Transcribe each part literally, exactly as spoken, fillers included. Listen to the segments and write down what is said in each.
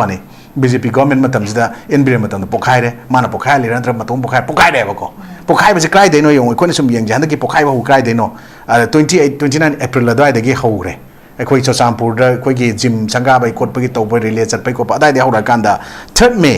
ꯋꯥꯅꯤ꯫ B J ꯄꯤ government ꯃꯇꯝꯁꯤꯗ, and Biren ꯃꯇꯝꯗ ꯄꯣꯛꯈꯥꯏꯔꯦ, ꯃꯥꯅ ꯄꯣꯛꯈꯥꯏꯍꯜꯂꯤꯔꯥ ꯅꯠꯇ꯭ꯔꯒ ꯃꯇꯣꯝ ꯄꯣꯛꯈꯥꯏ, ꯄꯣꯛꯈꯥꯏꯔꯦꯕꯀꯣ꯫ ꯄꯣꯛꯈꯥꯏꯕꯁꯦ ꯀꯗꯥꯏꯗꯩꯅꯣ ꯌꯦꯡꯉꯣ, ꯑꯩꯈꯣꯏꯅ ꯁꯨꯝ ꯌꯦꯡꯁꯦ, ꯍꯟꯗꯛꯀꯤ ꯄꯣꯛꯈꯥꯏꯕ ꯍꯧ ꯀꯗꯥꯏꯗꯩꯅꯣ? Twenty eight, twenty nine April ꯑꯗꯨꯋꯥꯏꯗꯒꯤ ꯍꯧꯈ꯭ꯔꯦ꯫ ꯑꯩꯈꯣꯏ ꯆꯨꯔꯆꯥꯟꯄꯨꯔꯗ ꯑꯩꯈꯣꯏꯒꯤ ꯖꯤꯝ ꯁꯪꯒꯥꯕꯩ ꯈꯣꯠꯄꯒꯤ ꯇꯧꯕ, ꯔꯤꯂꯦ ꯆꯠꯄꯩ ꯈꯣꯠꯄ ꯑꯗꯥꯏꯗꯒꯤ ꯍꯧꯔꯛꯑꯀꯥꯟꯗ, ꯊꯥꯔꯠ ꯃꯦ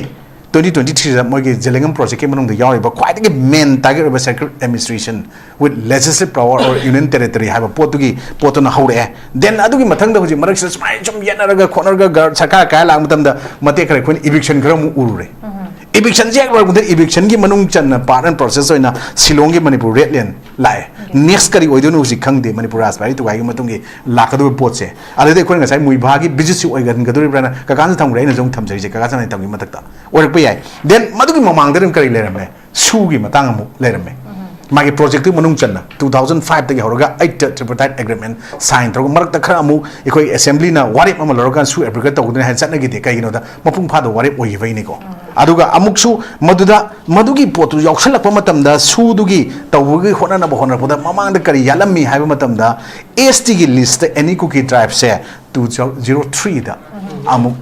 ꯇ꯭ꯋꯦꯟꯇꯤ ꯇ꯭ꯋꯦꯟꯇꯤ ꯊ꯭ꯔꯤꯗ ꯃꯣꯏꯒꯤ ꯖꯦꯂꯦꯡꯒꯝ ꯄ꯭ꯔꯣꯖꯦꯛꯀꯤ ꯃꯅꯨꯡꯗ ꯌꯥꯎꯔꯤꯕ ꯈ꯭ꯋꯥꯏꯗꯒꯤ ꯃꯦꯟ ꯇꯥꯔꯒꯦꯠ ꯑꯣꯏꯕ central administration with legislative power or union territory ꯍꯥꯏꯕ ꯄꯣꯠꯇꯨꯒꯤ ꯄꯣꯠꯇꯨꯅ ꯍꯧꯔꯛꯑꯦ꯫ ꯗꯦꯟ ꯑꯗꯨꯒꯤ ꯃꯊꯪꯗ ꯍꯧꯖꯤꯛ ꯃꯔꯛꯁꯤꯗ ꯁꯨꯃꯥꯏꯅ ꯁꯨꯝ ꯌꯦꯠꯅꯔꯒ ꯈꯣꯠꯅꯔꯒ ꯒ-, ꯁꯔꯀꯥꯔ ꯀꯥꯏ ꯂꯥꯛꯄ ꯃꯇꯝꯗ ꯃꯇꯦꯛ ꯈꯔ ꯑꯩꯈꯣꯏꯅ ꯏꯚꯤꯛꯁꯟ ꯈꯔ ꯑꯃꯨꯛ ꯎꯔꯨꯔꯦ꯫ ꯏꯚꯤꯛꯁꯟꯁꯦ ꯍꯦꯛ ꯂꯣꯏꯔꯛꯄꯗ ꯏꯚꯤꯛꯁꯟꯒꯤ ꯃꯅꯨꯡ ꯆꯟꯅ part and process ꯑꯣꯏꯅ ꯁꯤꯂꯣꯡꯒꯤ ꯃꯅꯤꯄꯨꯔ ꯔꯦꯗ ꯂꯦꯟ ꯂꯥꯛꯑꯦ꯫ ꯅꯦꯛꯁ ꯀꯔꯤ ꯑꯣꯏꯗꯣꯏꯅꯣ ꯍꯧꯖꯤꯛ ꯈꯪꯗꯦ꯫ ꯃꯅꯤꯄꯨꯔ ꯔꯥꯖꯕꯥꯔꯤ ꯇꯨꯒꯥꯏꯒꯤ ꯃꯇꯨꯡꯒꯤ ꯂꯥꯛꯀꯗꯧꯔꯤꯕ ꯄꯣꯠꯁꯦ꯫ ꯑꯗꯩꯗꯤ ꯑꯩꯈꯣꯏꯅ ꯉꯁꯥꯏ ꯃꯨꯏꯚꯥꯒꯤ ꯚꯤꯖꯤꯠꯁꯤ ꯑꯣꯏꯒꯟꯒꯗꯧꯔꯤꯕ꯭ꯔꯥꯅ ꯀꯀꯥꯅ ꯊꯝꯈ꯭ꯔꯦ, ꯑꯩꯅꯁꯨ ꯑꯃꯨꯛ ꯊꯝꯖꯔꯤꯁꯦ ꯀꯀꯥ ꯁꯅꯥꯇꯣꯝꯕꯒꯤ ꯃꯊꯛꯇ ꯑꯣꯏꯔꯛꯄ ꯌꯥꯏ꯫ ꯗꯦꯟ ꯃꯗꯨꯒꯤ ꯃꯃꯥꯡꯗ ꯑꯗꯨꯝ ꯀꯔꯤ ꯂꯩꯔꯝꯃꯦ? ꯁꯨꯒꯤ ꯃꯇꯥꯡ ꯑꯃꯨꯛ ꯂꯩꯔꯝꯃꯦ꯫ ꯃꯥꯒꯤ ꯄ꯭ꯔꯣꯖꯦꯛꯇꯨꯒꯤ ꯃꯅꯨꯡ ꯆꯟꯅ ꯇꯨ ꯊꯥꯎꯖꯟ ꯐꯥꯏꯚꯇꯒꯤ ꯍꯧꯔꯒ ꯑꯩꯠꯇ tripartite agreement sign ꯇꯧꯔꯒ ꯃꯔꯛꯇ ꯈꯔ ꯑꯃꯨꯛ ꯑꯩꯈꯣꯏ ꯑꯦꯁꯦꯝꯕ꯭ꯂꯤꯅ ꯋꯥꯔꯦꯞ ꯑꯃ ꯂꯧꯔꯀꯥꯟꯗ ꯁꯨ ꯑꯦꯄ꯭ꯔꯤꯀꯦꯠ ꯇꯧꯒꯗꯣꯏꯅꯤ ꯍꯥꯏꯅ ꯆꯠꯅꯈꯤꯗꯦ꯫ ꯀꯩꯒꯤꯅꯣꯗ ꯃꯄꯨꯡ ꯐꯥꯗꯕ ꯋꯥꯔꯦꯞ ꯑꯣꯏꯈꯤꯕꯩꯅꯤꯀꯣ꯫ ꯑꯗꯨꯒ ꯑꯃꯨꯛꯁꯨ ꯃꯗꯨꯗ, ꯃꯗꯨꯒꯤ ꯄꯣꯠꯇꯨ ꯌꯥꯎꯁꯜꯂꯛꯄ ꯃꯇꯝꯗ ꯁꯨꯗꯨꯒꯤ ꯇꯧꯕꯒꯤ ꯍꯣꯠꯅꯅꯕ ꯍꯣꯠꯅꯔꯛꯄꯗ ꯃꯃꯥꯡꯗ ꯀꯔꯤ ꯌꯥꯠꯂꯝꯃꯤ ꯍꯥꯏꯕ ꯃꯇꯝꯗ ꯑꯦꯁ ꯇꯤꯒꯤ ꯂꯤꯁꯇ ꯑꯦꯅꯤ ꯀꯨꯀꯤ ꯇ꯭ꯔꯥꯏꯕꯁꯦ ꯇꯨ ꯖꯤꯔꯣ ꯊ꯭ꯔꯤꯗ ꯑꯃꯨꯛ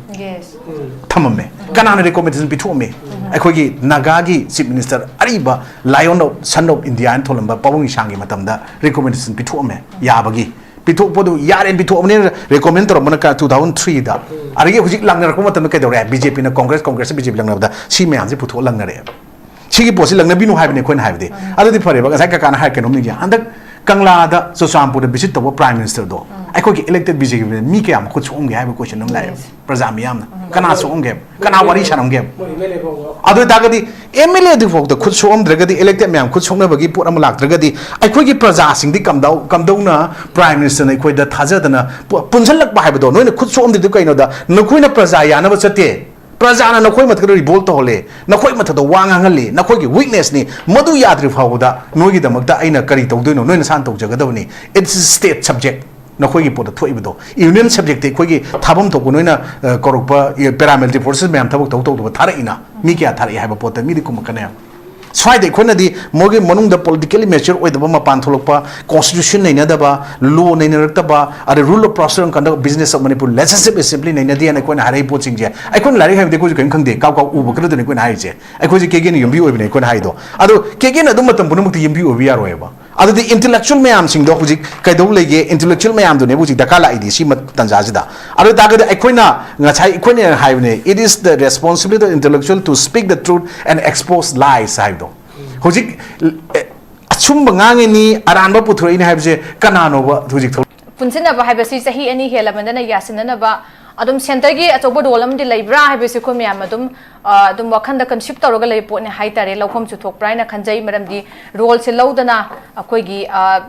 ꯊꯝꯃꯝꯃꯦ꯫ ꯀꯅꯥꯅ ꯔꯤꯀꯣꯃꯦꯟꯗꯦꯁꯟ ꯄꯤꯊꯣꯛꯑꯝꯃꯤ? ꯑꯩꯈꯣꯏꯒꯤ ꯅꯥꯒꯥꯒꯤ ꯆꯤꯐ ꯃꯤꯅꯤꯁꯇꯔ ꯑꯔꯤꯕ Lion of, Son of India ꯍꯥꯏꯅ ꯊꯣꯜꯂꯝꯕ ꯄꯥꯕꯨꯡ ꯏꯁꯥꯡꯒꯤ ꯃꯇꯝꯗ ꯔꯤꯀꯣꯃꯦꯟꯗꯦꯁꯟ ꯄꯤꯊꯣꯛꯑꯝꯃꯦ ꯌꯥꯕꯒꯤ꯫ ꯄꯤꯊꯣꯛꯄꯗꯨ ꯌꯥꯔꯦꯅ ꯄꯤꯊꯣꯛꯑꯕꯅꯤꯅ ꯔꯤꯀꯣꯃꯦꯟ ꯇꯧꯔꯝꯕꯅ ꯀ-, ꯇꯨ ꯊꯥꯎꯖꯟ ꯊ꯭ꯔꯤꯗ꯫ ꯑꯗꯒꯤ ꯍꯧꯖꯤꯛ ꯂꯥꯡꯅꯔꯛꯄ ꯃꯇꯝꯗ ꯀꯩꯗꯧꯔꯦ? ꯕꯤ ꯖꯦ ꯄꯤꯅ ꯀꯣꯡꯒ꯭ꯔꯦꯁ, ꯀꯣꯡꯒ꯭ꯔꯦꯁꯅ ꯕꯤ ꯖꯦ ꯄꯤ ꯂꯪꯅꯕꯗ ꯁꯤ ꯃꯌꯥꯝꯁꯦ ꯄꯨꯊꯣꯛꯑ ꯂꯪꯅꯔꯛꯑꯦꯕ꯫ ꯁꯤꯒꯤ ꯄꯣꯠꯁꯤ ꯂꯪꯅꯕꯤꯅꯨ ꯍꯥꯏꯕꯅꯤ ꯑꯩꯈꯣꯏꯅ ꯍꯥꯏꯕꯗꯤ꯫ ꯑꯗꯨꯗꯤ ꯐꯔꯦꯕ, ꯉꯁꯥꯏ ꯀꯀꯥꯅ ꯍꯥꯏ ꯀꯩꯅꯣꯝ ꯅꯤꯡꯁꯤꯡꯉꯦ꯫ ꯍꯟꯗꯛ ꯀꯪꯂꯥꯗ ꯆꯨꯔꯆꯥꯟꯄꯨꯔꯗ ꯚꯤꯖꯤꯠ ꯇꯧꯕ ꯄ꯭ꯔꯥꯏꯝ ꯃꯤꯅꯤꯁꯇꯔꯗꯣ, ꯑꯩꯈꯣꯏꯒꯤ ꯏꯂꯦꯛꯇꯦꯗ ꯕꯤ ꯖꯦ ꯄꯤ ꯃꯤ ꯀꯌꯥꯝ ꯈꯨꯠ ꯁꯣꯛꯑꯝꯒꯦ ꯍꯥꯏꯕ ꯀꯣꯏꯁꯟ ꯑꯃ ꯂꯥꯛꯑꯦꯕ꯫ ꯄ꯭ꯔꯖꯥ ꯃꯤꯌꯥꯝꯅ ꯀꯅꯥ ꯁꯣꯛꯑꯝꯒꯦ? ꯀꯅꯥ ꯋꯥꯔꯤ ꯁꯥꯔꯝꯒꯦ? ꯑꯗꯨ ꯑꯣꯏꯇꯥꯔꯒꯗꯤ ꯑꯦꯝ ꯑꯦꯜ ꯑꯦ ꯑꯗꯨꯐꯥꯎꯗ ꯈꯨꯠ ꯁꯣꯛꯑꯝꯗ꯭ꯔꯒꯗꯤ, ꯏꯂꯦꯛꯇꯦꯗ ꯃꯌꯥꯝ ꯈꯨꯠ ꯁꯣꯛꯅꯕꯒꯤ ꯄꯣꯠ ꯑꯃ ꯂꯥꯛꯇ꯭ꯔꯒꯗꯤ, ꯑꯩꯈꯣꯏꯒꯤ ꯄ꯭ꯔꯖꯥꯁꯤꯡꯗꯤ ꯀꯝꯗꯧ-, ꯀꯝꯗꯧꯅ ꯄ꯭ꯔꯥꯏꯝ ꯃꯤꯅꯤꯁꯇꯔꯅ ꯑꯩꯈꯣꯏꯗ ꯊꯥꯖꯗꯅ ꯄꯨ-, ꯄꯨꯟꯁꯤꯜꯂꯛꯄ ꯍꯥꯏꯕꯗꯣ? ꯅꯣꯏꯅ ꯈꯨꯠ ꯁꯣꯛꯑꯝꯗ꯭ꯔꯤꯗꯨ ꯀꯩꯅꯣꯗ? ꯅꯈꯣꯏꯅ ꯄ꯭ꯔꯖꯥ ꯌꯥꯅꯕ ꯆꯠꯇꯦ꯫ ꯄ꯭ꯔꯖꯥꯅ ꯅꯈꯣꯏ ꯃꯊꯛꯇ ꯔꯤꯚꯣꯜ ꯇꯧꯍꯜꯂꯦ, ꯅꯈꯣꯏ ꯃꯊꯛꯇ ꯋꯥ ꯉꯥꯡꯍꯜꯂꯦ, ꯅꯈꯣꯏꯒꯤ ꯋꯤꯛꯅꯦꯁꯅꯤ꯫ ꯃꯗꯨ ꯌꯥꯗ꯭ꯔꯤ ꯐꯥꯎꯕꯗ ꯅꯣꯏꯒꯤꯗꯃꯛꯇ ꯑꯩꯅ ꯀꯔꯤ ꯇꯧꯗꯣꯏꯅꯣ? ꯅꯣꯏ ꯅꯁꯥꯅ ꯇꯧꯖꯒꯗꯕꯅꯤ꯫ It's state subject꯫ ꯅꯈꯣꯏꯒꯤ ꯄꯣꯠꯇ ꯊꯣꯛꯏꯕꯗꯣ, ꯌꯨꯅꯤꯌꯟ ꯁꯕꯖꯦꯛꯇꯤ ꯑꯩꯈꯣꯏꯒꯤ ꯊꯥꯐꯝ ꯊꯣꯛꯄ ꯅꯣꯏꯅ, ꯑ, ꯀꯧꯔꯛꯄ, ꯑ, ꯄꯦꯔꯥꯃꯤꯂꯤꯇꯔꯤ ꯐꯣꯔꯁꯦꯁ ꯃꯌꯥꯝ ꯊꯕꯛ ꯇꯧ ꯇꯧꯗꯕ ꯊꯥꯔꯛꯏꯅ꯫ ꯃꯤ ꯀꯌꯥ ꯊꯥꯔꯛꯏ ꯍꯥꯏꯕ ꯄꯣꯠꯇ ꯃꯤꯗꯤ ꯈꯨꯝꯃꯛꯀꯅꯦꯕ꯫ ꯁ꯭ꯋꯥꯏꯗ ꯑꯩꯈꯣꯏꯅꯗꯤ ꯃꯣꯏꯒꯤ ꯃꯅꯨꯡꯗ politically mature ꯑꯣꯏꯗꯕ, ꯃꯄꯥꯟ ꯊꯣꯛꯂꯛꯄ, constitution ꯅꯩꯅꯗꯕ, law ꯅꯩꯅꯔꯛꯇꯕ, ꯑꯗꯩ rule of process and conduct of business of Manipur, legislative assembly ꯅꯩꯅꯗꯦꯅ ꯑꯩꯈꯣꯏꯅ ꯍꯥꯏꯔꯛꯏ ꯄꯣꯠꯁꯤꯡꯁꯦ꯫ ꯑꯩꯈꯣꯏꯅ ꯂꯥꯏꯔꯤꯛ ꯍꯩꯕꯗꯤ ꯑꯩꯈꯣꯏꯁꯨ ꯀꯔꯤꯝ ꯈꯪꯗꯦ, ꯀꯥꯎ ꯀꯥꯎ ꯎꯕ ꯈꯔꯗꯨꯅꯤ ꯑꯩꯈꯣꯏꯅ ꯍꯥꯏꯔꯤꯁꯦ꯫ ꯑꯩꯈꯣꯏꯁꯦ ꯀꯦꯒꯦꯅ ꯌꯨꯝꯕꯤ ꯑꯣꯏꯕꯅꯦ ꯑꯩꯈꯣꯏꯅ ꯍꯥꯏꯗꯣ꯫ ꯑꯗꯣ ꯀꯦꯒꯦꯅ ꯑꯗꯨꯝ ꯃꯇꯝ ꯄꯨꯝꯅꯃꯛꯇ ꯌꯨꯝꯕꯤ ꯑꯣꯏꯕ ꯌꯥꯔꯣꯏꯕ꯫ ꯑꯗꯨꯗꯤ intellectual ꯃꯌꯥꯝꯁꯤꯡꯗꯣ ꯍꯧꯖꯤꯛ ꯀꯩꯗꯧ ꯂꯩꯒꯦ? Intellectual ꯃꯌꯥꯝꯗꯨꯅꯦꯕ ꯍꯧꯖꯤꯛ ꯗꯔꯀꯥꯔ ꯂꯥꯛꯏꯗꯤ ꯁꯤ ꯃ-, ꯇꯥꯟꯖꯥꯁꯤꯗ꯫ ꯑꯗꯨ ꯑꯣꯏꯇꯥꯔꯒꯗꯤ ꯑꯩꯈꯣꯏꯅ ꯉꯁꯥꯏ ꯑꯩꯈꯣꯏꯅ ꯍꯥꯏꯕꯅꯦ, "It is the responsibility of intellectual to speak the truth and expose lies" ꯍꯥꯏꯕꯗꯣ꯫ ꯍꯧꯖꯤꯛ, ꯑꯦ, ꯑꯆꯨꯝꯕ ꯉꯥꯡꯉꯤꯅꯤ, ꯑꯔꯥꯟꯕ ꯄꯨꯊꯣꯔꯛꯏꯅꯤ ꯍꯥꯏꯕꯁꯦ ꯀꯅꯥꯅꯣꯕ ꯍꯧꯖꯤꯛ ꯊꯣꯛꯂꯛ- ꯄꯨꯟꯁꯤꯟꯅꯕ ꯍꯥꯏꯕꯁꯤ ꯆꯍꯤ ꯑꯅꯤ ꯍꯦꯜꯂꯕꯅꯤꯅ ꯌꯥꯁꯤꯟꯅꯅꯕ ꯑꯗꯨꯝ centreꯒꯤ ꯑꯆꯧꯕ role ꯑꯃꯗꯤ ꯂꯩꯕ꯭ꯔꯥ ꯍꯥꯏꯕꯁꯤ ꯑꯩꯈꯣꯏ ꯃꯌꯥꯝ ꯑꯗꯨꯝ, ꯑ, ꯑꯗꯨꯝ ꯋꯥꯈꯟꯗ conceive ꯇꯧꯔꯒ ꯂꯩꯕ ꯄꯣꯠꯅꯤ ꯍꯥꯏꯇꯥꯔꯦ꯫ ꯂꯧꯐꯝꯁꯨ ꯊꯣꯛꯄ꯭ꯔꯥ ꯍꯥꯏꯅ ꯈꯟꯖꯩ꯫ ꯃꯔꯝꯗꯤ roleꯁꯦ ꯂꯧꯗꯅ ꯑꯩꯈꯣꯏꯒꯤ, ꯑ,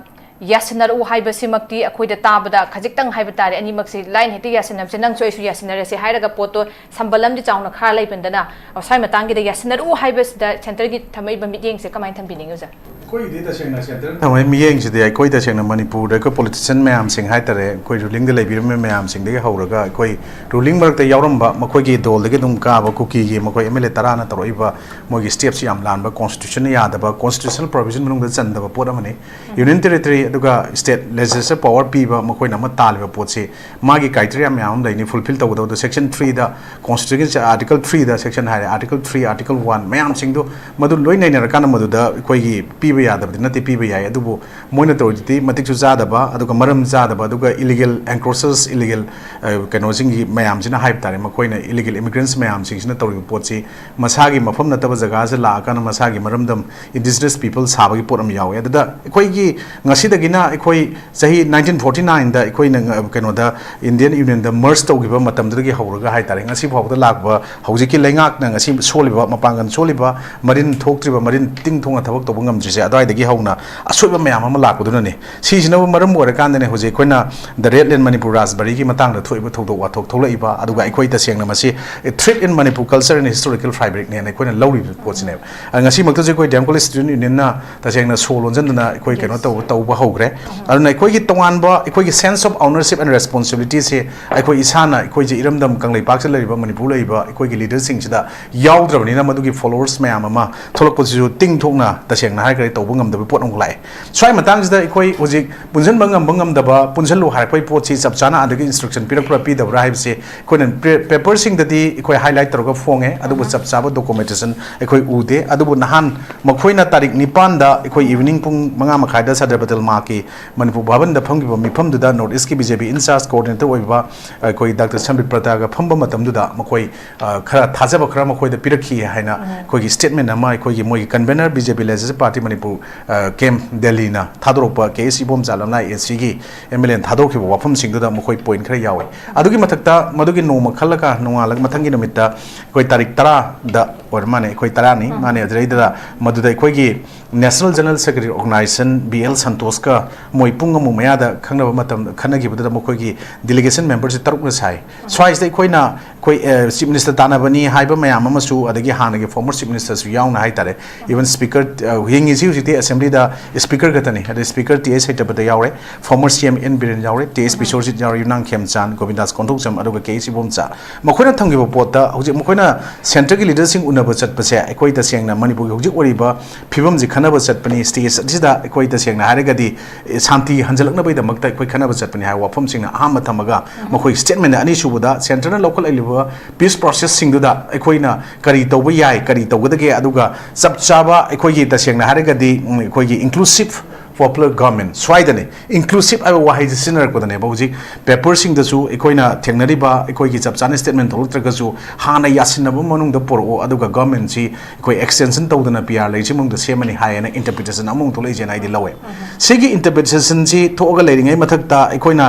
ꯌꯥꯁꯤꯟꯅꯔꯛꯎ ꯍꯥꯏꯕꯁꯤꯃꯛꯇꯤ ꯑꯩꯈꯣꯏꯗ ꯇꯥꯕꯗ ꯈꯖꯤꯛꯇꯪ ꯍꯥꯏꯕ ꯇꯥꯔꯦ, ꯑꯅꯤꯃꯛꯁꯤ line ꯍꯦꯛꯇ ꯌꯥꯁꯤꯟꯅꯕꯁꯦ, "ꯅꯪꯁꯨ ꯑꯩꯁꯨ ꯌꯥꯁꯤꯟꯅꯔꯁꯤ" ꯍꯥꯏꯔꯒ ꯄꯣꯠꯇꯣ ꯁꯝꯕꯜ ꯑꯃꯗꯤ ꯆꯥꯎꯅ ꯈꯥꯔ ꯂꯩꯕꯅꯤꯅ, ꯉꯁꯥꯏ ꯃꯇꯥꯡꯒꯤꯗ ꯌꯥꯁꯤꯟꯅꯔꯛꯎ ꯍꯥꯏꯕꯁꯤꯗ centreꯒꯤ ꯊꯝꯃꯛꯏꯕ ꯃꯤꯠꯌꯦꯡꯁꯦ ꯀꯃꯥꯏꯅ ꯊꯝꯕꯤꯅꯤꯡꯉꯤ ꯑꯣꯖꯥ? ꯑꯩꯈꯣꯏꯒꯤꯗꯤ ꯇꯁꯦꯡꯅ centre ꯊꯝꯃꯛꯏ ꯃꯤꯠꯌꯦꯡꯁꯤꯗꯤ ꯑꯩꯈꯣꯏ ꯇꯁꯦꯡꯅ ꯃꯅꯤꯄꯨꯔꯗ ꯑꯩꯈꯣꯏ politician ꯃꯌꯥꯝꯁꯤꯡ ꯍꯥꯏꯇꯥꯔꯦ, ꯑꯩꯈꯣꯏ rulingꯗ ꯂꯩꯕꯤꯔꯝꯕ ꯃꯌꯥꯝꯁꯤꯡꯗꯒꯤ ꯍꯧꯔꯒ ꯑꯩꯈꯣꯏ ruling ꯃꯔꯛꯇ ꯌꯥꯎꯔꯝꯕ ꯃꯈꯣꯏꯒꯤ ꯗꯣꯜꯗꯒꯤ ꯑꯗꯨꯝ ꯀꯥꯕ ꯀꯨꯀꯤꯒꯤ ꯃꯈꯣꯏ MLA ꯇꯔꯥꯅ ꯇꯧꯔꯛꯏꯕ ꯃꯣꯏꯒꯤ stepꯁꯤ ꯌꯥꯝ ꯂꯥꯟꯕ, constitutionꯅ ꯌꯥꯗꯕ, constitutional provision ꯃꯅꯨꯡꯗ ꯆꯟꯗꯕ ꯄꯣꯠ ꯑꯃꯅꯤ꯫ Union territory ꯑꯗꯨꯒ state legislature power ꯄꯤꯕ ꯃꯈꯣꯏꯅ ꯑꯃ ꯇꯥꯜꯂꯤꯕ ꯄꯣꯠꯁꯤ ꯃꯥꯒꯤ criteria ꯃꯌꯥꯝ ꯑꯃ ꯂꯩꯅꯤ, fulfil ꯇꯧꯒꯗꯕꯗꯣ꯫ Section threeꯗ, constitution article threeꯗ section ꯍꯥꯏꯔꯦ, article three, article one ꯃꯌꯥꯝꯁꯤꯡꯗꯨ ꯃꯗꯨ ꯂꯣꯏ ꯅꯩꯅꯔꯀꯥꯟꯗ ꯃꯗꯨꯗ ꯑꯩꯈꯣꯏꯒꯤ ꯄꯤꯕ ꯌꯥꯗꯕꯗꯤ ꯅꯠꯇꯦ, ꯄꯤꯕ ꯌꯥꯏ꯫ ꯑꯗꯨꯕꯨ ꯃꯣꯏꯅ ꯇꯧꯔꯤꯗꯨꯗꯤ ꯃꯇꯤꯛꯁꯨ ꯆꯥꯗꯕ, ꯑꯗꯨꯒ ꯃꯔꯝ ꯆꯥꯗꯕ, ꯑꯗꯨꯒ illegal encroachers, illegal, ꯑ, ꯀꯩꯅꯣꯁꯤꯡꯒꯤ ꯃꯌꯥꯝꯁꯤꯅ ꯍꯥꯏꯕ ꯇꯥꯔꯦ, ꯃꯈꯣꯏꯅ illegal immigrants ꯃꯌꯥꯝꯁꯤꯡꯁꯤꯅ ꯇꯧꯔꯤꯕ ꯄꯣꯠꯁꯤ ꯃꯁꯥꯒꯤ ꯃꯐꯝ ꯅꯠꯇꯕ ꯖꯒꯥꯁꯤꯗ ꯂꯥꯛꯑꯀꯥꯟꯗ ꯃꯁꯥꯒꯤ ꯃꯔꯝꯗꯝ indigenous people ꯁꯥꯕꯒꯤ ꯄꯣꯠ ꯑꯃ ꯌꯥꯎꯋꯦ꯫ ꯑꯗꯨꯗ ꯑꯩꯈꯣꯏꯒꯤ ꯉꯁꯤꯗꯒꯤꯅ ꯑꯩꯈꯣꯏ ꯆꯍꯤ nineteen forty nineꯗ ꯑꯩꯈꯣꯏꯅ ꯉ-, ꯀꯩꯅꯣꯗ Indian Unionꯗ merge ꯇꯧꯈꯤꯕ ꯃꯇꯝꯗꯨꯗꯒꯤ ꯍꯧꯔꯒ ꯍꯥꯏꯇꯥꯔꯦ, ꯉꯁꯤ ꯐꯥꯎꯕꯗ ꯂꯥꯛꯄ ꯍꯧꯖꯤꯛꯀꯤ ꯂꯩꯉꯥꯛꯅ ꯉꯁꯤ ꯁꯣꯜꯂꯤꯕ, ꯃꯄꯥꯡꯒꯜ ꯁꯣꯜꯂꯤꯕ, ꯃꯔꯤꯟ ꯊꯣꯛꯇ꯭ꯔꯤꯕ, ꯃꯔꯤꯟ ꯇꯤꯡ ꯊꯣꯡꯅ ꯊꯕꯛ ꯇꯧꯕ ꯉꯝꯗ꯭ꯔꯤꯁꯦ ꯑꯗꯨꯋꯥꯏꯗꯒꯤ ꯍꯧꯅ ꯑꯁꯣꯏꯕ ꯃꯌꯥꯝ ꯑꯃ ꯂꯥꯛꯄꯗꯨꯅꯅꯤ꯫ ꯁꯤꯁꯤꯅ ꯃꯔꯝ ꯑꯣꯏꯔꯀꯥꯟꯗꯅꯦ ꯍꯧꯖꯤꯛ ꯑꯩꯈꯣꯏꯅ The Red Line Manipur Raspberryꯒꯤ ꯃꯇꯥꯡꯗ ꯊꯣꯛꯏꯕ ꯊꯧꯗꯣꯛ ꯋꯥꯊꯣꯛ ꯊꯣꯛꯂꯛꯏꯕ, ꯑꯗꯨꯒ ꯑꯩꯈꯣꯏ ꯇꯁꯦꯡꯅ ꯃꯁꯤ Threat in Manipur Culture and Historical Fabricꯅꯦꯅ ꯑꯩꯈꯣꯏꯅ ꯂꯧꯔꯤꯕ ꯄꯣꯠꯁꯤꯅꯦꯕ꯫ ꯑ, ꯉꯁꯤꯃꯛꯇꯁꯨ ꯑꯩꯈꯣꯏ D M College Student Unionꯅ ꯇꯁꯦꯡꯅ ꯁꯣ ꯂꯣꯟꯖꯟꯗꯅ ꯑꯩꯈꯣꯏ ꯀꯩꯅꯣ Yes. ꯇꯧꯕ, ꯇꯧꯕ ꯍꯧꯈ꯭ꯔꯦ꯫ ꯑꯗꯨꯅ ꯑꯩꯈꯣꯏꯒꯤ ꯇꯣꯉꯥꯟꯕ ꯑꯩꯈꯣꯏꯒꯤ sense of ownership and responsibilityꯁꯦ ꯑꯩꯈꯣꯏ ꯏꯁꯥꯅ, ꯑꯩꯈꯣꯏꯁꯦ ꯏꯔꯝꯗꯝ ꯀꯪꯂꯩꯄꯥꯛꯁꯤꯗ ꯂꯩꯔꯤꯕ, ꯃꯅꯤꯄꯨꯔꯗ ꯂꯩꯔꯤꯕ ꯑꯩꯈꯣꯏꯒꯤ leaderꯁꯤꯡꯁꯤꯗ ꯌꯥꯎꯗ꯭ꯔꯕꯅꯤꯅ, ꯃꯗꯨꯒꯤ followers ꯃꯌꯥꯝ ꯑꯃ ꯊꯣꯛꯂꯛꯄꯁꯤꯁꯨ ꯇꯤꯡꯊꯣꯛꯅ, ꯇꯁꯦꯡꯅ ꯍꯥꯏꯔꯒꯗꯤ, ꯇꯧꯕ ꯉꯝꯗꯕ ꯄꯣꯠ ꯑꯃꯈꯛ ꯂꯥꯛꯑꯦ꯫ ꯁ꯭ꯋꯥꯏ ꯃꯇꯥꯡꯁꯤꯗ ꯑꯩꯈꯣꯏ ꯍꯧꯖꯤꯛ ꯄꯨꯟꯁꯤꯟꯕ ꯉꯝꯕ ꯉꯝꯗꯕ, ꯄꯨꯟꯁꯤꯜꯂꯨ ꯍꯥꯏꯔꯛꯄꯒꯤ ꯄꯣꯠꯁꯤ ꯆꯞ ꯆꯥꯅ ꯑꯗꯒꯤ instruction ꯄꯤꯔꯛꯄ꯭ꯔꯥ ꯄꯤꯗꯕ꯭ꯔꯥ ꯍꯥꯏꯕꯁꯤ ꯑꯩꯈꯣꯏꯅ ꯄꯦ-, paperꯁꯤꯡꯗꯗꯤ ꯑꯩꯈꯣꯏ highlight ꯇꯧꯔꯒ ꯐꯣꯡꯉꯦ, ꯑꯗꯨꯕꯨ ꯆꯞ ꯆꯥꯕ documentation ꯑꯩꯈꯣꯏ ꯎꯗꯦ꯫ ꯑꯗꯨꯕꯨ ꯅꯍꯥꯟ ꯃꯈꯣꯏꯅ ꯇꯥꯔꯤꯛ ꯅꯤꯄꯥꯟꯗ ꯑꯩꯈꯣꯏ evening ꯄꯨꯡ ꯃꯉꯥ ꯃꯈꯥꯏꯗ Sadar Patel ꯃꯥꯔꯛꯀꯤ Manipur ꯚꯕꯟꯗ ꯐꯝꯈꯤꯕ ꯃꯤꯐꯝꯗꯨꯗ North Eastꯀꯤ B J P in charge coordinator ꯑꯣꯏꯕ ꯑꯩꯈꯣꯏ Doctor ꯁꯝꯕꯤꯠ ꯄ꯭ꯔꯇꯥꯒ ꯐꯝꯕ ꯃꯇꯝꯗꯨꯗ ꯃꯈꯣꯏ, ꯑ, ꯈꯔ ꯊꯥꯖꯕ ꯈꯔ ꯃꯈꯣꯏꯗ ꯄꯤꯔꯛꯈꯤ ꯍꯥꯏꯅ ꯑꯩꯈꯣꯏꯒꯤ statement ꯑꯃ ꯑꯩꯈꯣꯏꯒꯤ ꯃꯣꯏꯒꯤ convener B J P Legislative Party Manipur, ꯑ, camp ꯗꯦꯜꯂꯤꯅ ꯊꯥꯗꯣꯔꯛꯄ K S Ibomcha ꯂꯝꯂꯥꯏ A Cꯒꯤ M L Aꯅ ꯊꯥꯗꯣꯛꯈꯤꯕ ꯋꯥꯐꯝꯁꯤꯡꯗꯨꯗ ꯃꯈꯣꯏ point ꯈꯔ ꯌꯥꯎꯋꯦ꯫ ꯑꯗꯨꯒꯤ ꯃꯊꯛꯇ ꯃꯗꯨꯒꯤ ꯅꯣꯡꯃ ꯈꯜꯂꯒ ꯅꯣꯡꯉꯥꯜꯂꯒ ꯃꯊꯪꯒꯤ ꯅꯨꯃꯤꯠꯇ ꯑꯩꯈꯣꯏ ꯇꯥꯔꯤꯛ ꯇꯔꯥꯗ ꯑꯣꯏꯔ ꯃꯥꯅꯦ, ꯑꯩꯈꯣꯏ ꯇꯔꯥꯅꯤ, ꯃꯥꯅꯦ, ꯑꯗꯨꯗꯩꯗꯨꯗ ꯃꯗꯨꯗ ꯑꯩꯈꯣꯏꯒꯤ National General Secretary Organization B L ꯁꯟꯇꯣꯁꯀ ꯃꯣꯏ ꯄꯨꯡ ꯑꯃꯃꯨꯛ ꯃꯌꯥꯗ ꯈꯪꯅꯕ ꯃꯇꯝ ꯈꯟꯅꯈꯤꯕꯗꯨꯗ ꯃꯈꯣꯏꯒꯤ delegation memberꯁꯦ ꯇꯔꯨꯛꯅ ꯁꯥꯏ꯫ ꯁ꯭ꯋꯥꯏꯁꯤꯗ ꯑꯩꯈꯣꯏꯅ ꯑꯩꯈꯣꯏ, ꯑ, Chief Minister ꯇꯥꯟꯅꯕꯅꯤ ꯍꯥꯏꯕ ꯃꯌꯥꯝ ꯑꯃꯁꯨ, ꯑꯗꯒꯤ ꯍꯥꯟꯅꯒꯤ former Chief Ministerꯁꯨ ꯌꯥꯎꯅ ꯍꯥꯏꯇꯥꯔꯦ, even Speaker, ꯑ, ꯌꯦꯡꯉꯤꯁꯤ ꯍꯧꯖꯤꯛꯇꯤ Assemblyꯗ Speaker ꯈꯛꯇꯅꯤ, ꯑꯗꯩ Speaker T S ꯁꯩꯇꯄꯇ ꯌꯥꯎꯔꯦ, former C M N Biren ꯌꯥꯎꯔꯦ, T S ꯕꯤꯁ꯭ꯋꯔꯖꯤꯠ ꯌꯥꯎꯔꯦ, ꯌꯨꯝꯅꯥꯝ ꯈꯦꯝꯆꯥꯟ, ꯒꯣꯕꯤꯟꯗꯥꯁ ꯀꯣꯟꯊꯧꯖꯝ, ꯑꯗꯨꯒ K S ꯏꯕꯣꯝꯆꯥ꯫ ꯃꯈꯣꯏꯅ ꯊꯝꯈꯤꯕ ꯄꯣꯠꯇ ꯍꯧꯖꯤꯛ ꯃꯈꯣꯏꯅ centreꯒꯤ leaderꯁꯤꯡ ꯎꯅꯕ ꯆꯠꯄꯁꯦ ꯑꯩꯈꯣꯏ ꯇꯁꯦꯡꯅ ꯃꯅꯤꯄꯨꯔꯒꯤ ꯍꯧꯖꯤꯛ ꯑꯣꯏꯔꯤꯕ ꯐꯤꯕꯝꯁꯤ ꯈꯟꯅꯕ ꯆꯠꯄꯅꯤ, stage ꯑꯁꯤꯗ ꯑꯩꯈꯣꯏ ꯇꯁꯦꯡꯅ ꯍꯥꯏꯔꯒꯗꯤ, ꯑꯦ, ꯁꯥꯟꯇꯤ ꯍꯟꯖꯤꯜꯂꯛꯅꯕꯒꯤꯗꯃꯛꯇ ꯑꯩꯈꯣꯏ ꯈꯟꯅꯕ ꯆꯠꯄꯅꯤ ꯍꯥꯏꯕ ꯋꯥꯐꯝꯁꯤꯡꯅ ꯑꯍꯥꯟꯕ ꯊꯝꯃꯒ, ꯃꯈꯣꯏ statement ꯑꯅꯤꯁꯨꯕꯗ centreꯅ ꯂꯧꯈꯠꯂꯛꯂꯤꯕ peace processꯁꯤꯡꯗꯨꯗ ꯑꯩꯈꯣꯏꯅ ꯀꯔꯤ ꯇꯧꯕ ꯌꯥꯏ, ꯀꯔꯤ ꯇꯧꯒꯗꯒꯦ, ꯑꯗꯨꯒ ꯆꯞ ꯆꯥꯕ ꯑꯩꯈꯣꯏꯒꯤ ꯇꯁꯦꯡꯅ ꯍꯥꯏꯔꯒꯗꯤ, ꯎꯝ, ꯑꯩꯈꯣꯏꯒꯤ inclusive popular government, ꯁ꯭ꯋꯥꯏꯗꯅꯦ ꯏꯟꯀ꯭ꯂꯨꯁꯤꯞ ꯍꯥꯏꯕ ꯋꯥꯍꯩꯁꯦ ꯁꯤꯖꯤꯟꯅꯔꯛꯄꯗꯅꯦꯕ ꯍꯧꯖꯤꯛ ꯄꯦꯄꯔꯁꯤꯡꯗꯁꯨ ꯑꯩꯈꯣꯏꯅ ꯊꯦꯡꯅꯔꯤꯕ, ꯑꯩꯈꯣꯏꯒꯤ ꯆꯞ ꯆꯥꯅ ꯁ꯭ꯇꯦꯠꯃꯦꯟ ꯊꯣꯛꯂꯛꯇ꯭ꯔꯒꯁꯨ, ꯍꯥꯟꯅ ꯌꯥꯁꯤꯟꯅꯕ ꯃꯅꯨꯡꯗ ꯄꯨꯔꯛꯑꯣ ꯑꯗꯨꯒ ꯒꯚꯔꯟꯃꯦꯟꯠꯁꯤ ꯑꯩꯈꯣꯏ ꯑꯦꯛꯁꯇꯦꯟꯁꯟ ꯇꯧꯗꯅ ꯄꯤ ꯑꯥꯔ ꯂꯩꯔꯤꯁꯤ ꯃꯅꯨꯡꯗ ꯁꯦꯝꯃꯅꯤ ꯍꯥꯏꯌꯦꯅ ꯏꯟꯇꯔꯄ꯭ꯔꯤꯇꯦꯁꯟ ꯑꯃꯃꯨꯛ ꯊꯣꯛꯂꯛꯏꯁꯦꯅ ꯑꯩꯗꯤ ꯂꯧꯋꯦ꯫ ꯁꯤꯒꯤ ꯏꯟꯇꯔꯄ꯭ꯔꯤꯇꯦꯁꯟꯁꯤ ꯊꯣꯛꯑꯒ ꯂꯩꯔꯤꯉꯩ ꯃꯊꯛꯇ ꯑꯩꯈꯣꯏꯅ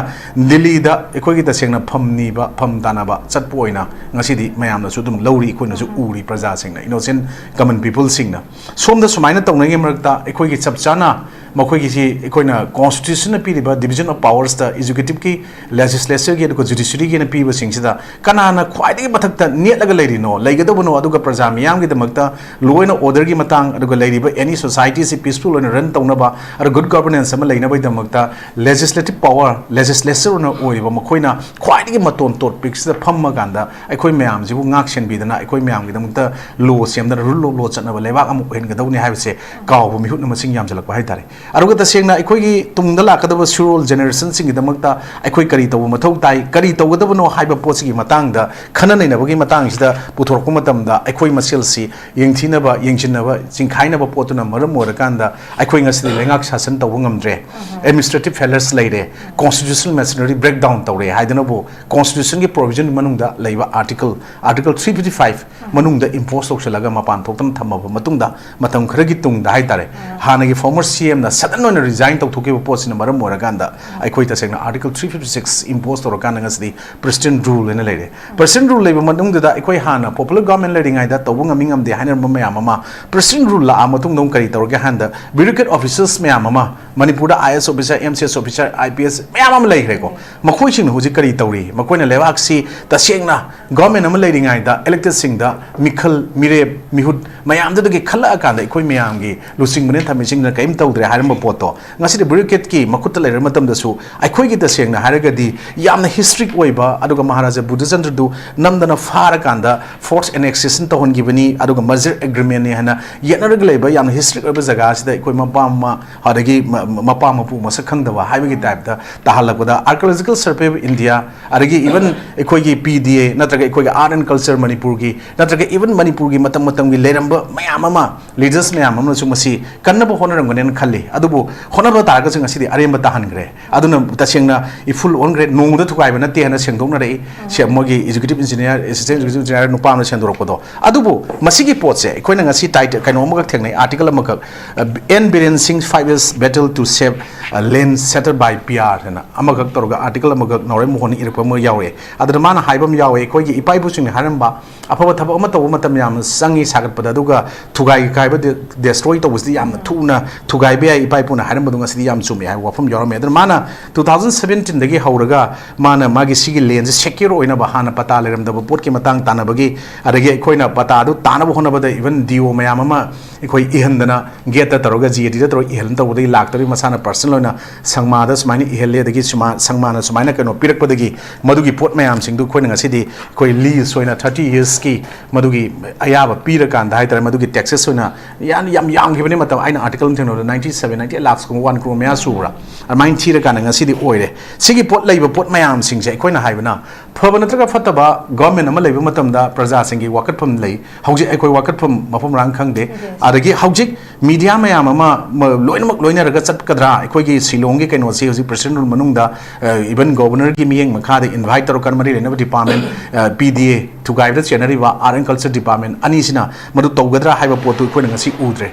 ꯗꯤꯜꯂꯤꯗ ꯑꯩꯈꯣꯏꯒꯤ ꯇꯁꯦꯡꯅ ꯐꯝ ꯅꯤꯕ, ꯐꯝ ꯇꯥꯅꯕ ꯆꯠꯄ ꯑꯣꯏꯅ ꯉꯁꯤꯗꯤ ꯃꯌꯥꯝꯅꯁꯨ ꯑꯗꯨꯝ ꯂꯧꯔꯤ, ꯑꯩꯈꯣꯏꯅꯁꯨ ꯎꯔꯤ, ꯄ꯭ꯔꯖꯥꯁꯤꯡꯅ, ꯏꯅꯣꯁꯦꯟ ꯀꯃꯟ ꯄꯤꯄꯜꯁꯤꯡꯅ꯫ ꯁꯣꯝꯗ ꯁꯨꯃꯥꯏꯅ ꯇꯧꯅꯉꯩ ꯃꯔꯛꯇ ꯑꯩꯈꯣꯏꯒꯤ ꯆꯞ ꯆꯥꯅ ꯃꯈꯣꯏꯒꯤꯁꯤ ꯑꯩꯈꯣꯏꯅ ꯀꯣꯟꯁꯇꯤꯇ꯭ꯌꯨꯁꯟꯅ ꯄꯤꯔꯤꯕ ꯗꯤꯕꯤꯖꯟ ꯑꯣꯐ ꯄꯥꯋꯔꯁꯇ ꯑꯦꯛꯖꯤꯀ꯭ꯌꯨꯇꯤꯞꯀꯤ, ꯂꯦꯖꯤꯁꯂꯦꯆꯔꯒꯤ ꯑꯗꯨꯒ ꯖꯨꯗꯤꯁꯔꯤꯒꯤꯅ ꯄꯤꯕꯁꯤꯡꯁꯤꯗ ꯀꯅꯥꯅ ꯈ꯭ꯋꯥꯏꯗꯒꯤ ꯃꯊꯛꯇ ꯅꯦꯠꯂꯒ ꯂꯩꯔꯤꯅꯣ, ꯂꯩꯒꯗꯕꯅꯣ, ꯑꯗꯨꯒ ꯄ꯭ꯔꯖꯥ ꯃꯤꯌꯥꯝꯒꯤꯗꯃꯛꯇ law and orderꯒꯤ ꯃꯇꯥꯡ, ꯑꯗꯨꯒ ꯂꯩꯔꯤꯕ any societyꯁꯤ peaceful ꯑꯣꯏꯅ run ꯇꯧꯅꯕ, ꯑꯗꯨꯒ good governance ꯑꯃ ꯂꯩꯅꯕꯒꯤꯗꯃꯛꯇ legislative power, ꯂꯦꯖꯤꯁꯂꯦꯆꯔꯅ ꯑꯣꯏꯔꯤꯕ ꯃꯈꯣꯏꯅ ꯈ꯭ꯋꯥꯏꯗꯒꯤ ꯃꯇꯣꯟ ꯇꯣꯠ ꯄꯤꯛꯁꯤꯗ ꯐꯝꯃꯀꯥꯟꯗ ꯑꯩꯈꯣꯏ ꯃꯌꯥꯝꯁꯤꯕꯨ ꯉꯥꯛ ꯁꯦꯟꯕꯤꯗꯅ ꯑꯩꯈꯣꯏ ꯃꯌꯥꯝꯒꯤꯗꯃꯛꯇ law ꯁꯦꯝꯗꯅ, rule of law ꯆꯠꯅꯕ ꯂꯩꯕꯥꯛ ꯑꯃ ꯑꯣꯏꯍꯟꯒꯗꯧꯅꯤ ꯍꯥꯏꯕꯁꯦ ꯀꯥꯎꯕ ꯃꯤꯍꯨꯠꯅ ꯃꯁꯤꯡ ꯌꯥꯝꯁꯤꯜꯂꯛꯄ ꯍꯥꯏꯇꯥꯔꯦ꯫ ꯑꯗꯨꯒ ꯇꯁꯦꯡꯅ ꯑꯩꯈꯣꯏꯒꯤ ꯇꯨꯡꯗ ꯂꯥꯛꯀꯗꯕ ꯁꯨꯔꯣꯜ ꯖꯦꯅꯦꯔꯦꯁꯟꯁꯤꯡꯒꯤꯗꯃꯛꯇ ꯑꯩꯈꯣꯏ ꯀꯔꯤ ꯇꯧꯕ ꯃꯊꯧ ꯇꯥꯏ, ꯀꯔꯤ ꯇꯧꯒꯗꯕꯅꯣ ꯍꯥꯏꯕ ꯄꯣꯠꯁꯤꯒꯤ ꯃꯇꯥꯡꯗ ꯈꯟꯅ ꯅꯩꯅꯕꯒꯤ ꯃꯇꯥꯡꯁꯤꯗ ꯄꯨꯊꯣꯔꯛꯄ ꯃꯇꯝꯗ ꯑꯩꯈꯣꯏ ꯃꯁꯦꯜꯁꯤ ꯌꯦꯡꯊꯤꯅꯕ, ꯌꯦꯡꯁꯤꯟꯅꯕ, ꯆꯤꯡꯈꯥꯏꯅꯕ ꯄꯣꯠꯇꯨꯅ ꯃꯔꯝ ꯑꯣꯏꯔꯀꯥꯟꯗ ꯑꯩꯈꯣꯏ ꯉꯁꯤꯗꯤ ꯂꯩꯉꯥꯛ ꯁꯥꯁꯟ ꯇꯧꯕ ꯉꯝꯗ꯭ꯔꯦ꯫ Administrative failures ꯂꯩꯔꯦ, constitutional machinery breakdown ꯇꯧꯔꯦ ꯍꯥꯏꯗꯅꯕꯨ, constitutionꯒꯤ provision ꯃꯅꯨꯡꯗ ꯂꯩꯕ article, article three fifty five ꯃꯅꯨꯡꯗ impose ꯇꯧꯁꯤꯜꯂꯒ ꯃꯄꯥꯟ ꯊꯣꯛꯇꯅ ꯊꯝꯃꯕ ꯃꯇꯨꯡꯗ, ꯃꯇꯝ ꯈꯔꯒꯤ ꯇꯨꯡꯗ ꯍꯥꯏꯇꯥꯔꯦ, ꯍꯥꯟꯅꯒꯤ former CMꯅ sudden ꯑꯣꯏꯅ resign ꯇꯧꯊꯣꯛꯈꯤꯕ ꯄꯣꯠꯁꯤꯅ ꯃꯔꯝ ꯑꯣꯏꯔꯀꯥꯟꯗ ꯑꯩꯈꯣꯏ ꯇꯁꯦꯡꯅ article three fifty six impose ꯇꯧꯔꯀꯥꯟꯗ ꯉꯁꯤꯗꯤ president rule ꯍꯥꯏꯅ ꯂꯩꯔꯦ꯫ President rule ꯂꯩꯕ ꯃꯅꯨꯡꯗꯨꯗ ꯑꯩꯈꯣꯏ ꯍꯥꯟꯅ popular government ꯂꯩꯔꯤꯉꯩꯗ ꯇꯧꯕ ꯉꯝꯃꯤ ꯉꯝꯗꯦ ꯍꯥꯏꯅꯔꯝꯕ ꯃꯌꯥꯝ ꯑꯃ president rule ꯂꯥꯛꯑ ꯃꯇꯨꯡꯗ ꯑꯃꯨꯛ ꯀꯔꯤ ꯇꯧꯔꯒꯦ ꯍꯥꯏ ꯀꯥꯟꯗ, bureaucrat officials ꯃꯌꯥꯝ ꯑꯃ, ꯃꯅꯤꯄꯨꯔꯗ IAS officer, MCS officer, IPS ꯃꯌꯥꯝ ꯑꯃ ꯂꯩꯈ꯭ꯔꯦꯀꯣ꯫ ꯃꯈꯣꯏꯁꯤꯡꯅ ꯍꯧꯖꯤꯛ ꯀꯔꯤ ꯇꯧꯔꯤ? ꯃꯈꯣꯏꯅ ꯂꯩꯕꯥꯛꯁꯤ ꯇꯁꯦꯡꯅ government ꯑꯃ ꯂꯩꯔꯤꯉꯩꯗ electedꯁꯤꯡꯗ ꯃꯤꯈꯜ, ꯃꯤꯔꯦꯞ, ꯃꯤꯍꯨꯠ ꯃꯌꯥꯝꯗꯨꯗꯒꯤ ꯈꯜꯂꯛꯑꯀꯥꯟꯗ ꯑꯩꯈꯣꯏ ꯃꯌꯥꯝꯒꯤ ꯂꯨꯆꯤꯡꯕꯅ ꯊꯝꯃꯤꯁꯤꯡꯗꯨꯅ ꯀꯔꯤꯝ ꯇꯧꯗ꯭ꯔꯦ ꯍꯥꯏꯔꯝꯕ ꯄꯣꯠꯇꯣ ꯉꯁꯤꯗꯤ bureaucratꯀꯤ ꯃꯈꯨꯠꯇ ꯂꯩꯔꯕ ꯃꯇꯝꯗꯁꯨ, ꯑꯩꯈꯣꯏꯒꯤ ꯇꯁꯦꯡꯅ ꯍꯥꯏꯔꯒꯗꯤ ꯌꯥꯝꯅ historic ꯑꯣꯏꯕ, ꯑꯗꯨꯒ ꯃꯍꯥꯔꯥꯖꯥ ꯕꯨꯙꯆꯟꯗ꯭ꯔꯗꯨ ꯅꯝꯗꯅ ꯐꯥꯔꯀꯥꯟꯗ forced annexation ꯇꯧꯍꯟꯈꯤꯕꯅꯤ, ꯑꯗꯨꯒ merger agreementꯅꯤ ꯍꯥꯏꯅ ꯌꯦꯠꯅꯔꯒ ꯂꯩꯕ ꯌꯥꯝꯅ historic ꯑꯣꯏꯕ ꯖꯒꯥ ꯑꯁꯤꯗ ꯑꯩꯈꯣꯏ ꯃꯄꯥ ꯃꯃꯥ, ꯑꯗꯒꯤ ꯃ-, ꯃꯄꯥ ꯃꯄꯨ ꯃꯁꯛ ꯈꯪꯗꯕ ꯍꯥꯏꯕꯒꯤ typeꯇ ꯇꯥꯍꯜꯂꯛꯄꯗ, Archaeological Survey of India, ꯑꯗꯒꯤ even ꯑꯩꯈꯣꯏꯒꯤ PDA ꯅꯠꯇ꯭ꯔꯒ ꯑꯩꯈꯣꯏꯒꯤ Art and Culture ꯃꯅꯤꯄꯨꯔꯒꯤ, ꯅꯠꯇ꯭ꯔꯒ even ꯃꯅꯤꯄꯨꯔꯒꯤ ꯃꯇꯝ ꯃꯇꯝꯒꯤ ꯂꯩꯔꯝꯕ ꯃꯌꯥꯝ ꯑꯃ, leaders ꯃꯌꯥꯝ ꯑꯃꯅꯁꯨ ꯃꯁꯤ ꯀꯟꯅꯕ ꯍꯣꯠꯅꯔꯝꯒꯅꯦꯅ ꯈꯜꯂꯤ꯫ ꯑꯗꯨꯕꯨ ꯍꯣꯠꯅꯕ ꯇꯥꯔꯒꯁꯨ ꯉꯁꯤꯗꯤ ꯑꯔꯦꯝꯕ ꯇꯥꯍꯟꯈ꯭ꯔꯦ꯫ ꯑꯗꯨꯅ ꯇꯁꯦꯡꯅ ꯏꯐꯨꯜ ꯑꯣꯟꯈ꯭ꯔꯦ, ꯅꯣꯡꯃꯗ ꯊꯨꯒꯥꯏꯕ ꯅꯠꯇꯦ ꯍꯥꯏꯅ ꯁꯦꯡꯗꯣꯛꯅꯔꯛꯏ꯫ ꯁꯤ ꯃꯣꯏꯒꯤ executive engineer, assistant executive engineer ꯅꯨꯄꯥ ꯑꯃꯅ ꯁꯦꯡꯗꯣꯔꯛꯄꯗꯣ꯫ ꯑꯗꯨꯕꯨ ꯃꯁꯤꯒꯤ ꯄꯣꯠꯁꯦ ꯑꯩꯈꯣꯏꯅ ꯉꯁꯤ ꯇꯥꯏ-, ꯀꯩꯅꯣ ꯑꯃꯈꯛ ꯊꯦꯡꯅꯩ, article ꯑꯃꯈꯛ, ꯑ, N Biren Singh's five years battle to save, ꯑ, land shattered by P R ꯍꯥꯏꯅ ꯑꯃꯈꯛ ꯇꯧꯔꯒ article ꯑꯃꯈꯛ ꯅꯥꯎꯔꯦꯝ ꯃꯣꯍꯣꯟꯅ ꯏꯔꯛꯄ ꯑꯃ ꯌꯥꯎꯔꯛꯑꯦ꯫ ꯑꯗꯨꯗ ꯃꯥꯅ ꯍꯥꯏꯕ ꯑꯃ ꯌꯥꯎꯋꯦ, ꯑꯩꯈꯣꯏꯒꯤ ꯏꯄꯥ ꯏꯄꯨꯁꯤꯡꯅ ꯍꯥꯏꯔꯝꯕ, ꯑꯐꯕ ꯊꯕꯛ ꯑꯃ ꯇꯧꯕ ꯃꯇꯝ ꯌꯥꯝꯅ ꯆꯪꯉꯤ ꯁꯥꯒꯠꯄꯗ, ꯑꯗꯨꯒ ꯊꯨꯒꯥꯏ ꯀꯥꯏꯕ, ꯗꯦ-, destroy ꯇꯧꯕꯁꯤꯗꯤ ꯌꯥꯝꯅ ꯊꯨꯅ ꯊꯨꯒꯥꯏꯕ ꯌꯥꯏ, ꯏꯄꯥ ꯏꯄꯨꯅ ꯍꯥꯏꯔꯝꯕꯗꯣ ꯉꯁꯤꯗꯤ ꯌꯥꯝ ꯆꯨꯝꯃꯦ ꯍꯥꯏꯕ ꯋꯥꯐꯝ ꯌꯥꯎꯔꯝꯃꯦ꯫ ꯑꯗꯨꯅ ꯃꯥꯅ two thousand seventeenꯗꯒꯤ ꯍꯧꯔꯒ ꯃꯥꯅ ꯃꯥꯒꯤ ꯁꯤꯒꯤ landꯁꯦ secure ꯑꯣꯏꯅꯕ, ꯍꯥꯟꯅ ꯄꯇꯥ ꯂꯩꯔꯝꯗꯕ ꯄꯣꯠꯀꯤ ꯃꯇꯥꯡ ꯇꯥꯟꯅꯕꯒꯤ, ꯑꯗꯒꯤ ꯑꯩꯈꯣꯏꯅ ꯄꯇꯥꯗꯨ ꯇꯥꯅꯕ ꯍꯣꯠꯅꯕꯗ even D O ꯃꯌꯥꯝ ꯑꯃ ꯑꯩꯈꯣꯏ ꯏꯍꯟꯗꯅ, gateꯇ ꯇꯧꯔꯒ, G A Dꯗ ꯇꯧꯔꯒ ꯏꯍꯟ ꯇꯧꯕꯗꯒꯤ ꯂꯥꯛꯇꯧꯔꯤ, ꯃꯁꯥꯅ personal ꯑꯣꯏꯅ ꯁꯪꯃꯥꯗ ꯁꯨꯃꯥꯏꯅ ꯏꯍꯜꯂꯦ, ꯑꯗꯒꯤ ꯁꯨꯃꯥ-, ꯁꯪꯃꯥꯅ ꯁꯨꯃꯥꯏꯅ ꯀꯩꯅꯣ ꯄꯤꯔꯛꯄꯗꯒꯤ ꯃꯗꯨꯒꯤ ꯄꯣꯠ ꯃꯌꯥꯝꯁꯤꯡꯗꯨ ꯑꯩꯈꯣꯏꯅ ꯉꯁꯤꯗꯤ ꯑꯩꯈꯣꯏ lease ꯑꯣꯏꯅ thirty yearsꯀꯤ ꯃꯗꯨꯒꯤ ꯑꯌꯥꯕ ꯄꯤꯔꯀꯥꯟꯗ ꯍꯥꯏꯇꯥꯔꯦ, ꯃꯗꯨꯒꯤ taxes ꯑꯣꯏꯅ ꯌꯥꯝ, ꯌꯥꯝ ꯌꯥꯝꯈꯤꯕꯅꯤ꯫ ꯃꯇꯝ ꯑꯩꯅ article ꯑꯃ ꯊꯦꯡꯅꯕꯗ ninety seven, ninety eight lakhsꯀꯨꯝꯕ, one crore ꯃꯌꯥ ꯁꯨꯕ꯭ꯔꯥ, ꯑꯗꯨꯃꯥꯏꯅ ꯊꯤꯔꯀꯥꯟꯗ ꯉꯁꯤꯗꯤ ꯑꯣꯏꯔꯦ꯫ ꯁꯤꯒꯤ ꯄꯣꯠ ꯂꯩꯕ ꯄꯣꯠ ꯃꯌꯥꯝꯁꯤꯡꯁꯦ ꯑꯩꯈꯣꯏꯅ ꯍꯥꯏꯕꯅ ꯐꯕ ꯅꯠꯇ꯭ꯔꯒ ꯐꯠꯇꯕ government ꯑꯃ ꯂꯩꯕ ꯃꯇꯝꯗ ꯄ꯭ꯔꯖꯥꯁꯤꯡꯒꯤ ꯋꯥꯀꯠꯐꯝ ꯂꯩ꯫ ꯍꯧꯖꯤꯛ ꯑꯩꯈꯣꯏ ꯋꯥꯀꯠꯐꯝ ꯃꯐꯝ ꯃꯔꯥꯡ ꯈꯪꯗꯦ꯫ ꯑꯗꯒꯤ ꯍꯧꯖꯤꯛ media ꯃꯌꯥꯝ ꯑꯃ ꯃ-, ꯂꯣꯏꯅꯃꯛ ꯂꯣꯏꯅꯔꯒ ꯆꯠꯀꯗ꯭ꯔꯥ? ꯑꯩꯈꯣꯏꯒꯤ ꯁꯤꯂꯣꯡꯒꯤ ꯀꯩꯅꯣꯁꯤ ꯍꯧꯖꯤꯛ president rule ꯃꯅꯨꯡꯗ, ꯑ, even governorꯒꯤ ꯃꯤꯠꯌꯦꯡ ꯃꯈꯥꯗ invite ꯇꯧꯔꯀꯥꯟꯗ ꯃꯔꯤ ꯂꯩꯅꯕ department, ꯑ, P D A, ꯊꯨꯒꯥꯏꯕꯗ ꯆꯦꯟꯅꯔꯤꯕ Art and Culture Department ꯑꯅꯤꯁꯤꯅ ꯃꯗꯨ ꯇꯧꯒꯗ꯭ꯔꯥ ꯍꯥꯏꯕ ꯄꯣꯠꯇꯨ ꯑꯩꯈꯣꯏꯅ ꯉꯁꯤ ꯎꯗ꯭ꯔꯦ꯫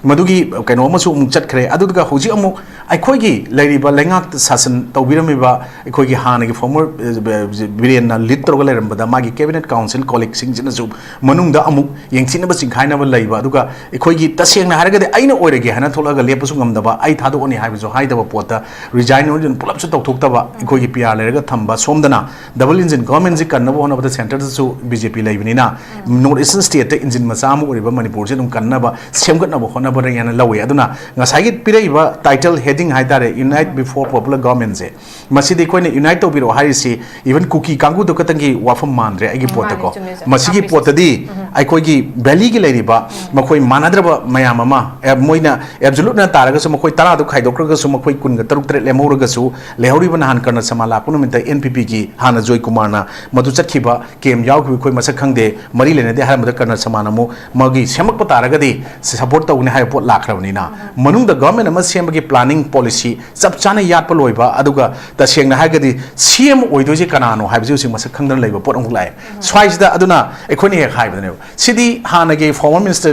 ꯃꯗꯨꯒꯤ ꯀꯩꯅꯣ ꯑꯃꯁꯨ ꯑꯃꯨꯛ ꯆꯠꯈ꯭ꯔꯦ꯫ ꯑꯗꯨꯒ ꯍꯧꯖꯤꯛ ꯑꯃꯨꯛ ꯑꯩꯈꯣꯏꯒꯤ ꯂꯩꯔꯤꯕ ꯂꯩꯉꯥꯛ ꯁꯥꯁꯟ ꯇꯧꯕꯤꯔꯝꯃꯤꯕ ꯑꯩꯈꯣꯏꯒꯤ ꯍꯥꯟꯅꯒꯤ former, ꯑ, ꯕꯤꯔꯦꯟꯅ lead ꯇꯧꯔꯒ ꯂꯩꯔꯝꯕꯗ ꯃꯥꯒꯤ cabinet council colleagueꯁꯤꯡꯁꯤꯅꯁꯨ ꯃꯅꯨꯡꯗ ꯑꯃꯨꯛ ꯌꯦꯡꯊꯤꯅꯕ ꯆꯤꯡꯈꯥꯏꯅꯕ ꯂꯩꯕ, ꯑꯗꯨꯒ ꯑꯩꯈꯣꯏꯒꯤ ꯇꯁꯦꯡꯅ ꯍꯥꯏꯔꯒꯗꯤ ꯑꯩꯅ ꯑꯣꯏꯔꯒꯦ ꯍꯥꯏꯅ ꯊꯣꯛꯂꯛꯑꯒ ꯂꯦꯞꯄꯁꯨ ꯉꯝꯗꯕ, ꯑꯩ ꯊꯥꯗꯣꯛꯑꯅꯤ ꯍꯥꯏꯕꯁꯨ ꯍꯥꯏꯗꯕ ꯄꯣꯠꯇ resign ꯑꯣꯏꯗꯨꯅ ꯄꯨꯂꯞꯁꯨ ꯇꯧꯊꯣꯛꯇꯕ, ꯑꯩꯈꯣꯏꯒꯤ P R ꯂꯩꯔꯒ ꯊꯝꯕ ꯁꯣꯝꯗꯅ double engine governmentꯁꯤ ꯀꯟꯅꯕ ꯍꯣꯠꯅꯕꯗ centreꯗꯁꯨ B J P ꯂꯩꯕꯅꯤꯅ North Eastern stateꯇ engine ꯃꯆꯥ ꯑꯃ ꯑꯣꯏꯔꯤꯕ ꯃꯅꯤꯄꯨꯔꯁꯤ ꯑꯗꯨꯝ ꯀꯟꯅꯕ ꯁꯦꯝꯒꯠꯅꯕ ꯍꯣꯠꯅꯕꯅ ꯍꯦꯟꯅ ꯂꯧꯋꯤ꯫ ꯑꯗꯨꯅ ꯉꯁꯥꯏꯒꯤ ꯄꯤꯔꯛꯏꯕ title heading ꯍꯥꯏꯇꯥꯔꯦ, Unite before popular governmentꯁꯦ, ꯃꯁꯤꯗꯤ ꯑꯩꯈꯣꯏꯅ unite ꯇꯧꯕꯤꯔꯛꯑꯣ ꯍꯥꯏꯔꯤꯁꯤ even ꯀꯨꯀꯤ ꯀꯥꯡꯕꯨꯗꯨ ꯈꯛꯇꯪꯒꯤ ꯋꯥꯐꯝ ꯃꯥꯟꯗ꯭ꯔꯦ ꯑꯩꯒꯤ ꯄꯣꯠꯇꯀꯣ꯫ ꯃꯥꯅꯦ, ꯆꯨꯝꯃꯦ, ꯆꯨꯝꯃꯦ꯫ ꯃꯁꯤꯒꯤ ꯄꯣꯠꯇꯗꯤ ꯑꯩꯈꯣꯏꯒꯤ ꯚꯦꯂꯤꯒꯤ ꯂꯩꯔꯤꯕ ꯃꯈꯣꯏ ꯃꯥꯟꯅꯗ꯭ꯔꯕ ꯃꯌꯥꯝ ꯑꯃ, ꯑꯦ, ꯃꯣꯏꯅ ꯑꯦꯕꯖꯨꯂꯨꯠꯅ ꯇꯥꯔꯒꯁꯨ, ꯃꯈꯣꯏ ꯇꯔꯥꯗꯨ ꯈꯥꯏꯗꯣꯛꯈ꯭ꯔꯒꯁꯨ, ꯃꯈꯣꯏ ꯀꯨꯟꯒ ꯇꯔꯨꯛ ꯇꯔꯦꯠ ꯂꯦꯝꯍꯧꯔꯒꯁꯨ, ꯂꯩꯍꯧꯔꯤꯕ ꯅꯍꯥꯟ ꯀꯔꯅ ꯁꯃꯥ ꯂꯥꯛꯄ ꯅꯨꯃꯤꯠꯇ ꯑꯦꯟ ꯄꯤ ꯄꯤꯒꯤ ꯍꯥꯟꯅ ꯖꯣꯏ ꯀꯨꯃꯥꯔꯅ ꯃꯗꯨ ꯆꯠꯈꯤꯕ, ꯀꯦꯝ ꯌꯥꯎꯈꯤꯕ ꯑꯩꯈꯣꯏ ꯃꯁꯛ ꯈꯪꯗꯦ, ꯃꯔꯤ ꯂꯩꯅꯗꯦ ꯍꯥꯏꯔꯝꯕꯗ ꯀꯔꯅ ꯁꯃꯥꯅ ꯑꯃꯨꯛ ꯃꯥꯒꯤ ꯁꯦꯝꯃꯛꯄ ꯇꯥꯔꯒꯗꯤ ꯁꯄꯣꯔꯠ ꯇꯧꯒꯅꯤ ꯍꯥꯏꯕ ꯄꯣꯠ ꯂꯥꯛꯈ꯭ꯔꯕꯅꯤꯅ, ꯃꯅꯨꯡꯗ ꯒꯚꯔꯟꯃꯦꯟ ꯑꯃ ꯁꯦꯝꯕꯒꯤ ꯄ꯭ꯂꯥꯅꯤꯡ ꯄꯣꯂꯤꯁꯤ ꯆꯞ ꯆꯥꯅ ꯌꯥꯠꯄ ꯂꯣꯏꯕ, ꯑꯗꯨꯒ ꯇꯁꯦꯡꯅ ꯍꯥꯏꯔꯒꯗꯤ ꯁꯤ ꯑꯦꯝ ꯑꯣꯏꯗꯣꯏꯁꯦ ꯀꯅꯥꯅꯣ ꯍꯥꯏꯕꯁꯤ ꯍꯧꯖꯤꯛ ꯃꯁꯛ ꯈꯪꯗꯅ ꯂꯩꯕ ꯄꯣꯠ ꯑꯃꯨꯛ ꯂꯥꯛꯑꯦ꯫ ꯁ꯭ꯋꯥꯏꯁꯤꯗ ꯑꯗꯨꯅ ꯑꯩꯈꯣꯏꯅ ꯍꯦꯛ ꯍꯥꯏꯕꯗꯅꯦꯕ, ꯁꯤꯗꯤ ꯍꯥꯟꯅꯒꯤ former minister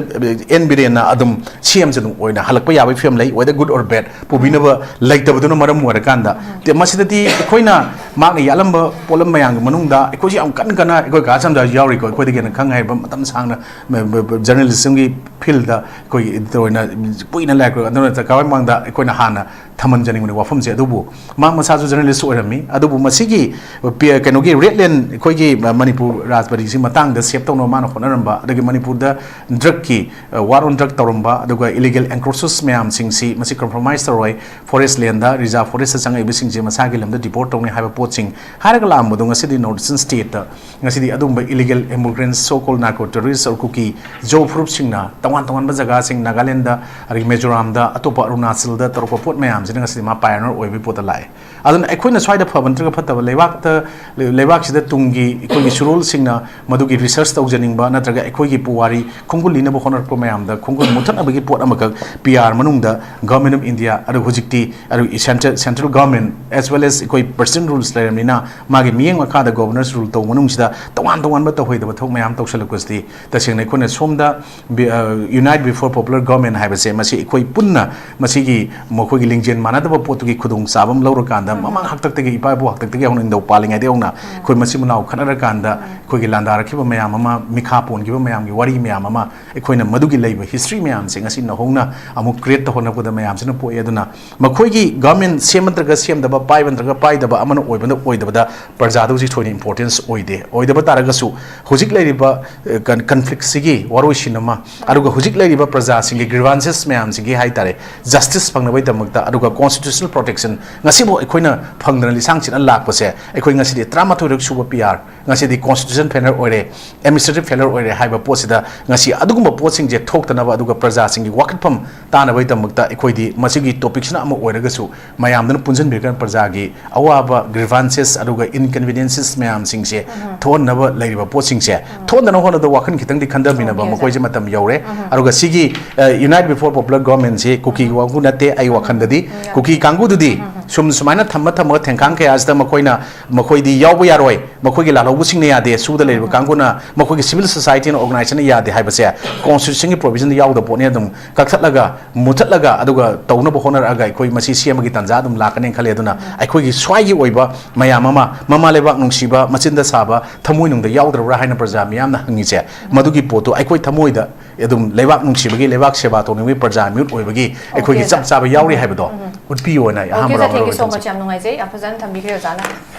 ꯑꯦꯟ ꯕꯤꯔꯦꯟꯅ ꯑꯗꯨꯝ ꯁꯤ ꯑꯦꯝꯁꯦ ꯑꯗꯨꯝ ꯑꯣꯏꯅ ꯍꯜꯂꯛꯄ ꯌꯥꯕꯒꯤ ꯐꯤꯕꯝ ꯂꯩ, whether good or bad, ꯄꯨꯕꯤꯅꯕ ꯂꯩꯇꯕꯗꯨꯅ ꯃꯔꯝ ꯑꯣꯏꯔꯀꯥꯟꯗ꯫ ꯇꯦ-, ꯃꯁꯤꯗꯗꯤ ꯑꯩꯈꯣꯏꯅ ꯃꯍꯥꯛꯅ ꯌꯥꯠꯂꯝꯕ ꯄꯣꯠꯂꯝ ꯃꯌꯥꯝꯒꯤ ꯃꯅꯨꯡꯗ ꯑꯩꯈꯣꯏꯁꯨ ꯌꯥꯝ ꯀꯟꯅ ꯀꯟꯅ, ꯑꯩꯈꯣꯏ ꯀꯥ ꯁꯝꯖꯥꯁꯨ ꯌꯥꯎꯔꯤꯀꯣ, ꯑꯩꯈꯣꯏꯗꯒꯤ ꯍꯦꯟꯅ ꯈꯪ ꯍꯩꯕ, ꯃꯇꯝ ꯁꯥꯡꯅ ꯖꯔꯅꯦꯂꯤꯖꯝꯒꯤ ꯐꯤꯜꯗ ꯑꯩꯈꯣꯏꯒꯤ editor ꯑꯣꯏꯅ ꯀꯨꯏꯅ ꯂꯩꯈ꯭ꯔꯦ꯫ ꯑꯗꯨꯅ ꯆꯀꯥꯋꯥꯏ ꯃꯃꯥꯡꯗ ꯑꯩꯈꯣꯏꯅ ꯍꯥꯟꯅ ꯊꯝꯍꯟꯖꯅꯤꯡꯕꯅꯤ ꯋꯥꯐꯝꯁꯦ꯫ ꯑꯗꯨꯕꯨ ꯃꯍꯥꯛ ꯃꯁꯥꯁꯨ ꯖꯔꯅꯦꯂꯤꯁ ꯑꯣꯏꯔꯝꯃꯤ꯫ ꯑꯗꯨꯕꯨ ꯃꯁꯤꯒꯤ ꯄꯤ-, ꯀꯩꯅꯣꯒꯤ ꯔꯦꯗ ꯂꯦꯟ, ꯑꯩꯈꯣꯏꯒꯤ ꯃꯅꯤꯄꯨꯔ ꯔꯥꯖꯕꯥꯔꯤꯁꯤ ꯃꯇꯥꯡꯗ ꯁꯦꯞ ꯇꯧꯅꯕ ꯃꯥꯅ ꯍꯣꯠꯅꯔꯝꯕ, ꯑꯗꯒꯤ ꯃꯅꯤꯄꯨꯔꯗ ꯗ꯭ꯔꯒꯀꯤ, war on drug ꯇꯧꯔꯝꯕ, ꯑꯗꯨꯒ illegal encroachers ꯃꯌꯥꯝꯁꯤꯡꯁꯤ ꯃꯁꯤ compromise ꯇꯧꯔꯣꯏ, forest land, reserve forest ꯆꯪꯉꯛꯏꯕꯁꯤꯡꯁꯦ ꯃꯁꯥꯒꯤ ꯂꯝꯗ deport ꯇꯧꯅꯤ ꯍꯥꯏꯕ ꯄꯣꯠꯁꯤꯡ ꯍꯥꯏꯔꯒ ꯂꯥꯛꯑꯝꯕꯗꯣ, ꯉꯁꯤꯗꯤ North Eastern state ꯇ ꯉꯁꯤꯗꯤ ꯑꯗꯨꯒꯨꯝꯕ illegal immigrants, so called narco terrorists or ꯀꯨꯀꯤ ꯖꯣ ꯐꯨꯔꯨꯞꯁꯤꯡꯅ ꯇꯣꯉꯥꯟ ꯇꯣꯉꯥꯟꯕ ꯖꯒꯥꯁꯤꯡ, ꯅꯥꯒꯥꯂꯦꯟꯗ, ꯑꯗꯒꯤ ꯃꯤꯖꯣꯔꯥꯝꯗ, ꯑꯇꯣꯞꯄ ꯑꯔꯨꯅꯥꯆꯜꯗ ꯇꯧꯔꯛꯄ ꯄꯣꯠ ꯃꯌꯥꯝꯁꯤꯅ ꯉꯁꯤꯗꯤ ꯃꯥ pioneer ꯑꯣꯏꯕꯒꯤ ꯄꯣꯠꯇ ꯂꯥꯛꯑꯦ꯫ ꯑꯗꯨꯅ ꯑꯩꯈꯣꯏꯅ ꯁ꯭ꯋꯥꯏꯗ ꯐꯕ ꯅꯠꯇ꯭ꯔꯒ ꯐꯠꯇꯕ, ꯂꯩꯕꯥꯛꯇ, ꯂꯩꯕꯥꯛꯁꯤꯗ ꯇꯨꯡꯒꯤ ꯑꯩꯈꯣꯏꯒꯤ ꯁꯨꯔꯣꯜꯁꯤꯡꯅ ꯃꯗꯨꯒꯤ research ꯇꯧꯖꯅꯤꯡꯕ ꯅꯠꯇ꯭ꯔꯒ ꯑꯩꯈꯣꯏꯒꯤ ꯄꯨꯋꯥꯔꯤ ꯈꯣꯡꯒꯨꯜ ꯂꯤꯅꯕ ꯍꯣꯠꯅꯔꯛꯄ ꯃꯌꯥꯝꯗ ꯈꯣꯡꯒꯨꯜ ꯃꯨꯊꯠꯅꯕꯒꯤ ꯄꯣꯠ ꯑꯃꯈꯛ P R ꯃꯅꯨꯡꯗ Government of India, ꯑꯗꯨ ꯍꯧꯖꯤꯛꯇꯤ, ꯑꯗꯨ central, central government as well as ꯑꯩꯈꯣꯏ president rules ꯂꯩꯔꯕꯅꯤꯅ, ꯃꯥꯒꯤ ꯃꯤꯠꯌꯦꯡ ꯃꯈꯥꯗ governor's rule ꯇꯧꯕ ꯃꯅꯨꯡꯁꯤꯗ ꯇꯣꯉꯥꯟ ꯇꯣꯉꯥꯟꯕ ꯇꯧꯍꯩꯗꯕ ꯊꯕꯛ ꯃꯌꯥꯝ ꯇꯧꯁꯜꯂꯛꯄꯁꯤꯗꯤ ꯇꯁꯦꯡꯅ ꯑꯩꯈꯣꯏꯅ ꯁꯣꯝꯗ ꯕꯤ-, ꯑ, unite before popular government ꯍꯥꯏꯕꯁꯦ, ꯃꯁꯤ ꯑꯩꯈꯣꯏ ꯄꯨꯟꯅ ꯃꯁꯤꯒꯤ ꯃꯈꯣꯏꯒꯤ ꯂꯤꯡꯖꯦꯜ ꯃꯥꯟꯅꯗꯕ ꯄꯣꯠꯇꯨꯒꯤ ꯈꯨꯗꯣꯡꯆꯥꯕ ꯑꯃ ꯂꯧꯔꯀꯥꯟꯗ, ꯃꯃꯥꯡ ꯍꯥꯛꯇꯛꯇꯒꯤ, ꯏꯄꯥ ꯏꯄꯨ ꯍꯥꯛꯇꯛꯇꯒꯤ ꯍꯧꯅ, ꯅꯤꯡꯊꯧ ꯄꯥꯜꯂꯤꯉꯩꯗꯒꯤ ꯍꯧꯅ ꯑꯩꯈꯣꯏ ꯃꯆꯤꯟ ꯃꯅꯥꯎ ꯈꯠꯅꯔꯀꯥꯟꯗ ꯑꯩꯈꯣꯏꯒꯤ ꯂꯥꯟꯗꯥꯔꯛꯈꯤꯕ ꯃꯌꯥꯝ ꯑꯃ, ꯃꯤꯈꯥ ꯄꯣꯟꯈꯤꯕ ꯃꯌꯥꯝꯒꯤ ꯋꯥꯔꯤ ꯃꯌꯥꯝ ꯑꯃ, ꯑꯩꯈꯣꯏꯅ ꯃꯗꯨꯒꯤ ꯂꯩꯕ history ꯃꯌꯥꯝꯁꯦ ꯉꯁꯤ ꯅꯧꯍꯧꯅ ꯑꯃꯨꯛ create ꯇꯧꯍꯟꯅꯕꯗ ꯃꯌꯥꯝꯁꯤꯅ ꯄꯣꯛꯑꯦ꯫ ꯑꯗꯨꯅ ꯃꯈꯣꯏꯒꯤ government ꯁꯦꯝꯕ ꯅꯠꯇ꯭ꯔꯒ ꯁꯦꯝꯗꯕ, ꯄꯥꯏꯕ ꯅꯠꯇ꯭ꯔꯒ ꯄꯥꯏꯗꯕ, ꯑꯃꯅ ꯑꯣꯏꯕꯗ ꯑꯣꯏꯗꯕꯗ ꯄ꯭ꯔꯖꯥꯗ ꯍꯧꯖꯤꯛ ꯊꯣꯏꯅ importance ꯑꯣꯏꯗꯦ꯫ ꯑꯣꯏꯗꯕ ꯇꯥꯔꯒꯁꯨ ꯍꯧꯖꯤꯛ ꯂꯩꯔꯤꯕ, ꯑ, ꯀꯟ-, conflict ꯁꯤꯒꯤ ꯋꯥꯔꯣꯏꯁꯤꯟ ꯑꯃ, ꯑꯗꯨꯒ ꯍꯧꯖꯤꯛ ꯂꯩꯔꯤꯕ ꯄ꯭ꯔꯖꯥꯁꯤꯡꯒꯤ grievances ꯃꯌꯥꯝꯁꯤꯒꯤ ꯍꯥꯏ ꯇꯥꯔꯦ, justice ꯐꯪꯅꯕꯒꯤꯗꯃꯛꯇ, ꯑꯗꯨꯒ constitutional protection ꯉꯁꯤꯐꯥꯎ ꯑꯩꯈꯣꯏꯅ ꯐꯪꯗꯅ ꯂꯤꯁꯥꯡ ꯁꯤꯠꯅ ꯂꯥꯛꯄꯁꯦ, ꯑꯩꯈꯣꯏ ꯉꯁꯤꯗꯤ ꯇꯔꯥꯃꯥꯊꯣꯏꯔꯛ ꯁꯨꯕ ꯄꯤ ꯑꯥꯔ, ꯉꯁꯤꯗꯤ constitution failure ꯑꯣꯏꯔꯦ, administrative failure ꯑꯣꯏꯔꯦ ꯍꯥꯏꯕ ꯄꯣꯠꯁꯤꯗ ꯉꯁꯤ ꯑꯗꯨꯒꯨꯝꯕ ꯄꯣꯠꯁꯤꯡꯁꯦ ꯊꯣꯛꯇꯅꯕ, ꯑꯗꯨꯒ ꯄ꯭ꯔꯖꯥꯁꯤꯡꯒꯤ ꯋꯥꯀꯠꯐꯝ ꯇꯥꯅꯕꯒꯤꯗꯃꯛꯇ ꯑꯩꯈꯣꯏꯗꯤ ꯃꯁꯤꯒꯤ topic ꯁꯤꯅ ꯑꯃ ꯑꯣꯏꯔꯒꯁꯨ ꯃꯌꯥꯝꯗꯨꯅ ꯄꯨꯟꯁꯤꯟꯕꯤꯔꯒ ꯄ꯭ꯔꯖꯥꯒꯤ ꯑꯋꯥꯕ, grievances, ꯑꯗꯨꯒ inconveniences ꯃꯌꯥꯝꯁꯤꯡꯁꯦ ꯊꯣꯛꯍꯟꯅꯕ ꯂꯩꯔꯤꯕ ꯄꯣꯠꯁꯤꯡꯁꯦ ꯊꯣꯛꯍꯟꯗꯅꯕ ꯍꯣꯠꯅꯕꯗ ꯋꯥꯈꯜ ꯈꯤꯇꯪꯗꯤ ꯈꯟꯊꯃꯤꯟꯅꯕ ꯃꯈꯣꯏꯁꯦ ꯃꯇꯝ ꯌꯧꯔꯦ꯫ ꯑꯗꯨꯒ ꯁꯤꯒꯤ, ꯑ, Unite Before Popular Government ꯁꯤ ꯀꯨꯀꯤꯒꯤ ꯋꯥꯕꯨ ꯅꯠꯇꯦ꯫ ꯑꯩ ꯋꯥꯈꯜꯗꯗꯤ ꯀꯨꯀꯤ ꯀꯥꯡꯕꯨꯗꯨꯗꯤ ꯁꯨꯝ ꯁꯨꯃꯥꯏꯅ ꯊꯝꯃ ꯊꯝꯃꯒ ꯊꯦꯡꯈꯥꯡ ꯀꯌꯥꯁꯤꯗ ꯃꯈꯣꯏꯅ, ꯃꯈꯣꯏꯗꯤ ꯌꯥꯎꯕ ꯌꯥꯔꯣꯏ, ꯃꯈꯣꯏꯒꯤ ꯂꯥꯜꯍꯧꯕꯁꯤꯡꯅ ꯌꯥꯗꯦ, ꯁꯨꯗ ꯂꯩꯔꯤꯕ ꯀꯥꯡꯕꯨꯅ, ꯃꯈꯣꯏꯒꯤ civil society ꯅ, organization ꯅ ꯌꯥꯗꯦ ꯍꯥꯏꯕꯁꯦ constitution ꯒꯤ provision ꯗ ꯌꯥꯎꯗꯕ ꯄꯣꯠꯅꯤ꯫ ꯑꯗꯨꯝ ꯀꯛꯊꯠꯂꯒ, ꯃꯨꯊꯠꯂꯒ, ꯑꯗꯨꯒ ꯇꯧꯅꯕ ꯍꯣꯠꯅꯔꯛꯑꯒ ꯑꯩꯈꯣꯏ ꯃꯁꯤ ꯁꯦꯝꯕꯒꯤ ꯇꯥꯟꯖꯥ ꯑꯗꯨꯝ ꯂꯥꯛꯀꯅꯦꯅ ꯈꯜꯂꯦ꯫ ꯑꯗꯨꯅ ꯑꯩꯈꯣꯏꯒꯤ ꯁ꯭ꯋꯥꯏꯒꯤ ꯑꯣꯏꯕ ꯃꯌꯥꯝ ꯑꯃ, ꯃꯃꯥ ꯂꯩꯕꯥꯛ ꯅꯨꯡꯁꯤꯕ, ꯃꯆꯤꯟꯗ ꯁꯥꯕ, ꯊꯃꯣꯏꯅꯨꯡꯗ ꯌꯥꯎꯗ꯭ꯔꯕ꯭ꯔꯥ ꯍꯥꯏꯅ ꯄ꯭ꯔꯖꯥ ꯃꯤꯌꯥꯝꯅ ꯍꯪꯉꯤꯁꯦ, ꯃꯗꯨꯒꯤ ꯄꯣꯠꯇꯨ ꯑꯩꯈꯣꯏ ꯊꯃꯣꯏꯗ ꯑꯗꯨꯝ ꯂꯩꯕꯥꯛ ꯅꯨꯡꯁꯤꯕꯒꯤ, ꯂꯩꯕꯥꯛ ꯁꯦꯕꯥ ꯇꯧꯅꯤꯡꯕꯒꯤ ꯄ꯭ꯔꯖꯥ ꯃꯤꯍꯨꯠ ꯑꯣꯏꯕꯒꯤ ꯑꯩꯈꯣꯏꯒꯤ ꯆꯞ ꯆꯥꯕ ꯌꯥꯎꯔꯤ ꯍꯥꯏꯕꯗꯣ ꯎꯠꯄꯤꯌꯣꯅ ꯑꯍꯥꯟꯕ ꯔꯥꯎꯟ ꯇꯧꯖꯒꯦ꯫ ꯌꯥꯝ ꯅꯨꯡꯉꯥꯏꯖꯩ, ꯌꯥꯝ ꯐꯖꯅ ꯊꯝꯕꯤꯈ꯭ꯔꯦ ꯑꯣꯖꯥꯅ꯫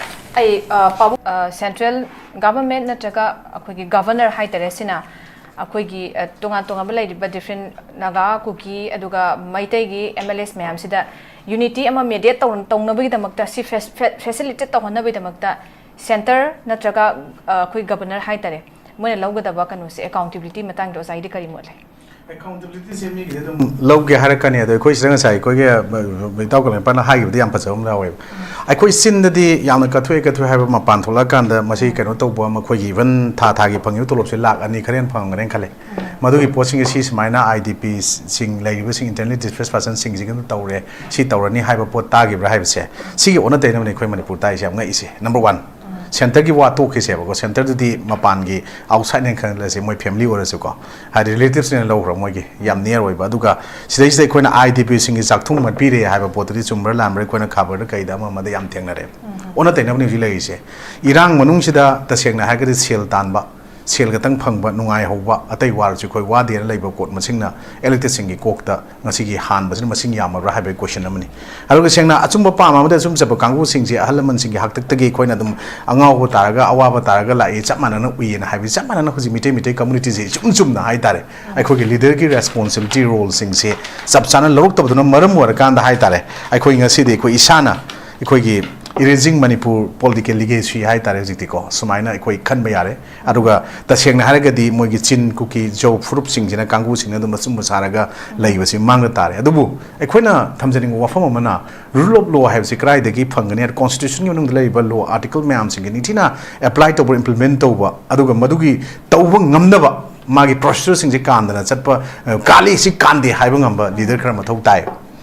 ꯑꯩ, ꯑ, ꯄꯥꯕꯨꯡ, ꯑ, central government ꯅꯠꯇ꯭ꯔꯒ ꯑꯩꯈꯣꯏꯒꯤ governor ꯍꯥꯏꯇꯥꯔꯦ, ꯁꯤꯅ ꯑꯩꯈꯣꯏꯒꯤ, ꯑ, ꯇꯣꯉꯥꯟ ꯇꯣꯉꯥꯟꯕ ꯂꯩꯔꯤꯕ different ꯅꯥꯒꯥ, ꯀꯨꯀꯤ, ꯑꯗꯨꯒ ꯃꯩꯇꯩꯒꯤ M L As ꯃꯌꯥꯝꯁꯤꯗ unity ꯑꯃ mediate ꯇꯧ-, ꯇꯧꯅꯕꯒꯤꯗꯃꯛꯇ, ꯁꯤ ꯐꯦꯁ-, ꯐꯦ-, facilitate ꯇꯧꯍꯟꯅꯕꯒꯤꯗꯃꯛꯇ centre ꯅꯠꯇ꯭ꯔꯒ, ꯑ, ꯑꯩꯈꯣꯏ governor ꯍꯥꯏꯇꯥꯔꯦ, ꯃꯣꯏꯅ ꯂꯧꯒꯗꯕ ꯀꯩꯅꯣꯁꯦ, accountability ꯃꯇꯥꯡꯗ ꯑꯣꯖꯥꯒꯤꯗꯤ ꯀꯔꯤ ꯃꯣꯠ ꯂꯩ? Accountability ꯁꯦ ꯃꯤꯒꯤꯗꯤ ꯑꯗꯨꯝ ꯂꯧꯒꯦ ꯍꯥꯏꯔꯛꯀꯅꯤ꯫ ꯑꯗꯣ ꯑꯩꯈꯣꯏ ꯁꯤꯗ ꯉꯁꯥꯏ ꯑꯩꯈꯣꯏꯒꯤ, ꯑ, ꯏꯇꯥꯎ ꯀꯂꯦꯟꯄꯥꯅ ꯍꯥꯏꯈꯤꯕꯗꯤ ꯌꯥꯝ ꯐꯖꯕ ꯑꯃ ꯌꯥꯎꯋꯦꯕ꯫ ꯑꯩꯈꯣꯏ ꯆꯤꯟꯗꯗꯤ ꯌꯥꯝꯅ ꯀꯠꯊꯣꯛꯑꯦ ꯀꯠꯊꯣꯛꯑꯦ ꯍꯥꯏꯕ ꯃꯄꯥꯟ ꯊꯣꯛꯂꯛꯑꯀꯥꯟꯗ ꯃꯁꯤ ꯀꯩꯅꯣ ꯇꯧꯕ, ꯃꯈꯣꯏꯒꯤ even ꯊꯥ ꯊꯥꯒꯤ ꯐꯪꯉꯤꯕ ꯇꯣꯂꯣꯞꯁꯦ ꯂꯥꯛ ꯑꯅꯤ ꯈꯔ ꯍꯦꯟꯅ ꯐꯪꯉꯝꯒꯅꯦꯅ ꯈꯜꯂꯦ꯫ ꯃꯗꯨꯒꯤ ꯄꯣꯠꯁꯤꯡꯁꯦ ꯁꯤ ꯁꯨꯃꯥꯏꯅ I D P ꯁꯤꯡ ꯂꯩꯔꯤꯕꯁꯤꯡ, internally displaced person ꯁꯤꯡꯁꯤꯒꯤ ꯑꯗꯨꯝ ꯇꯧꯔꯦ, ꯁꯤ ꯇꯧꯔꯅꯤ ꯍꯥꯏꯕ ꯄꯣꯠ ꯇꯥꯈꯤꯕ꯭ꯔꯥ ꯍꯥꯏꯕꯁꯦ, ꯁꯤꯒꯤ ꯑꯣꯟꯅ ꯇꯩꯅꯕꯅꯤ ꯑꯩꯈꯣꯏ ꯃꯅꯤꯄꯨꯔ ꯇꯥꯏꯁꯦ ꯌꯥꯝ ꯉꯛꯏꯁꯦ꯫ Number one, centre ꯒꯤ ꯋꯥ ꯇꯣꯛꯈꯤꯁꯦꯕꯀꯣ, centre ꯗꯨꯗꯤ ꯃꯄꯥꯟꯒꯤ outside ꯅꯦꯅ ꯈꯜꯂꯁꯦ, ꯃꯣꯏ family ꯑꯣꯏꯔꯁꯨꯀꯣ, ꯍꯥꯏꯗꯤ relatives ꯅꯦꯅ ꯂꯧꯈ꯭ꯔꯣ, ꯃꯣꯏꯒꯤ ꯌꯥꯝ near ꯑꯣꯏꯕ꯫ ꯑꯗꯨꯒ ꯁꯤꯗꯩꯁꯤꯗ ꯑꯩꯈꯣꯏꯅ I D P ꯁꯤꯡꯒꯤ ꯆꯥꯛꯊꯨꯡ ꯃꯠ ꯄꯤꯔꯦ ꯍꯥꯏꯕ ꯄꯣꯠꯇꯨꯗꯤ ꯆꯨꯝꯕ꯭ꯔꯥ ꯂꯥꯟꯕ꯭ꯔꯥ ꯑꯩꯈꯣꯏꯅ ꯈꯕꯔꯗ ꯀꯩꯗ ꯑꯃ ꯑꯃꯗ ꯌꯥꯝ ꯊꯦꯡꯅꯔꯦ꯫ ꯑꯣꯟꯅ ꯇꯩꯅꯕꯅꯤ ꯍꯧꯖꯤꯛ ꯂꯩꯔꯤꯁꯦ꯫ ꯏꯔꯥꯡ ꯃꯅꯨꯡꯁꯤꯗ ꯇꯁꯦꯡꯅ ꯍꯥꯏꯔꯒꯗꯤ ꯁꯦꯜ ꯇꯥꯟꯕ, ꯁꯦꯜ ꯈꯛꯇꯪ ꯐꯪꯕ, ꯅꯨꯡꯉꯥꯏꯍꯧꯕ, ꯑꯇꯩ ꯋꯥꯔꯁꯨ ꯑꯩꯈꯣꯏ ꯋꯥꯗꯦꯅ ꯂꯩꯕ ꯀꯣꯔꯠ ꯃꯁꯤꯡꯅ, electedꯁꯤꯡꯒꯤ ꯀꯣꯛꯇ ꯉꯁꯤꯒꯤ ꯍꯥꯟꯕꯁꯤꯅ ꯃꯁꯤꯡ ꯌꯥꯝꯃꯕ꯭ꯔꯥ ꯍꯥꯏꯕꯒꯤ question ꯑꯃꯅꯤ꯫ ꯑꯗꯨꯒ ꯁꯦꯡꯅ ꯑꯆꯨꯝꯕ ꯄꯥꯝꯕ ꯑꯃꯗ ꯑꯆꯨꯝ ꯆꯠꯄ ꯀꯥꯡꯕꯨꯁꯤꯡꯁꯦ ꯑꯍꯜ ꯂꯃꯟꯁꯤꯡꯒꯤ ꯍꯥꯛꯇꯛꯇꯒꯤ ꯑꯩꯈꯣꯏꯅ ꯑꯗꯨꯝ ꯑꯉꯥꯎꯕ ꯇꯥꯔꯒ ꯑꯋꯥꯕ ꯇꯥꯔꯒ ꯂꯥꯛꯏ, ꯆꯞ ꯃꯥꯟꯅꯅ ꯎꯏꯌꯦꯅ ꯍꯥꯏꯕꯁꯤ ꯆꯞ ꯃꯥꯟꯅꯅ ꯍꯧꯖꯤꯛ ꯃꯤꯇꯩ ꯃꯤꯇꯩ communityꯁꯦ ꯏꯆꯨꯝ ꯆꯨꯝꯅ ꯍꯥꯏꯇꯥꯔꯦ, ꯑꯩꯈꯣꯏꯒꯤ leaderꯒꯤ responsibility roleꯁꯤꯡꯁꯦ ꯆꯞ ꯆꯥꯅ ꯂꯧꯔꯛꯇꯕꯗꯨꯅ ꯃꯔꯝ ꯑꯣꯏꯔꯀꯥꯟꯗ ꯍꯥꯏꯇꯥꯔꯦ, ꯑꯩꯈꯣꯏ ꯉꯁꯤꯗꯤ ꯑꯩꯈꯣꯏ ꯏꯁꯥꯅ ꯑꯩꯈꯣꯏꯒꯤ erasing Manipur political legacy ꯍꯥꯏꯇꯥꯔꯦ ꯍꯧꯖꯤꯛꯇꯤꯀꯣ, ꯁꯨꯃꯥꯏꯅ ꯑꯩꯈꯣꯏ ꯈꯟꯕ ꯌꯥꯔꯦ꯫ ꯑꯗꯨꯒ ꯇꯁꯦꯡꯅ ꯍꯥꯏꯔꯒꯗꯤ ꯃꯣꯏꯒꯤ ꯆꯤꯟ, ꯀꯨꯀꯤ, ꯖꯧ ꯐꯨꯔꯨꯞꯁꯤꯡꯁꯤꯅ, ꯀꯥꯡꯕꯨꯁꯤꯡꯅ ꯑꯗꯨꯝ ꯑꯆꯨꯝꯕ ꯁꯥꯔꯒ ꯂꯩꯕꯁꯤ ꯃꯥꯡꯗ ꯇꯥꯔꯦ꯫ ꯑꯗꯨꯕꯨ ꯑꯩꯈꯣꯏꯅ ꯊꯝꯖꯅꯤꯡꯕ ꯋꯥꯐꯝ ꯑꯃꯅ, rule of law ꯍꯥꯏꯕꯁꯤ ꯀꯗꯥꯏꯗꯒꯤ ꯐꯪꯒꯅꯤ ꯍꯥꯏꯗꯤ, constitutionꯒꯤ ꯃꯅꯨꯡꯗ ꯂꯩꯔꯤꯕ law article ꯃꯌꯥꯝꯁꯤꯡꯁꯤ ꯅꯤꯡꯊꯤꯅ apply ꯇꯧꯕ, implement ꯇꯧꯕ, ꯑꯗꯨꯒ ꯃꯗꯨꯒꯤ ꯇꯧꯕ ꯉꯝꯅꯕ ꯃꯥꯒꯤ procedureꯁꯤꯡꯁꯤ ꯀꯥꯟꯗꯅ ꯆꯠꯄ, ꯑ, ꯀꯥꯜꯂꯤ, ꯁꯤ ꯀꯥꯟꯗꯦ ꯍꯥꯏꯕ ꯉꯝꯕ leader ꯈꯔ ꯃꯊꯧ ꯇꯥꯏ꯫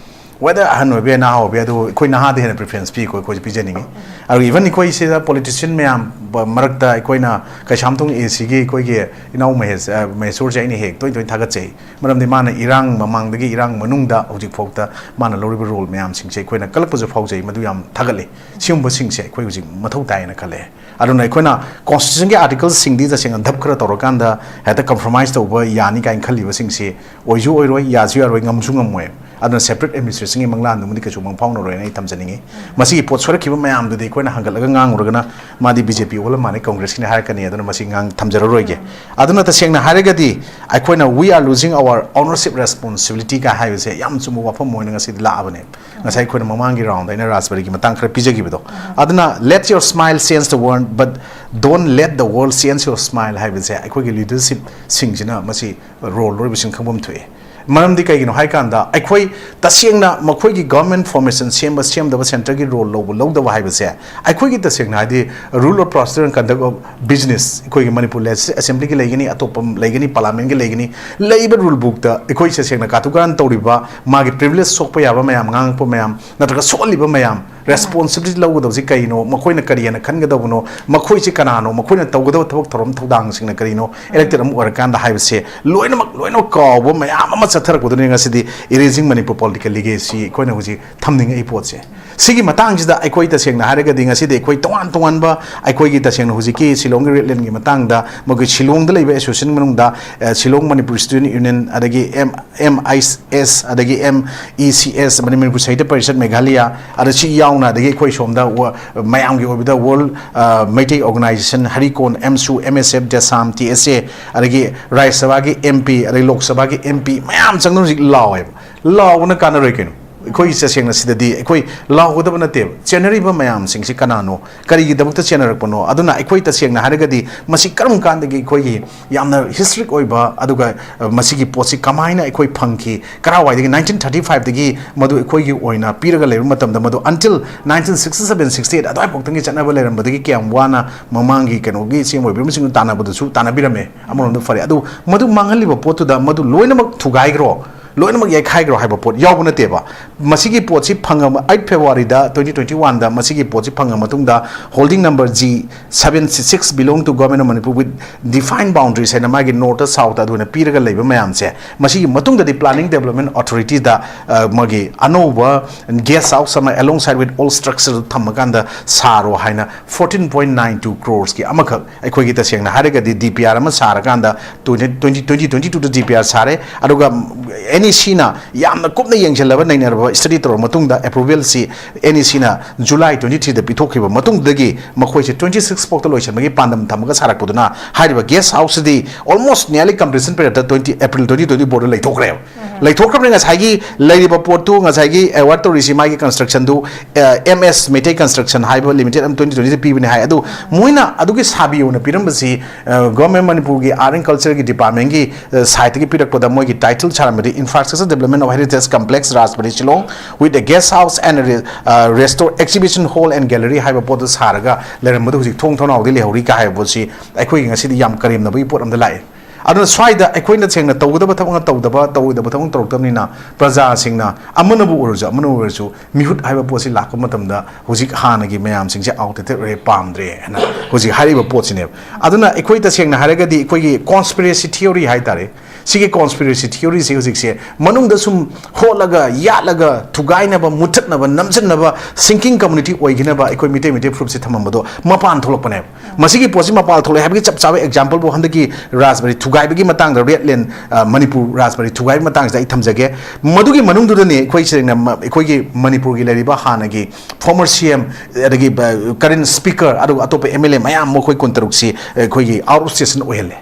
Whether ꯑꯍꯟ ꯑꯣꯏꯕ ꯌꯥꯏ, ꯅꯍꯥ ꯑꯣꯏꯕ ꯌꯥꯏ, ꯑꯗꯨꯕꯨ ꯑꯩꯈꯣꯏ ꯅꯍꯥꯗ ꯍꯦꯟꯅ preference ꯄꯤꯀꯣ, ꯑꯩꯈꯣꯏꯁꯨ ꯄꯤꯖꯅꯤꯡꯉꯤ꯫ ꯑꯗꯨꯒ even ꯑꯩꯈꯣꯏ ꯁꯤꯗ politician ꯃꯌꯥꯝ ꯕ-, ꯃꯔꯛꯇ ꯑꯩꯈꯣꯏꯅ ꯀꯩꯁꯥꯝꯊꯣꯡ ACꯒꯤ ꯑꯩꯈꯣꯏꯒꯤ ꯏꯅꯥꯎ ꯃꯍꯦꯁ-, ꯑ, ꯃꯍꯦꯁꯣꯔꯁꯦ ꯑꯩꯅ ꯍꯦꯛ ꯇꯣꯏ ꯇꯣꯏꯅ ꯊꯥꯒꯠꯆꯩ꯫ ꯃꯔꯝꯗꯤ ꯃꯥꯅ ꯏꯔꯥꯡ ꯃꯃꯥꯡꯗꯒꯤ ꯏꯔꯥꯡ ꯃꯅꯨꯡꯗ ꯍꯧꯖꯤꯛꯐꯥꯎꯗ ꯃꯥꯅ ꯂꯧꯔꯤꯕ role ꯃꯌꯥꯝꯁꯤꯡꯁꯦ ꯑꯩꯈꯣꯏꯅ ꯀꯜꯂꯛꯄꯁꯨ ꯐꯥꯎꯖꯩ, ꯃꯗꯨ ꯌꯥꯝ ꯊꯥꯒꯠꯂꯤ꯫ ꯁꯤꯒꯨꯝꯕꯁꯤꯡꯁꯦ ꯑꯩꯈꯣꯏ ꯍꯧꯖꯤꯛ ꯃꯊꯧ ꯇꯥꯏꯌꯦꯅ ꯈꯜꯂꯦ꯫ ꯑꯗꯨꯅ ꯑꯩꯈꯣꯏꯅ constitutionꯒꯤ articleꯁꯤꯡꯗꯤ ꯇꯁꯦꯡꯅ ꯙꯞ ꯈꯔ ꯇꯧꯔꯀꯥꯟꯗ ꯍꯦꯛꯇ compromise ꯇꯧꯕ ꯌꯥꯅꯤ ꯀꯥꯏꯅ ꯈꯜꯂꯤꯕꯁꯤꯡꯁꯤ ꯑꯣꯏꯁꯨ ꯑꯣꯏꯔꯣꯏ, ꯌꯥꯁꯨ ꯌꯥꯔꯣꯏ, ꯉꯝꯁꯨ ꯉꯝꯃꯣꯏ꯫ ꯑꯗꯨꯅ separate administrationꯒꯤ ꯃꯪꯂꯥꯟꯗꯨꯃꯗꯤ ꯀꯩꯁꯨ ꯃꯪ ꯐꯥꯎꯅꯔꯣꯏꯅ ꯑꯩ ꯊꯝꯖꯅꯤꯡꯉꯤ꯫ ꯃꯁꯤꯒꯤ ꯄꯣꯠ ꯁꯣꯏꯔꯛꯈꯤꯕ ꯃꯌꯥꯝꯗꯨꯗꯤ ꯑꯩꯈꯣꯏꯅ ꯍꯪꯒꯠꯂꯒ ꯉꯥꯡꯉꯨꯔꯒꯅ ꯃꯥꯗꯤ BJP ꯑꯣꯜꯂ ꯃꯥꯜꯂꯦ, Congressꯀꯤꯅꯤ ꯍꯥꯏꯔꯛꯀꯅꯤ, ꯑꯗꯨꯅ ꯃꯁꯤ ꯉꯥꯡ-, ꯊꯝꯖꯔꯔꯣꯏꯒꯦ꯫ ꯑꯗꯨꯅ ꯇꯁꯦꯡꯅ ꯍꯥꯏꯔꯒꯗꯤ ꯑꯩꯈꯣꯏꯅ "We are losing our ownership responsibility" ꯀ ꯍꯥꯏꯕꯁꯦ ꯌꯥꯝ ꯆꯨꯝꯕ ꯋꯥꯐꯝ ꯑꯣꯏꯅ ꯉꯁꯤꯗꯤ ꯂꯥꯛꯑꯕꯅꯦ꯫ ꯉꯁꯥꯏ ꯑꯩꯈꯣꯏꯅ ꯃꯃꯥꯡꯒꯤ roundꯗ ꯑꯩꯅ ꯔꯥꯖꯕꯥꯔꯤꯒꯤ ꯃꯇꯥꯡ ꯈꯔ ꯄꯤꯖꯈꯤꯕꯗꯣ, ꯑꯗꯨꯅ "Let your smile change the world, but don't let the world change your smile" ꯍꯥꯏꯕꯁꯦ ꯑꯩꯈꯣꯏꯒꯤ leadershipꯁꯤꯡꯁꯤꯅ ꯃꯁꯤ role ꯂꯧꯔꯤꯕꯁꯤꯡ ꯈꯪꯐꯝ ꯊꯣꯛꯏ꯫ ꯃꯔꯝꯗꯤ ꯀꯩꯒꯤꯅꯣ ꯍꯥꯏꯀꯥꯟꯗ, ꯑꯩꯈꯣꯏ ꯇꯁꯦꯡꯅ ꯃꯈꯣꯏꯒꯤ government formation ꯁꯦꯝꯕ ꯁꯦꯝꯗꯕ, centreꯒꯤ role ꯂꯧꯕ ꯂꯧꯗꯕ ꯍꯥꯏꯕꯁꯦ, ꯑꯩꯈꯣꯏꯒꯤ ꯇꯁꯦꯡꯅ ꯍꯥꯏꯗꯤ rule of procedure and conduct of business, ꯑꯩꯈꯣꯏꯒꯤ ꯃꯅꯤꯄꯨꯔ Legislative Assemblyꯒꯤ ꯂꯩꯒꯅꯤ, ꯑꯇꯣꯞꯄ ꯂꯩꯒꯅꯤ, parliamentꯀꯤ ꯂꯩꯒꯅꯤ, ꯂꯩꯕ rule bookꯇ ꯑꯩꯈꯣꯏ ꯇꯁꯦꯡꯅ ꯀꯥꯇꯨ ꯀꯥꯔꯟ ꯇꯧꯔꯤꯕ, ꯃꯥꯒꯤ privilege ꯁꯣꯛꯄ ꯌꯥꯕ ꯃꯌꯥꯝ, ꯉꯥꯡꯉꯛꯄ ꯃꯌꯥꯝ, ꯅꯠꯇ꯭ꯔꯒ ꯁꯣꯛꯍꯜꯂꯤꯕ ꯃꯌꯥꯝ, ꯔꯦꯁꯄꯣꯟꯁꯤꯕꯤꯂꯤꯇꯤ ꯂꯧꯒꯗꯕꯁꯤ ꯀꯔꯤꯅꯣ, ꯃꯈꯣꯏꯅ ꯀꯔꯤ ꯍꯥꯏꯅ ꯈꯟꯒꯗꯕꯅꯣ, ꯃꯈꯣꯏꯁꯤ ꯀꯅꯥꯅꯣ, ꯃꯈꯣꯏꯅ ꯇꯧꯒꯗꯕ ꯊꯕꯛ ꯊꯧꯔꯝ ꯊꯧꯗꯥꯡꯁꯤꯡꯅ ꯀꯔꯤꯅꯣ, ꯏꯂꯦꯛꯇꯦꯗ ꯑꯃ ꯑꯣꯏꯔꯀꯥꯟꯗ ꯍꯥꯏꯕꯁꯦ ꯂꯣꯏꯅꯃꯛ ꯂꯣꯏꯅꯃꯛ ꯀꯥꯎꯕ ꯃꯌꯥꯝ ꯑꯃ ꯆꯠꯊꯔꯛꯄꯗꯨꯅꯤ ꯉꯁꯤꯗꯤ Erasing Manipur Political Legacy ꯑꯩꯈꯣꯏꯅ ꯍꯧꯖꯤꯛ ꯊꯝꯅꯤꯡꯉꯛꯏ ꯄꯣꯠꯁꯦ꯫ ꯁꯤꯒꯤ ꯃꯇꯥꯡꯁꯤꯗ ꯑꯩꯈꯣꯏ ꯇꯁꯦꯡꯅ ꯍꯥꯏꯔꯒꯗꯤ ꯉꯁꯤꯗꯤ ꯑꯩꯈꯣꯏ ꯇꯣꯉꯥꯟ ꯇꯣꯉꯥꯟꯕ, ꯑꯩꯈꯣꯏꯒꯤ ꯇꯁꯦꯡꯅ ꯍꯧꯖꯤꯛꯀꯤ ꯁꯤꯂꯣꯡꯒꯤ ꯔꯦꯠ ꯂꯦꯟꯒꯤ ꯃꯇꯥꯡꯗ ꯃꯈꯣꯏ ꯁꯤꯂꯣꯡꯗ ꯂꯩꯕ ꯑꯦꯁꯣꯁꯤꯌꯦꯁꯟ ꯃꯅꯨꯡꯗ, ꯑ, ꯁꯤꯂꯣꯡ ꯃꯅꯤꯄꯨꯔ ꯁ꯭ꯇꯨꯗꯦꯟꯠ ꯌꯨꯅꯤꯌꯟ, ꯑꯗꯒꯤ ꯑꯦꯝ, ꯑꯦꯝ ꯑꯥꯏ ꯑꯦꯁ, ꯑꯗꯒꯤ M E C S, Manipur ꯁꯥꯍꯤꯇ꯭ꯌ ꯄꯔꯤꯁꯠ ꯃꯦꯘꯥꯂꯌꯥ, ꯑꯗ ꯁꯤ ꯌꯥꯎꯅ, ꯑꯗꯒꯤ ꯑꯩꯈꯣꯏ ꯁꯣꯝꯗ ꯋ-, ꯃꯌꯥꯝꯒꯤ ꯑꯣꯏꯕꯗ ꯋꯥꯔꯜ, ꯑ, ꯃꯩꯇꯩ ꯑꯣꯔꯒꯅꯥꯏꯖꯦꯁꯟ, ꯍꯔꯤꯀꯣꯟ, ꯑꯦꯝꯁꯨ, ꯑꯦꯝ ꯑꯦꯁ ꯑꯦꯐ, ꯗꯦꯁꯥꯝ, ꯇꯤ ꯑꯦꯁ ꯑꯦ, ꯑꯗꯒꯤ ꯔꯥꯖ꯭ꯌ ꯁꯚꯥꯒꯤ ꯑꯦꯝ ꯄꯤ, ꯑꯗꯒꯤ ꯂꯣꯛ ꯁꯚꯥꯒꯤ ꯑꯦꯝ ꯄꯤ ꯃꯌꯥꯝ ꯆꯪꯗꯨꯅ ꯍꯧꯖꯤꯛ ꯂꯥꯎꯋꯦꯕ꯫ ꯂꯥꯎꯕꯅ ꯀꯥꯟꯅꯔꯣꯏ ꯀꯩꯅꯣ? ꯑꯩꯈꯣꯏꯒꯤ ꯇꯁꯦꯡꯅ ꯁꯤꯗꯗꯤ ꯑꯩꯈꯣꯏ ꯂꯥꯎꯒꯗꯕ ꯅꯠꯇꯦꯕ꯫ ꯆꯦꯟꯅꯔꯤꯕ ꯃꯌꯥꯝꯁꯤꯡꯁꯤ ꯀꯅꯥꯅꯣ? ꯀꯔꯤꯒꯤꯗꯃꯛꯇ ꯆꯦꯟꯅꯔꯛꯄꯅꯣ? ꯑꯗꯨꯅ ꯑꯩꯈꯣꯏ ꯇꯁꯦꯡꯅ ꯍꯥꯏꯔꯒꯗꯤ ꯃꯁꯤ ꯀꯔꯝ ꯀꯥꯟꯗꯒꯤ ꯑꯩꯈꯣꯏꯒꯤ ꯌꯥꯝꯅ ꯍꯤꯁꯇ꯭ꯔꯤꯛ ꯑꯣꯏꯕ, ꯑꯗꯨꯒ, ꯑ, ꯃꯁꯤꯒꯤ ꯄꯣꯠꯁꯤ ꯀꯃꯥꯏꯅ ꯑꯩꯈꯣꯏ ꯐꯪꯈꯤ? ꯀꯔꯥꯏꯋꯥꯏꯗꯒꯤ? ꯅꯥꯏꯟꯇꯤꯟ ꯊꯥꯔꯇꯤ ꯐꯥꯏꯚꯇꯒꯤ ꯃꯗꯨ ꯑꯩꯈꯣꯏꯒꯤ ꯑꯣꯏꯅ ꯄꯤꯔꯒ ꯂꯩꯕ ꯃꯇꯝꯗ ꯃꯗꯨ until nineteen sixty seven sixty eight ꯑꯗꯨꯋꯥꯏ ꯐꯥꯎꯇꯪꯒꯤ ꯆꯠꯅꯕ ꯂꯩꯔꯝꯕꯗꯒꯤ ꯀꯌꯥꯝ ꯋꯥꯅ ꯃꯃꯥꯡꯒꯤ ꯀꯩꯅꯣꯒꯤ ꯆꯦꯡ ꯑꯣꯏꯕꯤꯔꯝꯕꯁꯤꯡꯗꯨ ꯇꯥꯟꯅꯕꯗꯁꯨ ꯇꯥꯟꯅꯕꯤꯔꯝꯃꯦ꯫ ꯑꯃꯔꯣꯝꯗ ꯐꯔꯦ꯫ ꯑꯗꯨ ꯃꯗꯨ ꯃꯥꯡꯍꯜꯂꯤꯕ ꯄꯣꯠꯇꯨꯗ ꯃꯗꯨ ꯂꯣꯏꯅꯃꯛ ꯊꯨꯒꯥꯏꯈ꯭ꯔꯣ, ꯂꯣꯏꯅꯃꯛ ꯌꯩꯈꯥꯏꯈ꯭ꯔꯣ ꯍꯥꯏꯕ ꯄꯣꯠ ꯌꯥꯎꯕ ꯅꯠꯇꯦꯕ꯫ ꯃꯁꯤꯒꯤ ꯄꯣꯠꯁꯤ ꯐꯪꯉꯕ, eight Februaryꯗ twenty twenty oneꯗ ꯃꯁꯤꯒꯤ ꯄꯣꯠꯁꯤ ꯐꯪꯉ ꯃꯇꯨꯡꯗ holding number G seven six belong to Government of Manipur with defined boundaries ꯍꯥꯏꯅ ꯃꯥꯒꯤ north south ꯑꯗꯨ ꯑꯣꯏꯅ ꯄꯤꯔꯒ ꯂꯩꯕ ꯃꯌꯥꯝꯁꯦ, ꯃꯁꯤꯒꯤ ꯃꯇꯨꯡꯗꯗꯤ Planning Development Authorityꯗ, ꯑ, ꯃꯥꯒꯤ ꯑꯅꯧꯕ guest house ꯑꯃ alongside with all structure ꯊꯝꯃꯀꯥꯟꯗ ꯁꯥꯔꯣ ꯍꯥꯏꯅ fourteen point nine two crores ꯑꯃꯈꯛ ꯑꯩꯈꯣꯏꯒꯤ ꯇꯁꯦꯡꯅ ꯍꯥꯏꯔꯒꯗꯤ D P R ꯑꯃ ꯁꯥꯔꯀꯥꯟꯗ twenty twenty twenty twenty twoꯗ D P R ꯁꯥꯔꯦ꯫ ꯑꯗꯨꯒ N E Cꯅ ꯌꯥꯝꯅ ꯀꯨꯞꯅ ꯌꯦꯡꯁꯤꯜꯂꯕ, ꯅꯩꯅꯔꯕ study ꯇꯧꯔꯕ ꯃꯇꯨꯡꯗ approvalꯁꯤ N E Cꯅ July twenty threeꯗ ꯄꯤꯊꯣꯛꯈꯤꯕ ꯃꯇꯨꯡꯗꯒꯤ ꯃꯈꯣꯏꯁꯦ twenty six ꯐꯥꯎꯗ ꯂꯣꯏꯁꯤꯟꯕꯒꯤ ꯄꯥꯟꯗꯝ ꯊꯝꯃꯒ ꯁꯥꯔꯛꯄꯗꯨꯅ ꯍꯥꯏꯔꯤꯕ guest houseꯁꯤꯗꯤ almost nearly completion periodꯇ twenty April twenty twenty fourꯗ ꯂꯩꯊꯣꯛꯈ꯭ꯔꯦꯕ꯫ ꯂꯩꯊꯣꯛꯈ꯭ꯔꯕꯅꯤ꯫ ꯉꯁꯥꯏꯒꯤ ꯂꯩꯔꯤꯕ ꯄꯣꯠꯇꯨ, ꯉꯁꯥꯏꯒꯤ award ꯇꯧꯔꯤꯁꯤ, ꯃꯥꯒꯤ constructionꯗꯨ, ꯑ, M S Meitei Construction ꯍꯥꯏꯕ limited ꯑꯃ twenty twentyꯗ ꯄꯤꯕꯅꯤ ꯍꯥꯏ꯫ ꯑꯗꯨ ꯃꯣꯏꯅ ꯑꯗꯨꯒꯤ ꯁꯥꯕꯤꯌꯣꯅ ꯄꯤꯔꯝꯕꯁꯤ, ꯑ, Government Manipurꯒꯤ Art and Cultureꯒꯤ departmentꯀꯤ, ꯑ, sideꯇꯒꯤ ꯄꯤꯔꯛꯄꯗ ꯃꯣꯏꯒꯤ title ꯁꯥꯔꯝꯕꯗꯤ Infrastructure Development of Heritage Complex Rajbari Shillong with a guest house and a re-, ꯑ, restore exhibition hall and gallery ꯍꯥꯏꯕ ꯄꯣꯠꯇꯨ ꯁꯥꯔꯒ ꯂꯩꯔꯝꯕꯗꯨ ꯍꯧꯖꯤꯛ ꯊꯣꯡ ꯊꯣꯡꯅꯥꯎꯗꯤ ꯂꯩꯍꯧꯔꯤ ꯀꯥ ꯍꯥꯏꯕ ꯄꯣꯠꯁꯤ ꯑꯩꯈꯣꯏꯒꯤ ꯉꯁꯤꯗꯤ ꯌꯥꯝ ꯀꯔꯦꯝꯅꯕꯒꯤ ꯄꯣꯠ ꯑꯝꯗ ꯂꯥꯛꯑꯦ꯫ ꯑꯗꯨꯅ ꯁ꯭ꯋꯥꯏꯗ ꯑꯩꯈꯣꯏꯅ ꯁꯦꯡꯅ ꯇꯧꯒꯗꯕ ꯊꯕꯛꯅ ꯇꯧꯗꯕ, ꯇꯧꯔꯣꯏꯗꯕ ꯊꯕꯛ ꯇꯧꯔꯛꯇꯕꯅꯤꯅ, ꯄ꯭ꯔꯖꯥꯁꯤꯡꯅ ꯑꯃꯅꯕꯨ ꯑꯣꯏꯔꯁꯨ, ꯑꯃꯅꯕꯨ ꯑꯣꯏꯔꯁꯨ, ꯃꯤꯍꯨꯠ ꯍꯥꯏꯕ ꯄꯣꯠꯁꯤ ꯂꯥꯛꯄ ꯃꯇꯝꯗ ꯍꯧꯖꯤꯛ ꯍꯥꯟꯅꯒꯤ ꯃꯌꯥꯝꯁꯤꯡꯁꯦ outdated ꯑꯣꯏꯔꯦ, ꯄꯥꯝꯗ꯭ꯔꯦ ꯍꯥꯏꯅ ꯍꯧꯖꯤꯛ ꯍꯥꯏꯔꯤꯕ ꯄꯣꯠꯁꯤꯅꯦꯕ꯫ ꯑꯗꯨꯅ ꯑꯩꯈꯣꯏ ꯇꯁꯦꯡꯅ ꯍꯥꯏꯔꯒꯗꯤ ꯑꯩꯈꯣꯏꯒꯤ conspiracy theory ꯍꯥꯏ ꯇꯥꯔꯦ, ꯁꯤꯒꯤ conspiracy theoryꯁꯦ ꯍꯧꯖꯤꯛꯁꯦ ꯃꯅꯨꯡꯗ ꯁꯨꯝ ꯍꯣꯠꯂꯒ, ꯌꯥꯠꯂꯒ, ꯊꯨꯒꯥꯏꯅꯕ, ꯃꯨꯠꯊꯠꯅꯕ, ꯅꯝꯁꯤꯟꯅꯕ, sinking community ꯑꯣꯏꯈꯤꯅꯕ ꯑꯩꯈꯣꯏ ꯃꯤꯇꯩ ꯃꯩꯇꯩ ꯐꯨꯔꯨꯞꯁꯦ ꯊꯝꯃꯝꯕꯗꯣ ꯃꯄꯥꯟ ꯊꯣꯛꯂꯛꯄꯅꯦꯕ꯫ ꯃꯁꯤꯒꯤ ꯄꯣꯠꯁꯤ ꯃꯄꯥꯟ ꯊꯣꯛꯂꯛꯑꯦ ꯍꯥꯏꯕꯒꯤ ꯆꯞ ꯆꯥꯕ exampleꯕꯨ ꯍꯟꯗꯛꯀꯤ ꯔꯥꯖꯕꯥꯔꯤ ꯊꯨꯒꯥꯏꯕꯒꯤ ꯃꯇꯥꯡꯗ, ꯔꯦꯠ ꯂꯦꯟ, ꯑ, ꯃꯅꯤꯄꯨꯔ ꯔꯥꯖꯕꯥꯔꯤ ꯊꯨꯒꯥꯏꯕꯒꯤ ꯃꯇꯥꯡꯁꯤꯗ ꯑꯩ ꯊꯝꯖꯒꯦ꯫ ꯃꯗꯨꯒꯤ ꯃꯅꯨꯡꯗꯨꯗꯅꯤ ꯑꯩꯈꯣꯏ ꯁꯦꯡꯅ ꯃ-, ꯑꯩꯈꯣꯏꯒꯤ ꯃꯅꯤꯄꯨꯔꯒꯤ ꯂꯩꯔꯤꯕ ꯍꯥꯟꯅꯒꯤ former C M, ꯑꯗꯒꯤ, ꯑ, current speaker, ꯑꯗꯨꯒ ꯑꯇꯣꯞꯄ M L A ꯃꯌꯥꯝ, ꯃꯈꯣꯏ ꯀꯨꯟꯇꯔꯨꯛꯁꯤ ꯑꯩꯈꯣꯏꯒꯤ out of station ꯑꯣꯏꯍꯜꯂꯦ꯫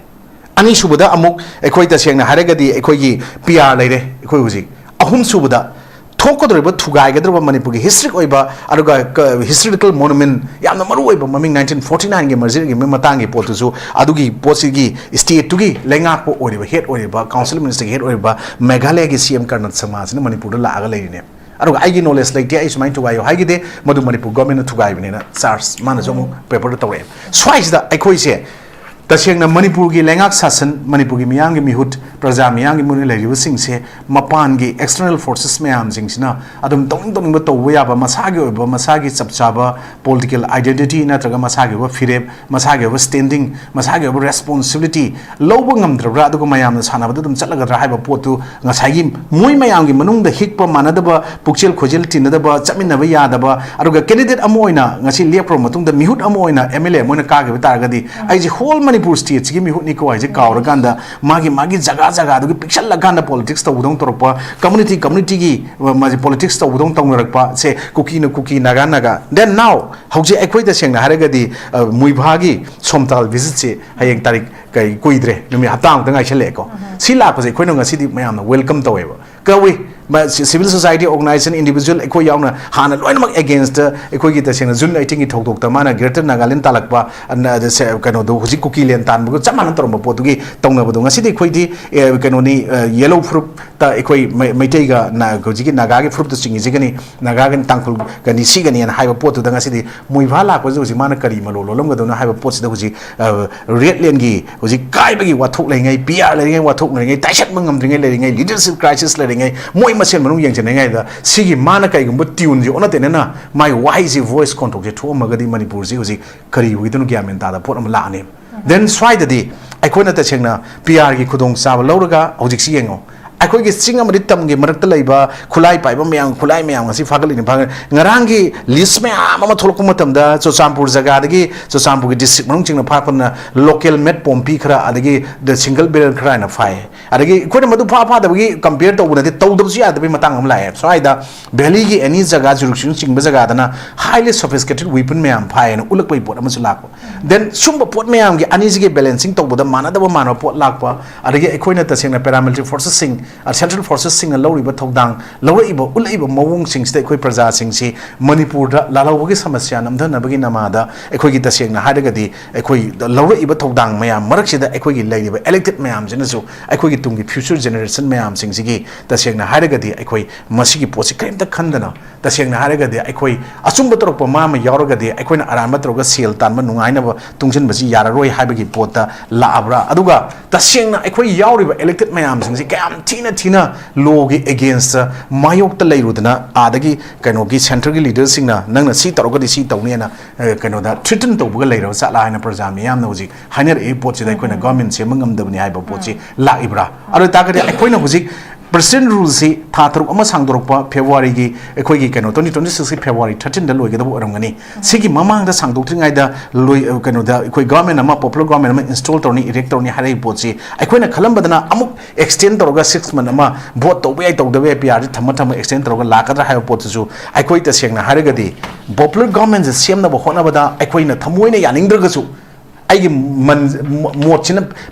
ꯑꯅꯤꯁꯨꯕꯗ ꯑꯃꯨꯛ ꯑꯩꯈꯣꯏ ꯇꯁꯦꯡꯅ ꯍꯥꯏꯔꯒꯗꯤ ꯑꯩꯈꯣꯏꯒꯤ P R ꯂꯩꯔꯦ ꯑꯩꯈꯣꯏ ꯍꯧꯖꯤꯛ꯫ ꯑꯍꯨꯝꯁꯨꯕꯗ ꯊꯣꯛꯀꯗꯧꯔꯤꯕ ꯊꯨꯒꯥꯏꯒꯗꯧꯔꯤꯕ ꯃꯅꯤꯄꯨꯔꯒꯤ historic ꯑꯣꯏꯕ, ꯑꯗꯨꯒ ꯀ-, historical monument ꯌꯥꯝꯅ ꯃꯔꯨ ꯑꯣꯏꯕ ꯃꯃꯤꯡ nineteen forty nineꯒꯤ mergerꯒꯤ ꯃꯇꯥꯡꯒꯤ ꯄꯣꯠꯇꯨꯁꯨ, ꯑꯗꯨꯒꯤ ꯄꯣꯠꯁꯤꯒꯤ stateꯇꯨꯒꯤ ꯂꯩꯉꯥꯛꯄ ꯑꯣꯏꯔꯤꯕ, head ꯑꯣꯏꯔꯤꯕ, council ministerꯒꯤ head ꯑꯣꯏꯔꯤꯕ ꯃꯦꯘꯥꯂꯌꯒꯤ C M ꯀꯔꯅꯠ ꯁꯪꯃꯥꯁꯤꯅ ꯃꯅꯤꯄꯨꯔꯗ ꯂꯥꯛꯑꯒ ꯂꯩꯔꯤꯅꯦ꯫ ꯑꯗꯨꯒ ꯑꯩꯒꯤ knowledge ꯂꯩꯇꯦ, ꯑꯩ ꯁꯨꯃꯥꯏꯅ ꯊꯨꯒꯥꯏꯌꯣ ꯍꯥꯏꯈꯤꯗꯦ, ꯃꯗꯨ ꯃꯅꯤꯄꯨꯔ governmentꯅ ꯊꯨꯒꯥꯏꯕꯅꯦꯅ charge ꯃꯥꯅꯁꯨ ꯑꯃꯨꯛ paperꯗ ꯇꯧꯔꯛꯑꯦ꯫ ꯁ꯭ꯋꯥꯏꯁꯤꯗ ꯑꯩꯈꯣꯏꯁꯦ ꯇꯁꯦꯡꯅ ꯃꯅꯤꯄꯨꯔꯒꯤ ꯂꯩꯉꯥꯛ ꯁꯥꯁꯟ, ꯃꯅꯤꯄꯨꯔꯒꯤ ꯃꯤꯌꯥꯝꯒꯤ ꯃꯤꯍꯨꯠ, ꯄ꯭ꯔꯖꯥ ꯃꯤꯌꯥꯝꯒꯤ ꯃꯤꯍꯨꯠ ꯂꯩꯔꯤꯕꯁꯤꯡꯁꯦ ꯃꯄꯥꯟꯒꯤ external forces ꯃꯌꯥꯝꯁꯤꯡꯁꯤꯅ ꯑꯗꯨꯝ ꯇꯧꯅꯤꯡ ꯇꯧꯅꯤꯡꯕ ꯇꯧꯕ ꯌꯥꯕ, ꯃꯁꯥꯒꯤ ꯑꯣꯏꯕ, ꯃꯁꯥꯒꯤ ꯆꯞ ꯆꯥꯕ political identity ꯅꯠꯇ꯭ꯔꯒ ꯃꯁꯥꯒꯤ ꯑꯣꯏꯕ ꯐꯤꯔꯦꯞ, ꯃꯁꯥꯒꯤ ꯑꯣꯏꯕ standing, ꯃꯁꯥꯒꯤ ꯑꯣꯏꯕ responsibility ꯂꯧꯕ ꯉꯝꯗ꯭ꯔꯕ꯭ꯔꯥ, ꯑꯗꯨꯒ ꯃꯌꯥꯝꯅ ꯁꯥꯟꯅꯕꯗ ꯑꯗꯨꯝ ꯆꯠꯂꯒꯗ꯭ꯔꯥ ꯍꯥꯏꯕ ꯄꯣꯠꯇꯨ ꯉꯁꯥꯏꯒꯤ ꯃꯣꯏ ꯃꯌꯥꯝꯒꯤ ꯃꯅꯨꯡꯗ ꯍꯤꯛꯄ ꯃꯥꯟꯅꯗꯕ, ꯄꯨꯛꯆꯦꯜ ꯈꯣꯏꯖꯦꯜ ꯇꯤꯟꯅꯗꯕ, ꯆꯠꯃꯤꯟꯅꯕ ꯌꯥꯗꯕ, ꯑꯗꯨꯒ candidate ꯑꯃ ꯑꯣꯏꯅ ꯉꯁꯤ ꯂꯦꯞꯈ꯭ꯔꯕ ꯃꯇꯨꯡꯗ ꯃꯤꯍꯨꯠ ꯑꯃ ꯑꯣꯏꯅ M L A ꯑꯃ ꯑꯣꯏꯅ ꯀꯥꯈꯤꯕ ꯇꯥꯔꯒꯗꯤ, ꯑꯩꯁꯦ whole ꯃꯅꯤꯄꯨꯔ stateꯁꯤꯒꯤ ꯃꯤꯍꯨꯠꯅꯤꯀꯣ ꯍꯥꯏꯁꯦ ꯀꯥꯎꯔꯀꯥꯟꯗ ꯃꯥꯒꯤ, ꯃꯥꯒꯤ ꯖꯒꯥ ꯖꯒꯥꯗꯨꯒꯤ ꯄꯤꯛꯁꯜꯂꯀꯥꯟꯗ politics ꯇꯧꯕꯗꯧꯅ ꯇꯧꯔꯛꯄ, community communityꯒꯤ, ꯑ, ꯃꯥꯁꯦ politics ꯇꯧꯕꯗꯧꯅ ꯇꯧꯅꯔꯛꯄ ꯁꯦ, ꯀꯨꯀꯤꯅ ꯀꯨꯀꯤ, ꯅꯥꯒꯥ ꯅꯥꯒꯥ꯫ Then now, ꯍꯧꯖꯤꯛ ꯑꯩꯈꯣꯏ ꯇꯁꯦꯡꯅ ꯍꯥꯏꯔꯒꯗꯤ, ꯑ, ꯃꯨꯏꯚꯥꯒꯤ ꯁꯣꯝꯇꯥꯜ visitꯁꯦ ꯍꯌꯦꯡ ꯇꯥꯔꯤꯛ ꯀꯩ ꯀꯨꯏꯗ꯭ꯔꯦ, ꯅꯨꯃꯤꯠ ꯍꯞꯇꯥ ꯑꯃꯇ ꯉꯥꯏꯁꯜꯂꯛꯑꯦꯀꯣ꯫ ꯁꯤ ꯂꯥꯛꯄꯁꯦ ꯑꯩꯈꯣꯏꯅ ꯉꯁꯤꯗꯤ ꯃꯌꯥꯝꯅ welcome ꯇꯧꯋꯦꯕ, ꯀꯧꯏ꯫ ꯃ-, ꯁꯤ-, civil society organization, individual ꯑꯩꯈꯣꯏ ꯌꯥꯎꯅ ꯍꯥꯟꯅ ꯂꯣꯏꯅꯃꯛ against ꯑꯩꯈꯣꯏꯒꯤ ꯇꯁꯦꯡꯅ June eighteen ꯒꯤ ꯊꯧꯗꯣꯛꯇ ꯃꯥꯅ Greater Nagaland ꯇꯥꯜꯂꯛꯄ, ꯑ, ꯅ-, ꯁꯦ-, ꯀꯩꯅꯣꯗꯣ ꯍꯧꯖꯤꯛ ꯀꯨꯀꯤꯂꯦꯟ ꯇꯥꯟꯕꯒ ꯆꯞ ꯃꯥꯟꯅ ꯇꯧꯔꯝꯕ ꯄꯣꯠꯇꯨꯒꯤ ꯇꯧꯅꯕꯗꯣ ꯉꯁꯤꯗꯤ ꯑꯩꯈꯣꯏꯗꯤ, ꯑꯦ, ꯀꯩꯅꯣꯅꯤ, ꯑ, yellow ꯐꯨꯔꯨꯞꯇ ꯑꯩꯈꯣꯏ ꯃꯩ-, ꯃꯩꯇꯩꯒ ꯅ-, ꯍꯧꯖꯤꯛꯀꯤ ꯅꯥꯒꯥꯒꯤ ꯐꯨꯔꯨꯞꯇ ꯆꯤꯡꯉꯤꯁꯤꯒꯅꯤ, ꯅꯥꯒꯥꯒꯅꯤ ꯇꯥꯡꯈꯨꯜꯒꯅꯤ ꯁꯤꯒꯅꯤꯅ ꯍꯥꯏꯕ ꯄꯣꯠꯇꯨꯗ ꯉꯁꯤꯗꯤ ꯃꯣꯏꯚꯥ ꯂꯥꯛꯄꯁꯤꯗ ꯍꯧꯖꯤꯛ ꯃꯥꯅ ꯀꯔꯤ ꯃꯔꯣꯜ ꯂꯣꯜꯂꯝꯒꯗꯣꯏꯅꯣ ꯍꯥꯏꯕ ꯄꯣꯠꯁꯤꯗ ꯍꯧꯖꯤꯛ, ꯑ, ꯔꯦꯗ ꯂꯦꯟꯒꯤ ꯍꯧꯖꯤꯛ ꯀꯥꯏꯕꯒꯤ ꯋꯥꯊꯣꯛ ꯂꯩꯔꯤꯉꯩ, ꯄꯤ ꯑꯥꯔ ꯂꯩꯔꯤꯉꯩ, ꯋꯥꯊꯣꯛ ꯂꯩꯔꯤꯉꯩ, ꯇꯥꯏꯁꯠꯄ ꯉꯝꯗ꯭ꯔꯤꯉꯩ ꯂꯩꯔꯤꯉꯩ, leadership crisis ꯂꯩꯔꯤꯉꯩ, ꯃꯣꯏ ꯃꯁꯦꯟ ꯃꯅꯨꯡ ꯌꯦꯡꯁꯤꯟꯅꯉꯩꯗ ꯁꯤꯒꯤ ꯃꯥꯅ ꯀꯩꯒꯨꯝꯕ ꯇ꯭ꯌꯨꯟꯁꯤ ꯑꯣꯟꯅ ꯇꯩꯅꯅ ꯃꯥꯒꯤ ꯋꯥꯍꯩꯁꯤ, voice ꯈꯣꯟꯊꯣꯛꯁꯤ ꯊꯣꯛꯑꯝꯃꯒꯗꯤ ꯃꯅꯤꯄꯨꯔꯁꯤ ꯍꯧꯖꯤꯛ ꯀꯔꯤ ꯑꯣꯏꯗꯣꯏꯅꯣ ꯒ꯭ꯌꯥꯟ ꯃꯦꯟ ꯇꯥꯗꯕ ꯄꯣꯠ ꯑꯃ ꯂꯥꯛꯑꯅꯦꯕ꯫ Then ꯁ꯭ꯋꯥꯏꯗꯗꯤ ꯑꯩꯈꯣꯏꯅ ꯇꯁꯦꯡꯅ ꯄꯤ ꯑꯥꯔꯒꯤ ꯈꯨꯗꯣꯡꯆꯥꯕ ꯂꯧꯔꯒ ꯍꯧꯖꯤꯛꯁꯤ ꯌꯦꯡꯉꯣ, ꯑꯩꯈꯣꯏꯒꯤ ꯆꯤꯡ ꯑꯃꯗꯤ ꯇꯝꯒꯤ ꯃꯔꯛꯇ ꯂꯩꯕ ꯈꯨꯠꯂꯥꯏ ꯄꯥꯏꯕ ꯃꯌꯥꯝ, ꯈꯨꯠꯂꯥꯏ ꯃꯌꯥꯝ ꯑꯁꯤ ꯐꯥꯒꯠꯂꯤꯅꯤ꯫ ꯐꯥꯒꯠ-, ꯉꯔꯥꯡꯒꯤ list ꯃꯌꯥꯝ ꯑꯃ ꯊꯣꯛꯂꯛꯄ ꯃꯇꯝꯗ ꯆꯨꯔꯆꯥꯟꯄꯨꯔ ꯖꯒꯥꯗꯒꯤ, ꯆꯨꯔꯆꯥꯟꯄꯨꯔꯒꯤ district ꯃꯅꯨꯡ ꯆꯤꯡꯅ ꯐꯥꯔꯛꯄꯗꯨꯅ local made ꯄꯣꯝꯄꯤ ꯈꯔ, ꯑꯗꯒꯤ the single barrel ꯈꯔ ꯍꯥꯏꯅ ꯐꯥꯏ꯫ ꯑꯗꯒꯤ ꯑꯩꯈꯣꯏꯅ ꯃꯗꯨ ꯐꯥ ꯐꯥꯗꯕꯒꯤ compare ꯇꯧꯕ ꯅꯠꯇꯦ, ꯇꯧꯗꯕꯁꯨ ꯌꯥꯗꯕꯒꯤ ꯃꯇꯥꯡ ꯑꯃ ꯂꯥꯛꯑꯦ꯫ ꯁ꯭ꯋꯥꯏꯗ valley ꯒꯤ any ꯖꯒꯥ, jurisdiction ꯆꯤꯡꯕ ꯖꯒꯥꯗꯅ highly sophisticated weapon ꯃꯌꯥꯝ ꯐꯥꯏ ꯍꯥꯏꯅ ꯎꯠꯂꯛꯄꯒꯤ ꯄꯣꯠ ꯑꯃꯁꯨ ꯂꯥꯛꯄ꯫ Then ꯁꯨꯝꯕ ꯄꯣꯠ ꯃꯌꯥꯝꯒꯤ ꯑꯅꯤꯁꯤꯒꯤ balancing ꯇꯧꯕꯗ ꯃꯥꯟꯅꯗꯕ ꯃꯥꯟꯅꯕ ꯄꯣꯠ ꯂꯥꯛꯄ, ꯑꯗꯒꯤ ꯑꯩꯈꯣꯏꯅ ꯇꯁꯦꯡꯅ paramilitary forces ꯁꯤꯡ, ꯑ, central forces ꯁꯤꯡꯅ ꯂꯧꯔꯤꯕ ꯊꯧꯗꯥꯡ, ꯂꯧꯔꯛꯏꯕ, ꯎꯠꯂꯛꯏꯕ ꯃꯑꯣꯡꯁꯤꯡꯁꯤꯗ ꯑꯩꯈꯣꯏ ꯄ꯭ꯔꯖꯥꯁꯤꯡꯁꯤ ꯃꯅꯤꯄꯨꯔꯗ ꯂꯥꯜꯍꯧꯕꯒꯤ ꯁꯃꯁ꯭ꯌꯥ ꯅꯝꯊꯅꯕꯒꯤ ꯅꯃꯥꯗ ꯑꯩꯈꯣꯏꯒꯤ ꯇꯁꯦꯡꯅ ꯍꯥꯏꯔꯒꯗꯤ ꯑꯩꯈꯣꯏ ꯂꯧꯔꯛꯏꯕ ꯊꯧꯗꯥꯡ ꯃꯌꯥꯝ ꯃꯔꯛꯁꯤꯗ ꯑꯩꯈꯣꯏꯒꯤ ꯂꯩꯔꯤꯕ elected ꯃꯌꯥꯝꯁꯤꯅꯁꯨ ꯑꯩꯈꯣꯏꯒꯤ ꯇꯨꯡꯒꯤ future generation ꯃꯌꯥꯝꯁꯤꯡꯁꯤꯒꯤ ꯇꯁꯦꯡꯅ ꯍꯥꯏꯔꯒꯗꯤ ꯑꯩꯈꯣꯏ ꯃꯁꯤꯒꯤ ꯄꯣꯠꯁꯤ ꯀꯔꯤꯝꯇ ꯈꯟꯗꯅ, ꯇꯁꯦꯡꯅ ꯍꯥꯏꯔꯒꯗꯤ ꯑꯩꯈꯣꯏ ꯑꯆꯨꯝꯕ ꯇꯧꯔꯛꯄ ꯃꯥ ꯑꯃ ꯌꯥꯎꯔꯒꯗꯤ ꯑꯩꯈꯣꯏꯅ ꯑꯔꯥꯟꯕ ꯇꯧꯔꯒ ꯁꯦꯜ ꯇꯥꯟꯕ ꯅꯨꯡꯉꯥꯏꯅꯕ ꯇꯨꯡꯁꯤꯟꯕꯁꯤ ꯌꯥꯔꯔꯣꯏ ꯍꯥꯏꯕꯒꯤ ꯄꯣꯠꯇ ꯂꯥꯛꯑꯕ꯭ꯔꯥ? ꯑꯗꯨꯒ ꯇꯁꯦꯡꯅ ꯑꯩꯈꯣꯏ ꯌꯥꯎꯔꯤꯕ elected ꯃꯌꯥꯝꯁꯤꯡꯁꯤ ꯀꯌꯥꯝ ꯊꯤꯅ ꯊꯤꯅ law ꯒꯤ against ꯇ ꯃꯥꯌꯣꯛꯇ ꯂꯩꯔꯨꯗꯅ ꯑꯥꯗꯒꯤ ꯀꯩꯅꯣꯒꯤ centre ꯒꯤ leader ꯁꯤꯡꯅ ꯅꯪꯅ ꯁꯤ ꯇꯧꯔꯒꯗꯤ ꯁꯤ ꯇꯧꯅꯤ ꯍꯥꯏꯅ, ꯑ, ꯀꯩꯅꯣꯗ threaten ꯇꯧꯕꯒ ꯂꯩꯔꯕ ꯖꯥꯠꯂꯥ ꯍꯥꯏꯅ ꯄ꯭ꯔꯖꯥ ꯃꯤꯌꯥꯝꯅ ꯍꯧꯖꯤꯛ ꯍꯥꯏꯅꯔꯛꯏ ꯄꯣꯠꯁꯤꯗ ꯑꯩꯈꯣꯏꯅ government ꯁꯦꯝꯕ ꯉꯝꯗꯕꯅꯤ ꯍꯥꯏꯕ ꯄꯣꯠꯁꯤ ꯂꯥꯛꯏꯕ꯭ꯔꯥ? ꯑꯗꯨ ꯑꯣꯏꯇꯥꯔꯒꯗꯤ ꯑꯩꯈꯣꯏꯅ ꯍꯧꯖꯤꯛ President rule ꯁꯤ ꯊꯥ ꯇꯔꯨꯛ ꯑꯃ ꯁꯥꯡꯗꯣꯔꯛꯄ February ꯒꯤ ꯑꯩꯈꯣꯏꯒꯤ ꯀꯩꯅꯣ twenty twenty six ꯀꯤ February thirteen ꯗ ꯂꯣꯏꯒꯗꯕ ꯑꯣꯏꯔꯝꯒꯅꯤ꯫ ꯁꯤꯒꯤ ꯃꯃꯥꯡꯗ ꯁꯥꯡꯗꯣꯛꯇ꯭ꯔꯤꯉꯩꯗ ꯂꯣꯏ-, ꯀꯩꯅꯣꯗ ꯑꯩꯈꯣꯏ government ꯑꯃ, popular government ꯑꯃ install ꯇꯧꯔꯅꯤ, erect ꯇꯧꯔꯅꯤ ꯍꯥꯏꯔꯛꯏ ꯄꯣꯠꯁꯤ ꯑꯩꯈꯣꯏꯅ ꯈꯜꯂꯝꯕꯗꯅ ꯑꯃꯨꯛ extend ꯇꯧꯔꯒ six month ꯑꯃ vote ꯇꯧꯕ ꯌꯥꯏ ꯇꯧꯗꯕ ꯌꯥꯏ, P R ꯁꯤ ꯊꯝꯃ ꯊꯝꯃ extend ꯇꯧꯔꯒ ꯂꯥꯛꯀꯗ꯭ꯔꯥ ꯍꯥꯏꯕ ꯄꯣꯠꯇꯨꯁꯨ ꯑꯩꯈꯣꯏ ꯇꯁꯦꯡꯅ ꯍꯥꯏꯔꯒꯗꯤ popular government ꯁꯦ ꯁꯦꯝꯅꯕ ꯍꯣꯠꯅꯕꯗ ꯑꯩꯈꯣꯏꯅ ꯊꯃꯣꯏꯅ ꯌꯥꯅꯤꯡꯗ꯭ꯔꯒꯁꯨ ꯑꯩꯒꯤ ꯃꯟ ꯃꯣꯠꯁꯤꯅ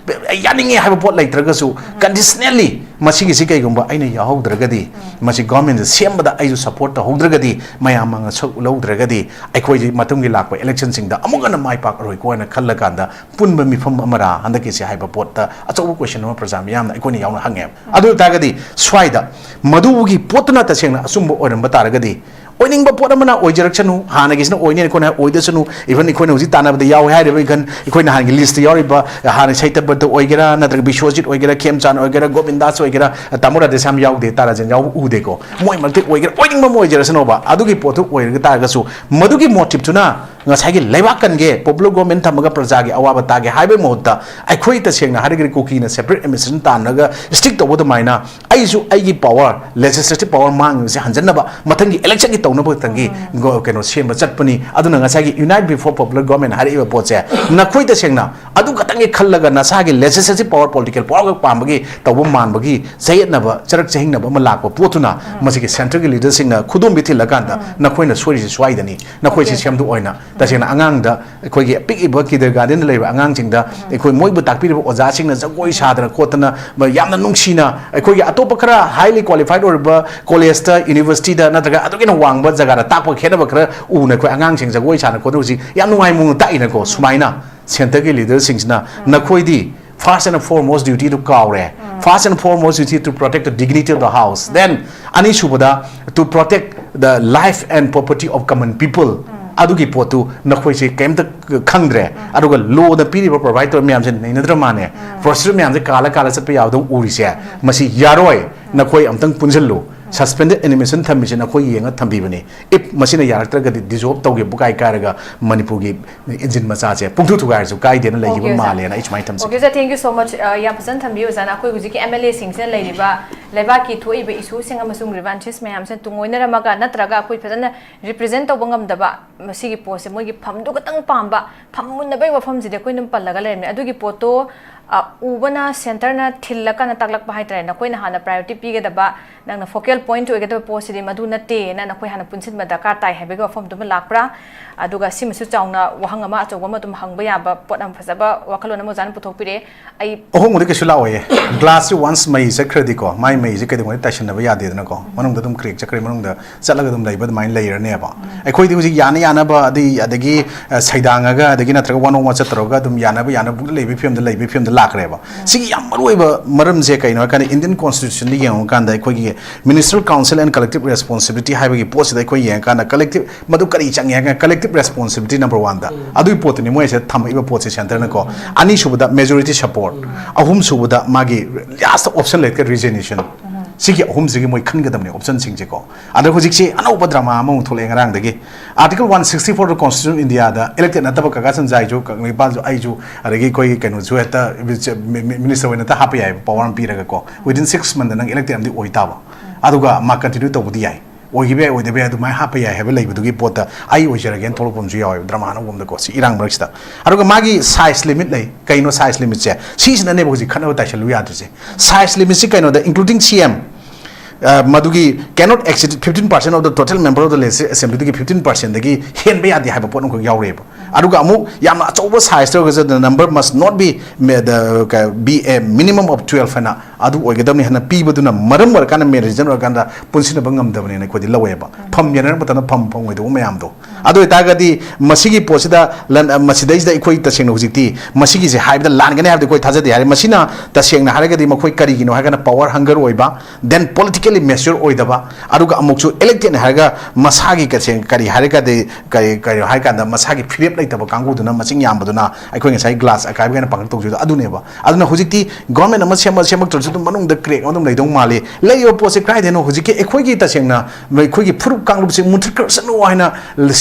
ꯑꯩ ꯌꯥꯅꯤꯡꯉꯦ ꯍꯥꯏꯕ ꯄꯣꯠ ꯂꯩꯇ꯭ꯔꯒꯁꯨ, ꯀꯟꯗꯤꯁꯅꯦꯜꯂꯤ ꯃꯁꯤꯒꯤꯁꯤ ꯀꯩꯒꯨꯝꯕ ꯑꯩꯅ ꯌꯥꯎꯍꯧꯗ꯭ꯔꯒꯗꯤ, ꯃꯁꯤ ꯒꯣꯔꯃꯦꯟꯁꯦ ꯁꯦꯝꯕꯗ ꯑꯩꯁꯨ ꯁꯄꯣꯔꯠ ꯇꯧꯍꯧꯗ꯭ꯔꯒꯗꯤ, ꯃꯌꯥꯝ ꯃꯥꯡꯗ ꯁꯔꯨꯛ ꯂꯧꯗ꯭ꯔꯒꯗꯤ, ꯑꯩꯈꯣꯏꯁꯤ ꯃꯇꯨꯡꯒꯤ ꯂꯥꯛꯄ ꯏꯂꯦꯛꯁꯟꯁꯤꯡꯗ ꯑꯃꯨꯛ ꯍꯟꯅ ꯃꯥꯏ ꯄꯥꯛꯑꯔꯣꯏꯀꯣ ꯍꯥꯏꯅ ꯈꯜꯂꯀꯥꯟꯗ, ꯄꯨꯟꯕ ꯃꯤꯐꯝ ꯑꯃꯔꯥ ꯍꯟꯗꯛꯀꯤꯁꯦ ꯍꯥꯏꯕ ꯄꯣꯠꯇ ꯑꯆꯧꯕ ꯀꯣꯏꯁꯟ ꯑꯃ ꯄ꯭ꯔꯖꯥ ꯃꯤꯌꯥꯝꯅ ꯑꯩꯈꯣꯏꯅ ꯌꯥꯎꯅ ꯍꯪꯉꯦꯕ꯫ ꯑꯗꯨ ꯑꯣꯏ ꯇꯥꯔꯒꯗꯤ ꯁ꯭ꯋꯥꯏꯗ ꯃꯗꯨꯒꯤ ꯄꯣꯠꯇꯨꯅ ꯇꯁꯦꯡꯅ ꯑꯆꯨꯝꯕ ꯑꯣꯏꯔꯝꯕ ꯇꯥꯔꯒꯗꯤ, ꯑꯣꯏꯅꯤꯡꯕ ꯄꯣꯠ ꯑꯃꯅ ꯑꯣꯏꯖꯔꯛꯁꯅꯨ, ꯍꯥꯟꯅꯒꯤꯁꯤꯅ ꯑꯣꯏꯅꯤ ꯑꯩꯈꯣꯏꯅ ꯑꯣꯏꯗꯁꯅꯨ, ꯏꯚꯟ ꯑꯩꯈꯣꯏꯅ ꯍꯧꯖꯤꯛ ꯇꯥꯟꯅꯕꯗ ꯌꯥꯎꯋꯦ ꯍꯥꯏꯔꯤꯕ ꯏꯈꯟ ꯑꯩꯈꯣꯏ ꯅꯍꯥꯟꯒꯤ ꯂꯤꯁꯇ ꯌꯥꯎꯔꯤꯕ, ꯍꯥꯟꯅ ꯁꯩꯇꯕꯠꯇ ꯑꯣꯏꯒꯦꯔꯥ, ꯅꯠꯇ꯭ꯔꯒ ꯕꯤꯁ꯭ꯋꯖꯤꯠ ꯑꯣꯏꯒꯦꯔꯥ, ꯈꯦꯝꯆꯥꯟ ꯑꯣꯏꯒꯦꯔꯥ, ꯒꯣꯕꯤꯟꯗꯥꯁ ꯑꯣꯏꯒꯦꯔꯥ, ꯇꯥꯃꯣ ꯔꯥꯙꯦꯁ꯭ꯌꯥꯝ ꯌꯥꯎꯗꯦ, ꯇꯥꯔꯥꯖꯟ ꯌꯥꯎꯕ ꯎꯗꯦꯀꯣ꯫ ꯃꯣꯏ ꯃꯔꯛꯇ ꯑꯣꯏꯒꯦꯔꯥ, ꯑꯣꯏꯅꯤꯡꯕ ꯑꯃ ꯑꯣꯏꯖꯔꯁꯅꯣꯕ, ꯑꯗꯨꯒꯤ ꯄꯣꯠꯇꯨ ꯑꯣꯏꯔꯒ ꯇꯥꯔꯒꯁꯨ, ꯃꯗꯨꯒꯤ ꯃꯣꯇꯤꯞꯇꯨꯅ ꯉꯁꯥꯏꯒꯤ ꯂꯩꯕꯥꯛ ꯀꯟꯒꯦ, ꯄꯣꯄꯨꯂꯔ ꯒꯣꯔꯃꯦꯟ ꯊꯝꯃꯒ ꯄ꯭ꯔꯖꯥꯒꯤ ꯑꯋꯥꯕ ꯇꯥꯒꯦ ꯍꯥꯏꯕꯒꯤ ꯃꯍꯨꯠꯇ, ꯑꯩꯈꯣꯏ ꯇꯁꯦꯡꯅ ꯍꯥꯏꯔꯒꯗꯤ ꯀꯨꯀꯤꯅ ꯁꯦꯄꯔꯦꯠ ꯑꯦꯗꯃꯤꯅꯤꯁꯇ꯭ꯔꯦꯁꯟ ꯇꯥꯟꯅꯔꯒ ꯏꯁꯇ꯭ꯔꯤꯛ ꯇꯧꯕ ꯑꯗꯨꯃꯥꯏꯅ, ꯑꯩꯁꯨ ꯑꯩꯒꯤ ꯄꯋꯥꯔ, ꯂꯦꯖꯤꯁꯂꯦꯇꯤꯚ ꯄꯋꯥꯔ ꯃꯥꯡꯉꯤꯕꯁꯦ ꯍꯟꯖꯟꯅꯕ, ꯃꯊꯪꯒꯤ ꯏꯂꯦꯛꯁꯟꯒꯤ ꯇꯧꯅꯕ ꯈꯛꯇꯪꯒꯤ ꯒꯣ-, ꯀꯩꯅꯣ ꯁꯦꯝꯕ ꯆꯠꯄꯅꯤ꯫ ꯑꯗꯨꯅ ꯉꯁꯥꯏꯒꯤ Unite Before Popular Government ꯍꯥꯏꯔꯛꯏꯕ ꯄꯣꯠꯁꯦ ꯅꯈꯣꯏ ꯇꯁꯦꯡꯅ ꯑꯗꯨ ꯈꯛꯇꯪꯒꯤ ꯈꯜꯂꯒ ꯅꯁꯥꯒꯤ ꯂꯦꯖꯤꯁꯂꯦꯇꯤꯚ ꯄꯋꯥꯔ, ꯄꯣꯂꯤꯇꯤꯀꯦꯜ ꯄꯋꯥꯔ ꯈꯛ ꯄꯥꯝꯕꯒꯤ ꯇꯧꯕ ꯃꯥꯟꯕꯒꯤ ꯆꯌꯦꯠꯅꯕ, ꯆꯔꯛ ꯆꯍꯤꯡꯅꯕ ꯑꯃ ꯂꯥꯛꯄ ꯄꯣꯠꯇꯨꯅ ꯃꯁꯤꯒꯤ ꯁꯦꯟꯇꯔꯒꯤ ꯂꯤꯗꯔꯁꯤꯡꯅ ꯈꯨꯗꯣꯝꯕꯤ ꯊꯤꯜꯂꯀꯥꯟꯗ ꯅꯈꯣꯏꯅ ꯁꯣꯏꯔꯤꯁꯦ ꯁ꯭ꯋꯥꯏꯗꯅꯤ, ꯅꯈꯣꯏꯁꯤ ꯁꯦꯝꯗꯣꯛꯑꯣ ꯍꯥꯏꯅ ꯇꯁꯦꯡꯅ ꯑꯉꯥꯡꯗ, ꯑꯩꯈꯣꯏꯒꯤ ꯄꯤꯛꯏꯕ ꯀꯤꯟꯗꯔꯒꯥꯔꯗꯦꯟꯗ ꯂꯩꯕ ꯑꯉꯥꯡꯁꯤꯡꯗ ꯑꯩꯈꯣꯏ ꯃꯣꯏꯕꯨ ꯇꯥꯛꯄꯤꯔꯤꯕ ꯑꯣꯖꯥꯁꯤꯡꯅ ꯖꯒꯣꯏ ꯁꯥꯗꯅ ꯈꯣꯠꯇꯅ ꯌꯥꯝꯅ ꯅꯨꯡꯁꯤꯅ, ꯑꯩꯈꯣꯏꯒꯤ ꯑꯇꯣꯞꯄ ꯈꯔ ꯍꯥꯏꯂꯤ ꯀ꯭ꯋꯥꯂꯤꯐꯥꯏꯠ ꯑꯣꯏꯔꯕ ꯀꯣꯂꯦꯖꯇ, ꯌꯨꯅꯤꯚꯔꯁꯤꯇꯤꯗ ꯅꯠꯇ꯭ꯔꯒ ꯑꯗꯨꯒꯤ ꯍꯦꯟꯅ ꯋꯥꯡꯕ ꯖꯒꯥꯗ ꯇꯥꯛꯄ ꯈꯦꯠꯅꯕ ꯈꯔ ꯎꯅ ꯑꯩꯈꯣꯏ ꯑꯉꯥꯡꯁꯤꯡ ꯖꯒꯣꯏ ꯁꯥꯗꯅ ꯈꯣꯠꯇꯅ ꯍꯧꯖꯤꯛ ꯌꯥꯝ ꯅꯨꯡꯉꯥꯏ ꯃꯑꯣꯡꯗ ꯇꯥꯛꯏꯅꯀꯣ꯫ ꯁꯨꯃꯥꯏꯅ ꯁꯦꯟꯇꯔꯒꯤ ꯂꯤꯗꯔꯁꯤꯡꯁꯤꯅ ꯅꯈꯣꯏꯗꯤ first and foremost duty ꯗꯨ ꯀꯥꯎꯔꯦ꯫ First and foremost duty to protect the dignity of the house, then ꯑꯅꯤꯁꯨꯕꯗ to protect the life and property of common people꯫ ꯑꯗꯨꯒꯤ ꯄꯣꯠꯇꯨ ꯅꯈꯣꯏꯁꯦ ꯀꯩꯝꯇ ꯈꯪꯗ꯭ꯔꯦ꯫ ꯑꯗꯨꯒ ꯂꯣꯗ ꯄꯤꯔꯤꯕ ꯄ꯭ꯔꯣꯚꯥꯏꯠ ꯇꯧꯔꯤꯕ ꯃꯌꯥꯝꯁꯦ ꯅꯩꯅꯗ꯭ꯔ ꯃꯥꯅꯦ꯫ ꯄ꯭ꯔꯣꯁꯦꯁꯔ ꯃꯌꯥꯝꯁꯦ ꯀꯥꯜꯂ ꯀꯥꯜꯂ ꯆꯠꯄ ꯌꯥꯕꯗꯧ ꯎꯔꯤꯁꯦ, ꯃꯁꯤ ꯌꯥꯔꯣꯏ꯫ ꯅꯈꯣꯏ ꯑꯝꯇꯪ ꯄꯨꯟꯁꯤꯜꯂꯨ꯫ ꯁꯁꯄꯦꯟꯗꯦꯗ ꯑꯦꯅꯤꯃꯦꯁꯟ ꯊꯝꯃꯤꯁꯦ ꯅꯈꯣꯏ ꯌꯦꯡꯉ ꯊꯝꯕꯤꯕꯅꯤ꯫ ꯏꯐ ꯃꯁꯤꯅ ꯌꯥꯔꯛꯇ꯭ꯔꯒꯗꯤ ꯗꯤꯖꯣꯜꯕ ꯇꯧꯒꯦ ꯄꯨꯀꯥꯏ ꯀꯥꯏꯔꯒ ꯃꯅꯤꯄꯨꯔꯒꯤ ꯏꯟꯖꯤꯟ ꯃꯆꯥꯁꯦ ꯄꯨꯡꯊꯨ ꯊꯨꯒꯥꯏꯔꯁꯨ ꯀꯥꯏꯗꯦꯅ ꯂꯩꯈꯤꯕ ꯑꯣꯀꯦ, ꯑꯣꯖꯥ꯫ ꯃꯥꯜꯂꯦꯅ ꯑꯩ ꯁꯨꯃꯥꯏꯅ ꯊꯝꯖꯒꯦ꯫ ꯑꯣꯀꯦ, ꯑꯣꯖꯥ, thank you so much꯫ ꯑ, ꯌꯥꯝ ꯐꯖꯅ ꯊꯝꯕꯤꯌꯨ, ꯑꯣꯖꯥꯅ꯫ ꯑꯩꯈꯣꯏ ꯍꯧꯖꯤꯛꯀꯤ ꯑꯦꯝ ꯑꯦꯜ ꯑꯦꯁꯤꯡꯁꯤꯅ ꯂꯩꯔꯤꯕ ꯂꯩꯕꯥꯛꯀꯤ ꯊꯣꯛꯏꯕ ꯏꯁꯨꯁꯤꯡ ꯑꯃꯁꯨꯡ ꯒ꯭ꯔꯤꯚꯥꯟꯁꯦꯁ ꯃꯌꯥꯝꯁꯤꯅ ꯇꯨꯡꯑꯣꯏꯅꯔꯝꯃꯒ, ꯅꯠꯇ꯭ꯔꯒ ꯑꯩꯈꯣꯏ ꯐꯖꯅ ꯔꯤꯄ꯭ꯔꯖꯦꯟ ꯇꯧꯕ ꯉꯝꯗꯕ, ꯃꯁꯤꯒꯤ ꯄꯣꯠꯁꯦ ꯃꯣꯏꯒꯤ ꯐꯝꯗꯨ ꯈꯛꯇꯪ ꯄꯥꯝꯕ, ꯐꯝ ꯃꯨꯟꯅꯕꯒꯤ ꯋꯥꯐꯝꯁꯤꯗꯤ ꯑꯩꯈꯣꯏ ꯑꯗꯨꯝ ꯄꯜꯂꯒ ꯂꯩꯔꯝꯃꯦ꯫ ꯑꯗꯨꯒꯤ ꯄꯣꯠꯇꯣ, ꯑ, ꯎꯕꯅ ꯁꯦꯟꯇꯔꯅ ꯊꯤꯜꯂꯀꯥꯟꯗ ꯇꯥꯛꯂꯛꯄ ꯍꯥꯏꯇꯥꯔꯦ, ꯅꯈꯣꯏꯅ ꯍꯥꯟꯅ ꯄ꯭ꯔꯥꯏꯌꯣꯔꯤꯇꯤ ꯄꯤꯒꯗꯕ ꯅꯪꯅ focal point ꯑꯣꯏꯒꯗꯕ ꯄꯣꯠꯁꯤꯗꯤ ꯃꯗꯨ ꯅꯠꯇꯦꯅ ꯅꯈꯣꯏ ꯍꯥꯟꯅ ꯄꯨꯟꯁꯤꯟꯕ ꯗꯔꯀꯥꯔ ꯇꯥꯏ ꯍꯥꯏꯕꯒꯤ ꯋꯥꯐꯝꯗꯨꯃ ꯂꯥꯛꯄ꯭ꯔꯥ? ꯑꯗꯨꯒ ꯁꯤꯃꯁꯨ ꯆꯥꯎꯅ ꯋꯥꯍꯪ ꯑꯃ ꯑꯆꯧꯕ ꯑꯃ ꯑꯗꯨꯝ ꯍꯪꯕ ꯌꯥꯕ ꯄꯣꯠ ꯑꯃ, ꯐꯖꯕ ꯋꯥꯈꯜꯂꯣꯟ ꯑꯃ ꯑꯣꯖꯥꯅ ꯄꯨꯊꯣꯛꯄꯤꯔꯛꯑꯦ꯫ ꯑꯩ ꯑꯍꯣꯡꯕꯗꯤ ꯀꯩꯁꯨ ꯂꯥꯛꯑꯣꯏꯌꯦ꯫ ꯒ꯭ꯂꯥꯁꯁꯤ once ꯃꯩ ꯆꯠꯈ꯭ꯔꯗꯤꯀꯣ, ꯃꯥꯏ ꯃꯩꯁꯦ ꯀꯩꯗꯧꯉꯩꯗ ꯇꯥꯏꯁꯟꯅꯕ ꯌꯥꯗꯦꯗꯅꯀꯣ, ꯃꯅꯨꯡꯗ ꯑꯗꯨꯝ crack ꯆꯠꯈ꯭ꯔꯦ, ꯃꯅꯨꯡꯗ ꯆꯠꯂꯒ ꯑꯗꯨꯝ ꯂꯩꯕ ꯑꯗꯨꯃꯥꯏꯅ ꯂꯩꯔꯅꯦꯕ꯫ ꯑꯩꯈꯣꯏꯗꯤ ꯍꯧꯖꯤꯛ ꯌꯥꯅ ꯌꯥꯅꯕ ꯑꯗꯩ ꯑꯗꯒꯤ ꯑ, ꯁꯩꯗꯥꯡꯉꯒ ꯑꯗꯒꯤ ꯅꯠꯇ꯭ꯔꯒ ꯋꯥꯅꯣꯛ ꯋꯥꯆꯠ ꯇꯧꯔꯒ ꯑꯗꯨꯝ ꯌꯥꯅꯕ ꯌꯥꯅꯕ ꯂꯩꯕꯒꯤ ꯐꯤꯕꯝꯗ ꯂꯩꯕꯒꯤ ꯐꯤꯕꯝꯗ ꯂꯥꯛꯈ꯭ꯔꯦꯕ꯫ ꯁꯤꯒꯤ ꯌꯥꯝ ꯃꯔꯨꯑꯣꯏꯕ ꯃꯔꯝꯁꯦ ꯀꯩꯅꯣ ꯍꯥꯏ ꯀꯥꯟꯗ, Indian Constitutionꯗ ꯌꯦꯡꯉꯨꯀꯥꯟꯗ ꯑꯩꯈꯣꯏꯒꯤ Ministerial Council and Collective Responsibility ꯍꯥꯏꯕꯒꯤ ꯄꯣꯠꯁꯤꯗ ꯑꯩꯈꯣꯏ ꯌꯦꯡꯉꯀꯥꯟꯗ, collective ꯃꯗꯨ ꯀꯔꯤ ꯆꯪꯉꯦ ꯍꯥꯏ ꯀꯥꯟꯗ, collective responsibility number oneꯗ꯫ ꯑꯗꯨꯒꯤ ꯄꯣꯠꯇꯨꯅꯤ ꯃꯣꯏꯁꯦ ꯊꯝꯃꯛꯏꯕ ꯄꯣꯠꯁꯦ centreꯅꯀꯣ꯫ ꯑꯅꯤꯁꯨꯕꯗ majority support, ꯑꯍꯨꯝꯁꯨꯕꯗ ꯃꯥꯒꯤ last option ꯂꯩꯔꯒ resignation꯫ ꯁꯤꯒꯤ ꯑꯍꯨꯝꯁꯤꯒꯤ ꯃꯣꯏ ꯈꯟꯒꯗꯕꯅꯤ optionꯁꯤꯡꯁꯦꯀꯣ꯫ ꯑꯗ ꯍꯧꯖꯤꯛꯁꯤ ꯑꯅꯧꯕ drama ꯑꯃꯃꯨꯛ ꯊꯣꯛꯂꯛꯑꯦ ꯉꯔꯥꯡꯗꯒꯤ꯫ Article one sixty fourꯗ Constitution of Indiaꯗ elected ꯅꯠꯇꯕ ꯀꯀꯥ ꯁꯟꯖꯥꯏꯁꯨ, ꯀꯪꯂꯩꯄꯥꯜꯁꯨ, ꯑꯩꯁꯨ, ꯑꯗꯒꯤ ꯑꯩꯈꯣꯏꯒꯤ ꯀꯩꯅꯣꯁꯨ ꯍꯦꯛꯇ minister ꯑꯣꯏꯅ ꯍꯦꯛꯇ ꯍꯥꯞꯄ ꯌꯥꯏꯑꯕ, power ꯑꯃ ꯄꯤꯔꯒꯀꯣ꯫ Within six monthꯗ ꯅꯪ elected ꯑꯃꯗꯤ ꯑꯣꯏ ꯇꯥꯕ꯫ ꯑꯗꯨꯒ ꯃꯥ continue ꯇꯧꯕꯗꯤ ꯌꯥꯏ, ꯑꯣꯏꯈꯤꯕ ꯌꯥꯏ, ꯑꯣꯏꯗꯕ ꯌꯥꯏ, ꯑꯗꯨꯃꯥꯏꯅ ꯍꯥꯞꯄ ꯌꯥꯏ ꯍꯥꯏꯕ ꯂꯩꯕꯗꯨꯒꯤ ꯄꯣꯠꯇ ꯑꯩ ꯑꯣꯏꯖꯔꯒꯦꯅ ꯊꯣꯛꯂꯛꯄ ꯑꯃꯁꯨ ꯌꯥꯎꯋꯦꯕ drama ꯑꯅꯧꯕ ꯑꯃꯗꯀꯣ, ꯁꯤ ꯏꯔꯥꯡ ꯃꯔꯛꯁꯤꯗ꯫ ꯑꯗꯨꯒ ꯃꯥꯒꯤ size limit ꯂꯩ꯫ ꯀꯩꯅꯣ size limitꯁꯦ? ꯁꯤꯁꯤꯅꯅꯦꯕ ꯍꯧꯖꯤꯛ ꯈꯠꯅꯕ ꯇꯥꯏꯁꯜꯂꯨ ꯌꯥꯗ꯭ꯔꯤꯁꯦ꯫ Size limitꯁꯤ ꯀꯩꯅꯣꯗ, including C M, ꯑ, ꯃꯗꯨꯒꯤ cannot exceed fifteen percent of the total member of the Legislative Assemblyꯗꯨꯒꯤ fifteen percentꯗꯒꯤ ꯍꯦꯟꯕ ꯌꯥꯗꯦ ꯍꯥꯏꯕ ꯄꯣꯠ ꯑꯃꯈꯛ ꯌꯥꯎꯔꯛꯑꯦꯕ꯫ ꯑꯗꯨꯒ ꯑꯃꯨꯛ ꯌꯥꯝꯅ ꯑꯆꯧꯕ size ꯑꯣꯏꯔꯒꯁꯨ, the number must not be, the, ꯀ-, be a minimum of twelve ꯍꯥꯏꯅ ꯑꯗꯨ ꯑꯣꯏꯒꯗꯕꯅꯤ ꯍꯥꯏꯅ ꯄꯤꯕꯗꯨꯅ ꯃꯔꯝ ꯑꯣꯏꯔꯀꯥꯟꯗ main reason ꯑꯣꯏꯔꯀꯥꯟꯗ ꯄꯨꯟꯁꯤꯟꯅꯕ ꯉꯝꯗꯕꯅꯦꯅ ꯑꯩꯈꯣꯏꯗꯤ ꯂꯧꯋꯦꯕ꯫ ꯐꯝ ꯌꯦꯡꯅꯔꯛꯄ ꯃꯇꯝꯗ ꯐꯝ ꯐꯪꯉꯣꯏꯗꯧꯕ ꯃꯌꯥꯝꯗꯣ꯫ ꯑꯗꯨ ꯑꯣꯏꯇꯥꯔꯒꯗꯤ ꯃꯁꯤꯒꯤ ꯄꯣꯠꯁꯤꯗ ꯂꯟ-, ꯃꯁꯤꯗꯩꯁꯤꯗ ꯑꯩꯈꯣꯏ ꯇꯁꯦꯡꯅ ꯍꯧꯖꯤꯛꯇꯤ ꯃꯁꯤꯒꯤꯁꯦ ꯍꯥꯏꯕꯗ ꯂꯥꯟꯒꯅꯤ ꯍꯥꯏꯕꯗꯤ ꯑꯩꯈꯣꯏ ꯊꯥꯖꯗꯦ ꯍꯥꯏꯔꯦ꯫ ꯃꯁꯤꯅ ꯇꯁꯦꯡꯅ ꯍꯥꯏꯔꯒꯗꯤ ꯃꯈꯣꯏ ꯀꯔꯤꯒꯤꯅꯣ ꯍꯥꯏꯔꯒꯅ power hunger ꯑꯣꯏꯕ, then politically mature ꯑꯣꯏꯗꯕ, ꯑꯗꯨꯒ ꯑꯃꯨꯛꯁꯨ electedꯅꯤ ꯍꯥꯏꯔꯒ ꯃꯁꯥꯒꯤ ꯀꯁꯦꯡ-, ꯀꯔꯤ ꯍꯥꯏꯔꯒꯗꯤ, ꯀꯔꯤ, ꯀꯔꯤ ꯍꯥꯏ ꯀꯥꯟꯗ ꯃꯁꯥꯒꯤ ꯐꯤꯔꯦꯞ ꯂꯩꯇꯕ ꯀꯥꯡꯕꯨꯗꯨꯅ ꯃꯁꯤꯡ ꯌꯥꯝꯕꯗꯨꯅ ꯑꯩꯈꯣꯏ ꯉꯁꯥꯏ glass ꯑꯀꯥꯏꯕ ꯀꯥꯏꯅ ꯄꯥꯡꯊꯣꯛ ꯇꯧꯖꯩꯗꯣ ꯑꯗꯨꯅꯦꯕ꯫ ꯑꯗꯨꯅ ꯍꯧꯖꯤꯛꯇꯤ government ꯑꯃ ꯁꯦꯝꯃ ꯁꯦꯝꯃꯛꯇ꯭ꯔꯁꯨ ꯑꯗꯨꯝ ꯃꯅꯨꯡꯗ crack ꯑꯃ ꯑꯗꯨꯝ ꯂꯩꯗꯧ ꯃꯥꯜꯂꯤ꯫ ꯂꯩꯔꯤꯕ ꯄꯣꯠꯁꯦ ꯀꯗꯥꯏꯗꯩꯅꯣ? ꯍꯧꯖꯤꯛꯀꯤ ꯑꯩꯈꯣꯏꯒꯤ ꯇꯁꯦꯡꯅ ꯑꯩꯈꯣꯏꯒꯤ ꯐꯨꯔꯨꯞ ꯀꯥꯡꯂꯨꯞꯁꯦ ꯃꯨꯟꯊꯠꯈ꯭ꯔꯁꯅꯨ ꯍꯥꯏꯅ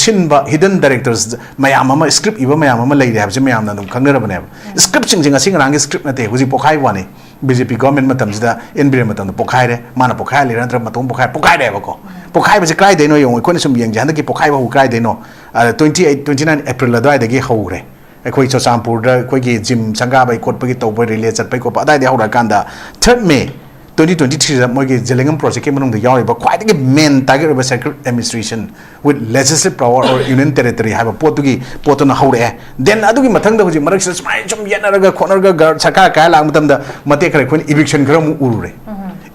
ꯁꯤꯟꯕ hidden directors ꯃꯌꯥꯝ ꯑꯃ, script ꯏꯕ ꯃꯌꯥꯝ ꯑꯃ ꯂꯩꯔꯦ ꯍꯥꯏꯕꯁꯦ ꯃꯌꯥꯝꯅ ꯑꯗꯨꯝ ꯈꯪꯅꯔꯕꯅꯦꯕ꯫ Scriptꯁꯤꯡꯁꯦ ꯉꯁꯤ ꯉꯔꯥꯡꯒꯤ script ꯅꯠꯇꯦ, ꯍꯧꯖꯤꯛ ꯄꯣꯛꯈꯥꯏꯕ ꯋꯥꯅꯤ꯫ BJ P government ꯃꯇꯝꯁꯤꯗ, ꯑꯦꯟ ꯕꯤꯔꯦꯟ ꯃꯇꯝꯗ ꯄꯣꯛꯈꯥꯏꯔꯦ, ꯃꯥꯅ ꯄꯣꯛꯈꯥꯏꯍꯜꯂꯤꯔꯥ ꯅꯠꯇ꯭ꯔꯒ ꯃꯇꯣꯝ ꯄꯣꯛꯈꯥꯏ-, ꯄꯣꯛꯈꯥꯏꯔꯦꯕꯀꯣ꯫ ꯄꯣꯛꯈꯥꯏꯕꯁꯦ ꯀꯗꯥꯏꯗꯩꯅꯣ ꯌꯦꯡꯉꯣ, ꯑꯩꯈꯣꯏꯅ ꯁꯨꯝ ꯌꯦꯡꯁꯦ, ꯍꯟꯗꯛꯀꯤ ꯄꯣꯛꯈꯥꯏꯕ ꯍꯧꯕ ꯀꯗꯥꯏꯗꯩꯅꯣ? ꯑ, twenty eight, twenty nine April ꯑꯗꯨꯋꯥꯏꯗꯒꯤ ꯍꯧꯈ꯭ꯔꯦ꯫ ꯑꯩꯈꯣꯏ ꯆꯨꯔꯆꯥꯟꯄꯨꯔꯗ ꯑꯩꯈꯣꯏꯒꯤ gym ꯁꯪꯒꯥꯕꯩ ꯈꯣꯠꯄꯒꯤ ꯇꯧꯕ, relay ꯆꯠꯄꯩ ꯈꯣꯠꯄ ꯑꯗꯥꯏꯗꯩ ꯍꯧꯔꯛꯑꯀꯥꯟꯗ third May, ꯇ꯭ꯋꯦꯟꯇꯤ ꯇ꯭ꯋꯦꯟꯇꯤ ꯊ꯭ꯔꯤꯗ ꯃꯣꯏꯒꯤ ꯖꯦꯂꯦꯡꯒꯝ ꯄ꯭ꯔꯣꯖꯦꯛꯀꯤ ꯃꯅꯨꯡꯗ ꯌꯥꯎꯔꯤꯕ ꯈ꯭ꯋꯥꯏꯗꯒꯤ ꯃꯦꯟ ꯇꯥꯔꯒꯦꯠ ꯑꯣꯏꯕ central administration with legislative power or union territory ꯍꯥꯏꯕ ꯄꯣꯠꯇꯨꯒꯤ ꯄꯣꯠꯇꯨꯅ ꯍꯧꯔꯛꯑꯦ꯫ ꯗꯦꯟ ꯑꯗꯨꯒꯤ ꯃꯊꯪꯗ ꯍꯧꯖꯤꯛ ꯃꯔꯛꯁꯤꯗ ꯁꯨꯃꯥꯏꯅ ꯁꯨꯝ ꯌꯦꯠꯅꯔꯒ ꯈꯣꯠꯅꯔꯒ ꯒ-, ꯁꯔꯀꯥꯔ ꯀꯥꯏ ꯂꯥꯛꯄ ꯃꯇꯝꯗ ꯃꯇꯦꯛ ꯈꯔ ꯑꯩꯈꯣꯏꯅ ꯏꯚꯤꯛꯁꯟ ꯈꯔ ꯑꯃꯨꯛ ꯎꯔꯨꯔꯦ꯫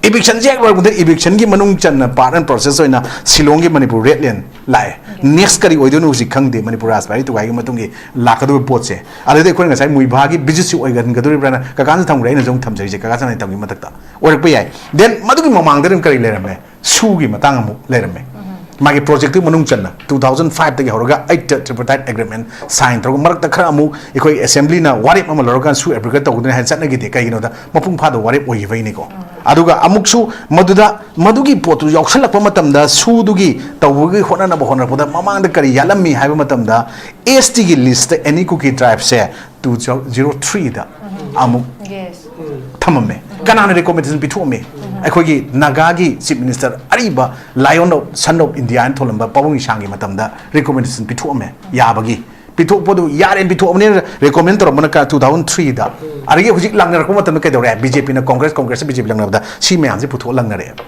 ꯏꯚꯤꯛꯁꯟꯁꯦ ꯍꯦꯛ ꯂꯣꯏꯔꯛꯄꯗ ꯏꯚꯤꯛꯁꯟꯒꯤ ꯃꯅꯨꯡ ꯆꯟꯅ ꯄꯥꯔꯠ ꯑꯦꯟ ꯄ꯭ꯔꯣꯁꯦꯁ ꯑꯣꯏꯅ ꯁꯤꯂꯣꯡꯒꯤ ꯃꯅꯤꯄꯨꯔ ꯔꯦꯠ ꯂꯦꯟ ꯂꯥꯛꯑꯦ꯫ ꯅꯦꯛꯁ ꯀꯔꯤ ꯑꯣꯏꯗꯣꯏꯅꯣ ꯍꯧꯖꯤꯛ ꯈꯪꯗꯦ, ꯃꯅꯤꯄꯨꯔ ꯔꯥꯖꯕꯥꯔꯤ ꯇꯨꯒꯥꯏꯒꯤ ꯃꯇꯨꯡꯒꯤ ꯂꯥꯛꯀꯗꯧꯔꯤꯕ ꯄꯣꯠꯁꯦ꯫ ꯑꯗꯨꯗꯩ ꯑꯩꯈꯣꯏꯅ ꯉꯁꯥꯏ ꯃꯨꯏꯚꯥꯒꯤ ꯕꯤꯖꯤꯠꯁꯤ ꯑꯣꯏꯒꯟꯒꯗꯧꯔꯤꯕ꯭ꯔꯥꯅ ꯀꯀꯥꯅꯁꯨ ꯊꯝꯈ꯭ꯔꯦ, ꯑꯩꯅꯁꯨ ꯑꯃꯨꯛ ꯊꯝꯖꯔꯤꯁꯦ ꯀꯀꯥ ꯁꯅꯥꯇꯣꯝꯕꯒꯤ ꯃꯊꯛꯇ ꯑꯣꯏꯔꯛꯄ ꯌꯥꯏ꯫ ꯗꯦꯟ ꯃꯗꯨꯒꯤ ꯃꯃꯥꯡꯗ ꯑꯗꯨꯝ ꯀꯔꯤ ꯂꯩꯔꯝꯃꯦ? ꯁꯨꯒꯤ ꯃꯇꯥꯡ ꯑꯃꯨꯛ ꯂꯩꯔꯝꯃꯦ꯫ ꯃꯥꯒꯤ ꯄ꯭ꯔꯣꯖꯦꯛꯇꯨꯒꯤ ꯃꯅꯨꯡ ꯆꯟꯅ ꯇꯨ ꯊꯥꯎꯖꯟ ꯐꯥꯏꯚꯇꯒꯤ ꯍꯧꯔꯒ ꯑꯩꯠꯇ tripartite agreement sign ꯇꯧꯔꯒ ꯃꯔꯛꯇ ꯈꯔ ꯑꯃꯨꯛ ꯑꯩꯈꯣꯏ ꯑꯦꯁꯦꯝꯕ꯭ꯂꯤꯅ ꯋꯥꯔꯦꯞ ꯑꯃ ꯂꯧꯔꯀꯥꯟꯗ ꯁꯨ ꯑꯦꯄ꯭ꯔꯤꯀꯦꯠ ꯇꯧꯒꯗꯣꯏꯅꯤ ꯍꯥꯏꯅ ꯆꯠꯅꯈꯤꯗꯦ꯫ ꯀꯩꯒꯤꯅꯣꯗ ꯃꯄꯨꯡ ꯐꯥꯗꯕ ꯋꯥꯔꯦꯞ ꯑꯣꯏꯈꯤꯕꯩꯅꯤꯀꯣ꯫ ꯑꯗꯨꯒ ꯑꯃꯨꯛꯁꯨ ꯃꯗꯨꯗ, ꯃꯗꯨꯒꯤ ꯄꯣꯠꯇꯨ ꯌꯥꯎꯁꯜꯂꯛꯄ ꯃꯇꯝꯗ ꯁꯨꯗꯨꯒꯤ ꯇꯧꯕꯒꯤ ꯍꯣꯠꯅꯅꯕ ꯍꯣꯠꯅꯔꯛꯄꯗ ꯃꯃꯥꯡꯗ ꯀꯔꯤ ꯌꯥꯠꯂꯝꯃꯤ ꯍꯥꯏꯕ ꯃꯇꯝꯗ, ꯑꯦꯁ ꯇꯤꯒꯤ ꯂꯤꯁꯇ ꯑꯦꯅꯤ ꯀꯨꯀꯤ ꯇ꯭ꯔꯥꯏꯕꯁꯦ ꯇꯨ ꯖꯤꯔꯣ ꯊ꯭ꯔꯤꯗ ꯑꯃꯨꯛ ꯊꯝꯃꯝꯃꯦ꯫ ꯀꯅꯥꯅ ꯔꯤꯀꯣꯃꯦꯟꯗꯦꯁꯟ ꯄꯤꯊꯣꯛꯑꯝꯃꯤ? ꯑꯩꯈꯣꯏꯒꯤ ꯅꯥꯒꯥꯒꯤ ꯆꯤꯐ ꯃꯤꯅꯤꯁꯇꯔ ꯑꯔꯤꯕ lion of sun of India ꯍꯥꯏꯅ ꯊꯣꯜꯂꯝꯕ ꯄꯥꯕꯨꯡ ꯏꯁꯥꯡꯒꯤ ꯃꯇꯝꯗ ꯔꯤꯀꯣꯃꯦꯟꯗꯦꯁꯟ ꯄꯤꯊꯣꯛꯑꯝꯃꯦ ꯌꯥꯕꯒꯤ꯫ ꯄꯤꯊꯣꯛꯄꯗꯨ ꯌꯥꯔꯦꯅ ꯄꯤꯊꯣꯛꯑꯕꯅꯤꯅ ꯔꯤꯀꯣꯃꯦꯟ ꯇꯧꯔꯝꯕꯅ ꯇꯨ ꯊꯥꯎꯖꯟ ꯊ꯭ꯔꯤꯗ꯫ ꯑꯗꯒꯤ ꯍꯧꯖꯤꯛ ꯂꯥꯛꯅꯔꯛꯄ ꯃꯇꯝꯗ ꯀꯩꯗꯧꯔꯦ? ꯕꯤ ꯖꯦ ꯄꯤꯅ ꯀꯣꯡꯒ꯭ꯔꯦꯁ, ꯀꯣꯡꯒ꯭ꯔꯦꯁꯅ ꯕꯤ ꯖꯦ ꯄꯤ ꯂꯥꯛꯅꯕꯗ ꯁꯤ ꯃꯌꯥꯝꯁꯦ ꯄꯨꯊꯣꯛꯑ ꯂꯥꯛꯅꯔꯛꯑꯦꯕ꯫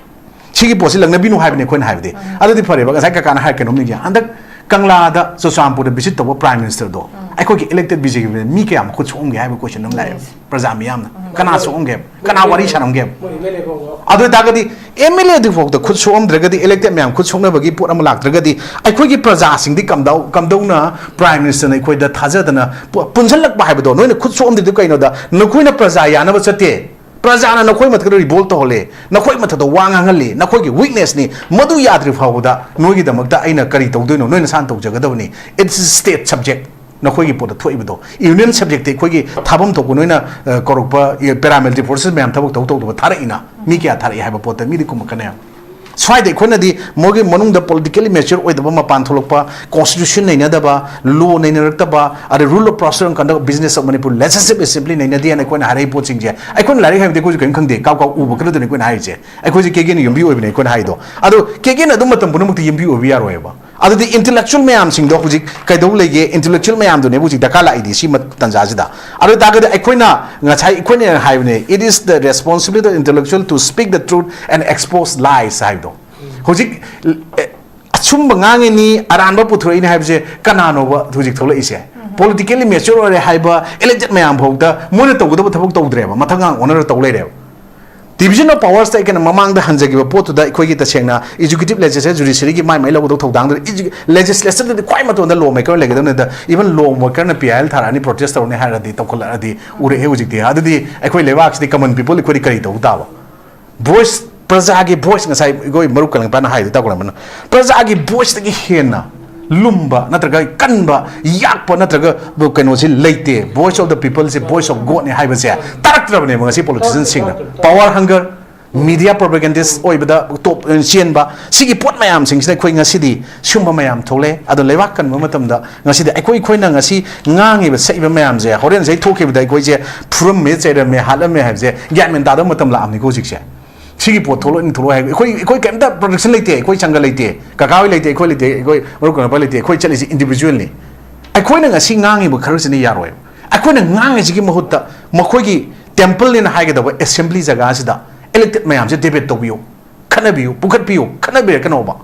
ꯁꯤꯒꯤ ꯄꯣꯠꯁꯤ ꯂꯥꯛꯅꯕꯤꯅꯨ ꯍꯥꯏꯕꯅꯤ ꯑꯩꯈꯣꯏꯅ ꯍꯥꯏꯕꯗꯤ꯫ ꯑꯗꯨꯗꯤ ꯐꯔꯦꯕ, ꯉꯁꯥꯏ ꯀꯀꯥꯅ ꯍꯥꯏꯔ ꯀꯩꯅꯣꯝ ꯅꯤꯡꯁꯤꯡꯉꯦ꯫ ꯍꯟꯗꯛ ꯀꯪꯂꯥꯗ ꯆꯨꯔꯆꯥꯟꯄꯨꯔꯗ ꯚꯤꯖꯤꯠ ꯇꯧꯕ ꯄ꯭ꯔꯥꯏꯝ ꯃꯤꯅꯤꯁꯇꯔꯗꯣ ꯑꯩꯈꯣꯏꯒꯤ ꯏꯂꯦꯛꯇꯦꯗ ꯕꯤ ꯖꯦ ꯄꯤ ꯃꯤ ꯀꯌꯥꯝ ꯈꯨꯠ ꯁꯣꯛꯑꯝꯒꯦ ꯍꯥꯏꯕ ꯀꯣꯏꯁꯟ ꯑꯃ ꯂꯥꯛꯑꯦꯕ꯫ ꯄ꯭ꯔꯖꯥ ꯃꯤꯌꯥꯝꯅ ꯀꯅꯥ ꯁꯣꯛꯑꯝꯒꯦ? ꯀꯅꯥ ꯋꯥꯔꯤ ꯁꯥꯔꯝꯒꯦ? ꯑꯗꯨ ꯑꯣꯏꯇꯥꯔꯒꯗꯤ ꯑꯦꯝ ꯑꯦꯜ ꯑꯦ ꯑꯗꯨꯐꯥꯎꯗ ꯈꯨꯠ ꯁꯣꯛꯑꯝꯗ꯭ꯔꯒꯗꯤ, ꯏꯂꯦꯛꯇꯦꯗ ꯃꯌꯥꯝ ꯈꯨꯠ ꯁꯣꯛꯅꯕꯒꯤ ꯄꯣꯠ ꯑꯃ ꯂꯥꯛꯇ꯭ꯔꯒꯗꯤ, ꯑꯩꯈꯣꯏꯒꯤ ꯄ꯭ꯔꯖꯥꯁꯤꯡꯗꯤ ꯀꯝꯗꯧ-, ꯀꯝꯗꯧꯅ ꯄ꯭ꯔꯥꯏꯝ ꯃꯤꯅꯤꯁꯇꯔꯅ ꯑꯩꯈꯣꯏꯗ ꯊꯥꯖꯗꯅ ꯄꯨ-, ꯄꯨꯟꯁꯤꯜꯂꯛꯄ ꯍꯥꯏꯕꯗꯣ? ꯅꯣꯏꯅ ꯈꯨꯠ ꯁꯣꯛꯑꯝꯗ꯭ꯔꯤꯗꯨ ꯀꯩꯅꯣꯗ? ꯅꯈꯣꯏꯅ ꯄ꯭ꯔꯖꯥ ꯌꯥꯅꯕ ꯆꯠꯇꯦ꯫ ꯄ꯭ꯔꯖꯥꯅ ꯅꯈꯣꯏ ꯃꯊꯛꯇ ꯔꯤꯚꯣꯜ ꯇꯧꯍꯜꯂꯦ, ꯅꯈꯣꯏ ꯃꯊꯛꯇ ꯋꯥ ꯉꯥꯡꯍꯜꯂꯤ, ꯅꯈꯣꯏꯒꯤ ꯋꯤꯛꯅꯦꯁꯅꯤ꯫ ꯃꯗꯨ ꯌꯥꯗ꯭ꯔꯤ ꯐꯥꯎꯕꯗ ꯅꯣꯏꯒꯤꯗꯃꯛꯇ ꯑꯩꯅ ꯀꯔꯤ ꯇꯧꯗꯣꯏꯅꯣ? ꯅꯣꯏ ꯅꯁꯥꯅ ꯇꯧꯖꯒꯗꯕꯅꯤ꯫ It's state subject꯫ ꯅꯈꯣꯏꯒꯤ ꯄꯣꯠꯇ ꯊꯣꯛꯏꯕꯗꯣ, ꯌꯨꯅꯤꯌꯟ ꯁꯕꯖꯦꯛꯇꯤ ꯑꯩꯈꯣꯏꯒꯤ ꯊꯥꯐꯝ ꯊꯣꯛꯄ ꯅꯣꯏꯅ, ꯑ, ꯀꯧꯔꯛꯄ, ꯑ, ꯄꯦꯔꯥꯃꯤꯂꯤꯇꯔꯤ ꯐꯣꯔꯁꯦꯁ ꯃꯌꯥꯝ ꯊꯕꯛ ꯇꯧ ꯇꯧꯗꯕ ꯊꯥꯔꯛꯏꯅ? ꯃꯤ ꯀꯌꯥ ꯊꯥꯔꯛꯏ ꯍꯥꯏꯕ ꯄꯣꯠꯇ ꯃꯤꯗꯤ ꯈꯨꯝꯃꯛꯀꯅꯦ꯫ ꯁ꯭ꯋꯥꯏꯗ ꯑꯩꯈꯣꯏꯅꯗꯤ ꯃꯣꯏꯒꯤ ꯃꯅꯨꯡꯗ ꯄꯣꯂꯤꯇꯤꯀꯦꯜꯂꯤ ꯃꯦꯆ꯭ꯌꯣꯔ ꯑꯣꯏꯗꯕ, ꯃꯄꯥꯟ ꯊꯣꯛꯂꯛꯄ, ꯀꯣꯟꯁꯇꯤꯇ꯭ꯌꯨꯁꯟ ꯅꯩꯅꯗꯕ, ꯂꯣ ꯅꯩꯅꯔꯛꯇꯕ, ꯑꯗꯩ rule of procedure and conduct of business of Manipur, legislative assembly ꯅꯩꯅꯗꯦꯅ ꯑꯩꯈꯣꯏꯅ ꯍꯥꯏꯔꯛꯏ ꯄꯣꯠꯁꯤꯡꯁꯦ꯫ ꯑꯩꯈꯣꯏꯅ ꯂꯥꯏꯔꯤꯛ ꯍꯩꯕꯗꯤ ꯑꯩꯈꯣꯏꯁꯨ ꯀꯔꯤꯝ ꯈꯪꯗꯦ, ꯀꯥꯎ ꯀꯥꯎ ꯎꯕ ꯈꯔꯗꯨꯅꯤ ꯑꯩꯈꯣꯏꯅ ꯍꯥꯏꯔꯤꯁꯦ꯫ ꯑꯩꯈꯣꯏꯁꯦ ꯀꯦꯒꯦꯅ ꯌꯨꯝꯕꯤ ꯑꯣꯏꯕꯅꯦ ꯑꯩꯈꯣꯏꯅ ꯍꯥꯏꯗꯣ꯫ ꯑꯗꯣ ꯀꯦꯒꯦꯅ ꯑꯗꯨꯝ ꯃꯇꯝ ꯄꯨꯝꯅꯃꯛꯇ ꯌꯨꯝꯕꯤ ꯑꯣꯏꯕ ꯌꯥꯔꯣꯏꯕ꯫ ꯑꯗꯨꯗꯤ intellectual ꯃꯌꯥꯝꯁꯤꯡꯗꯣ ꯍꯧꯖꯤꯛ ꯀꯩꯗꯧ ꯂꯩꯒꯦ? Intellectual ꯃꯌꯥꯝꯗꯨꯅꯦꯕ ꯍꯧꯖꯤꯛ ꯗꯔꯀꯥꯔ ꯂꯥꯛꯏꯗꯤ ꯁꯤ ꯃ-, ꯇꯥꯟꯖꯥꯁꯤꯗ꯫ ꯑꯗꯨ ꯑꯣꯏꯇꯥꯔꯒꯗꯤ ꯑꯩꯈꯣꯏꯅ ꯉꯁꯥꯏ ꯑꯩꯈꯣꯏꯅ ꯍꯥꯏꯕꯅꯦ, "It is the responsibility of intellectual to speak the truth and expose lies" ꯍꯥꯏꯕꯗꯣ꯫ ꯍꯧꯖꯤꯛ, ꯑꯦ, ꯑꯆꯨꯝꯕ ꯉꯥꯡꯉꯤꯅꯤ, ꯑꯔꯥꯟꯕ ꯄꯨꯊꯣꯔꯛꯏꯅꯤ ꯍꯥꯏꯕꯁꯦ ꯀꯅꯥꯅꯣꯕ ꯍꯧꯖꯤꯛ ꯊꯣꯛꯂꯛꯏꯁꯦ? Politically mature ꯑꯣꯏꯔꯦ ꯍꯥꯏꯕ elected ꯃꯌꯥꯝ ꯐꯥꯎꯗ ꯃꯣꯏꯅ ꯇꯧꯒꯗꯕ ꯊꯕꯛ ꯇꯧꯗ꯭ꯔꯦꯕ, ꯃꯊꯪ ꯉꯥꯡ ꯑꯣꯟꯅꯔ ꯇꯧ ꯂꯩꯔꯦꯕ꯫ Division of Powers ꯇ ꯑꯩ ꯀꯩꯅꯣ ꯃꯃꯥꯡꯗ ꯍꯟꯖꯈꯤꯕ ꯄꯣꯠꯇꯨꯗ ꯑꯩꯈꯣꯏꯒꯤ ꯇꯁꯦꯡꯅ executive, legislature, judiciary ꯒꯤ ꯃꯥꯏ ꯃꯥꯏ ꯂꯧꯒꯗꯧ ꯊꯧꯗꯥꯡꯗꯨꯗ, legislature ꯗꯗꯤ ꯈ꯭ꯋꯥꯏ ꯃꯇꯣꯟꯗ law maker ꯂꯩꯒꯗꯕꯅꯤꯗ, even law maker ꯅ P I L ꯊꯥꯔꯛꯑꯅꯤ, protest ꯇꯧꯔꯅꯤ ꯍꯥꯏꯔꯗꯤ ꯇꯧꯈꯠꯂꯛꯑꯗꯤ ꯎꯔꯛꯑꯦ ꯍꯧꯖꯤꯛꯇꯤ꯫ ꯑꯗꯨꯗꯤ ꯑꯩꯈꯣꯏ ꯂꯩꯕꯥꯛꯁꯤꯗꯤ common people ꯑꯩꯈꯣꯏꯗꯤ ꯀꯔꯤ ꯇꯧ ꯇꯥꯕ? Voice, ꯄ꯭ꯔꯖꯥꯒꯤ voice, ꯉꯁꯥꯏ ꯑꯩꯈꯣꯏ ꯃꯔꯨꯞ ꯀꯂꯪꯄꯥꯅ ꯍꯥꯏꯗꯨ ꯇꯥꯛꯄꯅ, ꯄ꯭ꯔꯖꯥꯒꯤ voice ꯇꯒꯤ ꯍꯦꯟꯅ ꯂꯨꯝꯕ ꯅꯠꯇ꯭ꯔꯒ ꯀꯟꯕ, ꯌꯥꯛꯄ ꯅꯠꯇ꯭ꯔꯒ ꯀꯩꯅꯣꯁꯤ ꯂꯩꯇꯦ꯫ Voice of the people say voice of God ꯅꯤ ꯍꯥꯏꯕꯁꯦ ꯇꯥꯔꯛꯇ꯭ꯔꯕꯅꯦꯕ ꯉꯁꯤ politician ꯁꯤꯡꯅ꯫ Power hunger, media propagandist ꯑꯣꯏꯕꯗ top ꯆꯦꯟꯕ, ꯁꯤꯒꯤ ꯄꯣꯠ ꯃꯌꯥꯝꯁꯤꯡꯁꯤꯅ ꯑꯩꯈꯣꯏ ꯉꯁꯤꯗꯤ ꯁꯤꯒꯨꯝꯕ ꯃꯌꯥꯝ ꯊꯣꯛꯂꯛꯑꯦ꯫ ꯑꯗꯣ ꯂꯩꯕꯥꯛ ꯀꯟꯕ ꯃꯇꯝꯗ ꯉꯁꯤꯗꯤ ꯑꯩꯈꯣꯏ, ꯑꯩꯈꯣꯏꯅ ꯉꯁꯤ ꯉꯥꯡꯉꯤꯕ ꯁꯛꯏꯕ ꯃꯌꯥꯝꯁꯦ ꯍꯣꯔꯦꯟ ꯉꯁꯥꯏ ꯊꯣꯛꯈꯤꯕꯗ ꯑꯩꯈꯣꯏꯁꯦ ꯐꯨꯔꯝꯃꯦ, ꯆꯩꯔꯝꯃꯦ, ꯍꯥꯠꯂꯝꯃꯦ ꯍꯥꯏꯕꯁꯦ ꯒ꯭ꯌꯥꯟ ꯃꯦꯟ ꯇꯥꯗꯕ ꯃꯇꯝ ꯂꯥꯛꯑꯕꯅꯤꯀꯣ ꯍꯧꯖꯤꯛꯁꯦ꯫ ꯁꯤꯒꯤ ꯄꯣꯠ ꯊꯣꯛꯂꯛꯑꯅꯤ, ꯊꯣꯛꯂꯛꯑꯣ ꯍꯥꯏꯕ꯫ ꯑꯩꯈꯣꯏ, ꯑꯩꯈꯣꯏ ꯀꯩꯝꯇ protection ꯂꯩꯇꯦ꯫ ꯑꯩꯈꯣꯏ ꯁꯪꯒ ꯂꯩꯇꯦ, ꯀꯀꯥ ꯍꯣꯏ ꯂꯩꯇꯦ, ꯑꯩꯈꯣꯏ ꯂꯩꯇꯦ, ꯑꯩꯈꯣꯏ ꯃꯔꯨꯞ ꯀꯔꯅꯄꯥ ꯂꯩꯇꯦ꯫ ꯑꯩꯈꯣꯏ ꯆꯠꯂꯤꯁꯦ individual ꯅꯤ꯫ ꯑꯩꯈꯣꯏꯅ ꯉꯁꯤ ꯉꯥꯡꯉꯤꯕ ꯈꯔꯁꯤꯅ ꯌꯥꯔꯣꯏ꯫ ꯑꯩꯈꯣꯏꯅ ꯉꯥꯡꯉꯤꯁꯤꯒꯤ ꯃꯍꯨꯠꯇ ꯃꯈꯣꯏꯒꯤ temple ꯅꯦꯅ ꯍꯥꯏꯒꯗꯕ assembly ꯖꯒꯥꯁꯤꯗ elected ꯃꯌꯥꯝꯁꯦ debate ꯇꯧꯕꯤꯌꯨ, ꯈꯠꯅꯕꯤꯌꯨ, ꯄꯨꯈꯠꯄꯤꯌꯨ, ꯈꯠꯅꯕꯤꯔꯛꯀꯅꯣꯕ꯫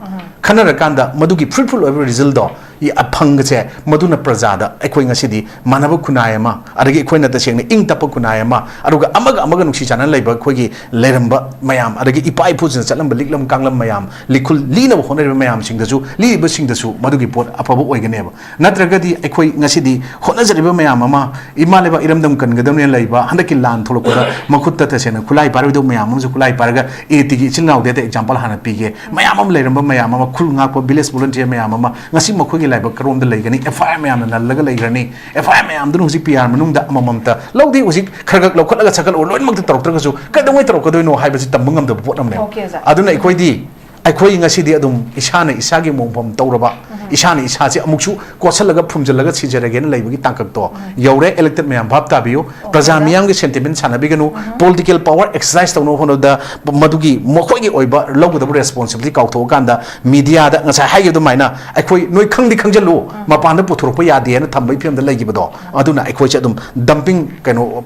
ꯈꯠꯅꯔꯀꯥꯟꯗ ꯃꯗꯨꯒꯤ fruitful ꯑꯣꯏꯕ result ꯇꯣ, ꯏ-, ꯑ, ꯐꯪꯕꯁꯦ, ꯃꯗꯨꯅ ꯄ꯭ꯔꯖꯥꯗ ꯑꯩꯈꯣꯏ ꯉꯁꯤꯗꯤ ꯃꯥꯟꯅꯕ ꯈꯨꯟꯅꯥꯏ ꯑꯃ, ꯑꯗꯒꯤ ꯑꯩꯈꯣꯏꯅ ꯇꯁꯦꯡꯅ ꯏꯪ ꯇꯞꯄ ꯈꯨꯟꯅꯥꯏ ꯑꯃ, ꯑꯗꯨꯒ ꯑꯃꯒ ꯑꯃꯒ ꯅꯨꯡꯁꯤ ꯆꯥꯟꯅꯅ ꯂꯩꯕ ꯑꯩꯈꯣꯏꯒꯤ ꯂꯩꯔꯝꯕ ꯃꯌꯥꯝ, ꯑꯗꯒꯤ ꯏꯄꯥ ꯏꯄꯨꯁꯤꯡꯅ ꯆꯠꯂꯝꯕ ꯂꯤꯛꯂꯝ ꯀꯥꯡꯂꯝ ꯃꯌꯥꯝ, ꯂꯤꯈꯨꯜ ꯂꯤꯅꯕ ꯍꯣꯠꯅꯔꯤꯕ ꯃꯌꯥꯝꯁꯤꯡꯗꯁꯨ, ꯂꯤꯔꯤꯕꯁꯤꯡꯗꯁꯨ ꯃꯗꯨꯒꯤ ꯄꯣꯠ ꯑꯐꯕ ꯑꯣꯏꯒꯅꯦꯕ꯫ ꯅꯠꯇ꯭ꯔꯒꯗꯤ ꯑꯩꯈꯣꯏ ꯉꯁꯤꯗꯤ ꯍꯣꯠꯅꯖꯔꯤꯕ ꯃꯌꯥꯝ ꯑꯃ, ꯏꯃꯥ ꯂꯩꯕꯥꯛ ꯏꯔꯝꯗꯝ ꯀꯟꯒꯗꯕꯅꯦꯅ ꯂꯩꯕ, ꯍꯟꯗꯛꯀꯤ ꯂꯥꯟ ꯊꯣꯛꯂꯛꯄꯗ ꯃꯈꯨꯠꯇ ꯇꯁꯦꯡꯅ ꯈꯨꯠꯂꯥꯏ ꯄꯥꯏꯔꯣꯏꯗꯕ ꯃꯌꯥꯝ ꯑꯃꯁꯨ ꯈꯨꯠꯂꯥꯏ ꯄꯥꯏꯔꯒ, ꯑꯦ ꯇꯤꯒꯤ ꯏꯆꯤꯜ ꯏꯅꯥꯎꯗꯤ ꯑꯇ example ꯍꯥꯟꯅ ꯄꯤꯒꯦ, ꯃꯌꯥꯝ ꯑꯃ ꯂꯩꯔꯝꯕ ꯃꯌꯥꯝ ꯑꯃ, ꯈꯨꯜ ꯉꯥꯛꯄ village volunteer ꯃꯌꯥꯝ ꯑꯃ, ꯉꯁꯤ ꯃꯈꯣꯏꯒꯤ ꯂꯥꯏꯕꯛ ꯀꯔꯣꯝꯗ ꯂꯩꯒꯅꯤ? F I R ꯃꯌꯥꯝꯅ ꯅꯜꯂꯒ ꯂꯩꯈ꯭ꯔꯅꯤ꯫ F I R ꯃꯌꯥꯝꯗꯨꯅ ꯍꯧꯖꯤꯛ P R ꯃꯅꯨꯡꯗ ꯑꯃꯃꯝꯇ ꯂꯧꯗꯦ, ꯍꯧꯖꯤꯛ ꯈꯔ ꯈꯔ ꯂꯧꯈꯠꯂꯒ ꯁꯠꯀꯠꯂꯛꯑꯣ, ꯂꯣꯏꯅꯃꯛꯇ ꯇꯧꯔꯛꯇ꯭ꯔꯒꯁꯨ ꯀꯩꯗꯧꯉꯩ ꯇꯧꯔꯛꯀꯗꯣꯏꯅꯣ ꯍꯥꯏꯕꯁꯤ ꯇꯝꯕ ꯉꯝꯗꯕ ꯄꯣꯠ ꯑꯃꯅꯦꯕ꯫ Okay, sir. ꯑꯗꯨꯅ ꯑꯩꯈꯣꯏꯗꯤ, ꯑꯩꯈꯣꯏ ꯉꯁꯤꯗꯤ ꯑꯗꯨꯝ ꯏꯁꯥꯅ ꯏꯁꯥꯒꯤ ꯃꯣꯡꯐꯝ ꯇꯧꯔꯕ, ꯏꯁꯥꯅ ꯏꯁꯥꯁꯦ ꯑꯃꯨꯛꯁꯨ ꯀꯣꯠꯁꯜꯂꯒ ꯐꯨꯝꯖꯤꯜꯂꯒ ꯁꯤꯖꯔꯒꯦꯅ ꯂꯩꯕꯒꯤ ꯇꯥꯡꯀꯛꯇꯣ ꯌꯧꯔꯦ꯫ Elected ꯃꯌꯥꯝ ꯚꯥꯞ ꯇꯥꯕꯤꯌꯨ꯫ ꯄ꯭ꯔꯖꯥ ꯃꯤꯌꯥꯝꯒꯤ sentiment ꯁꯥꯟꯅꯕꯤꯒꯅꯨ꯫ Political power exercise ꯇꯧꯅꯕ ꯍꯣꯠꯅꯕꯗ ꯃꯗꯨꯒꯤ ꯃꯈꯣꯏꯒꯤ ꯑꯣꯏꯕ ꯂꯧꯒꯗꯕ responsibility ꯀꯥꯎꯊꯣꯛꯑꯀꯥꯟꯗ mediaꯗ ꯉꯁꯥꯏ ꯍꯥꯏꯈꯤꯕ ꯑꯗꯨꯃꯥꯏꯅ ꯑꯩꯈꯣꯏ ꯅꯣꯏ ꯈꯪꯗꯤ ꯈꯪꯖꯜꯂꯨ, ꯃꯄꯥꯟꯗ ꯄꯨꯊꯣꯔꯛꯄ ꯌꯥꯗꯦꯅ ꯊꯝꯕꯒꯤ ꯐꯤꯕꯝꯗ ꯂꯩꯈꯤꯕꯗꯣ, ꯑꯗꯨꯅ ꯑꯩꯈꯣꯏꯁꯦ ꯑꯗꯨꯝ dumping ꯀꯩꯅꯣ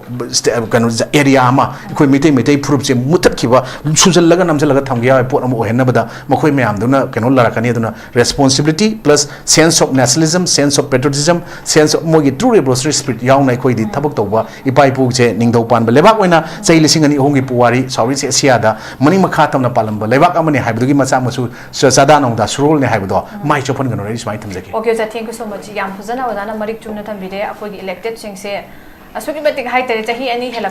ꯀꯩꯅꯣ area ꯑꯃ, ꯑꯩꯈꯣꯏ ꯃꯩꯇꯩ ꯃꯩꯇꯩ ꯐꯨꯔꯨꯞꯁꯦ ꯃꯨꯊꯠꯈꯤꯕ, ꯁꯨꯖꯜꯂꯒ ꯅꯝꯖꯜꯂꯒ ꯊꯝꯒꯦ ꯌꯥꯕ ꯄꯣꯠ ꯑꯃ ꯑꯣꯏꯍꯟꯅꯕꯗ ꯃꯈꯣꯏ ꯃꯌꯥꯝꯗꯨꯅ ꯀꯩꯅꯣ ꯂꯥꯛꯀꯅꯤ꯫ ꯑꯗꯨꯅ responsibility plus sense of nationalism, sense of patriotism, sense of ꯃꯣꯏꯒꯤ true revolutionary spirit ꯌꯥꯎꯅ ꯑꯩꯈꯣꯏꯗꯤ ꯊꯕꯛ ꯇꯧꯕ ꯏꯄꯥ ꯏꯄꯨꯁꯦ ꯅꯤꯡꯊꯧ ꯄꯥꯟꯕ ꯂꯩꯕꯥꯛ ꯑꯣꯏꯅ ꯆꯍꯤ ꯂꯤꯁꯤꯡ ꯑꯅꯤ ꯑꯍꯨꯝꯒꯤ ꯄꯨꯋꯥꯔꯤ South East Asiaꯗ ꯃꯅꯤꯡ ꯃꯈꯥ ꯇꯝꯅ ꯄꯥꯜꯂꯝꯕ ꯂꯩꯕꯥꯛ ꯑꯃꯅꯤ ꯍꯥꯏꯕꯗꯨꯒꯤ ꯃꯆꯥ ꯃꯁꯨ ꯆꯥꯗꯥ ꯅꯧꯗꯥ ꯁꯨꯔꯣꯜꯅꯤ ꯍꯥꯏꯕꯗꯣ ꯃꯥꯏ ꯆꯣꯞꯍꯟꯒꯅꯨ꯫ ꯑꯩ ꯁꯨꯃꯥꯏꯅ ꯊꯝꯖꯒꯦ꯫ Okay, sir, thank you so much. ꯌꯥꯝ ꯐꯖꯅ ꯑꯣꯖꯥꯅ ꯃꯔꯤꯛ ꯆꯨꯝꯅ ꯊꯝꯕꯤꯔꯦ꯫ ꯑꯩꯈꯣꯏꯒꯤ electedꯁꯤꯡꯁꯦ ꯑꯁꯨꯛꯀꯤ ꯃꯇꯤꯛ ꯍꯥꯏꯇꯥꯔꯦ, ꯆꯍꯤ ꯑꯅꯤ ꯍꯦꯜꯂꯛꯄ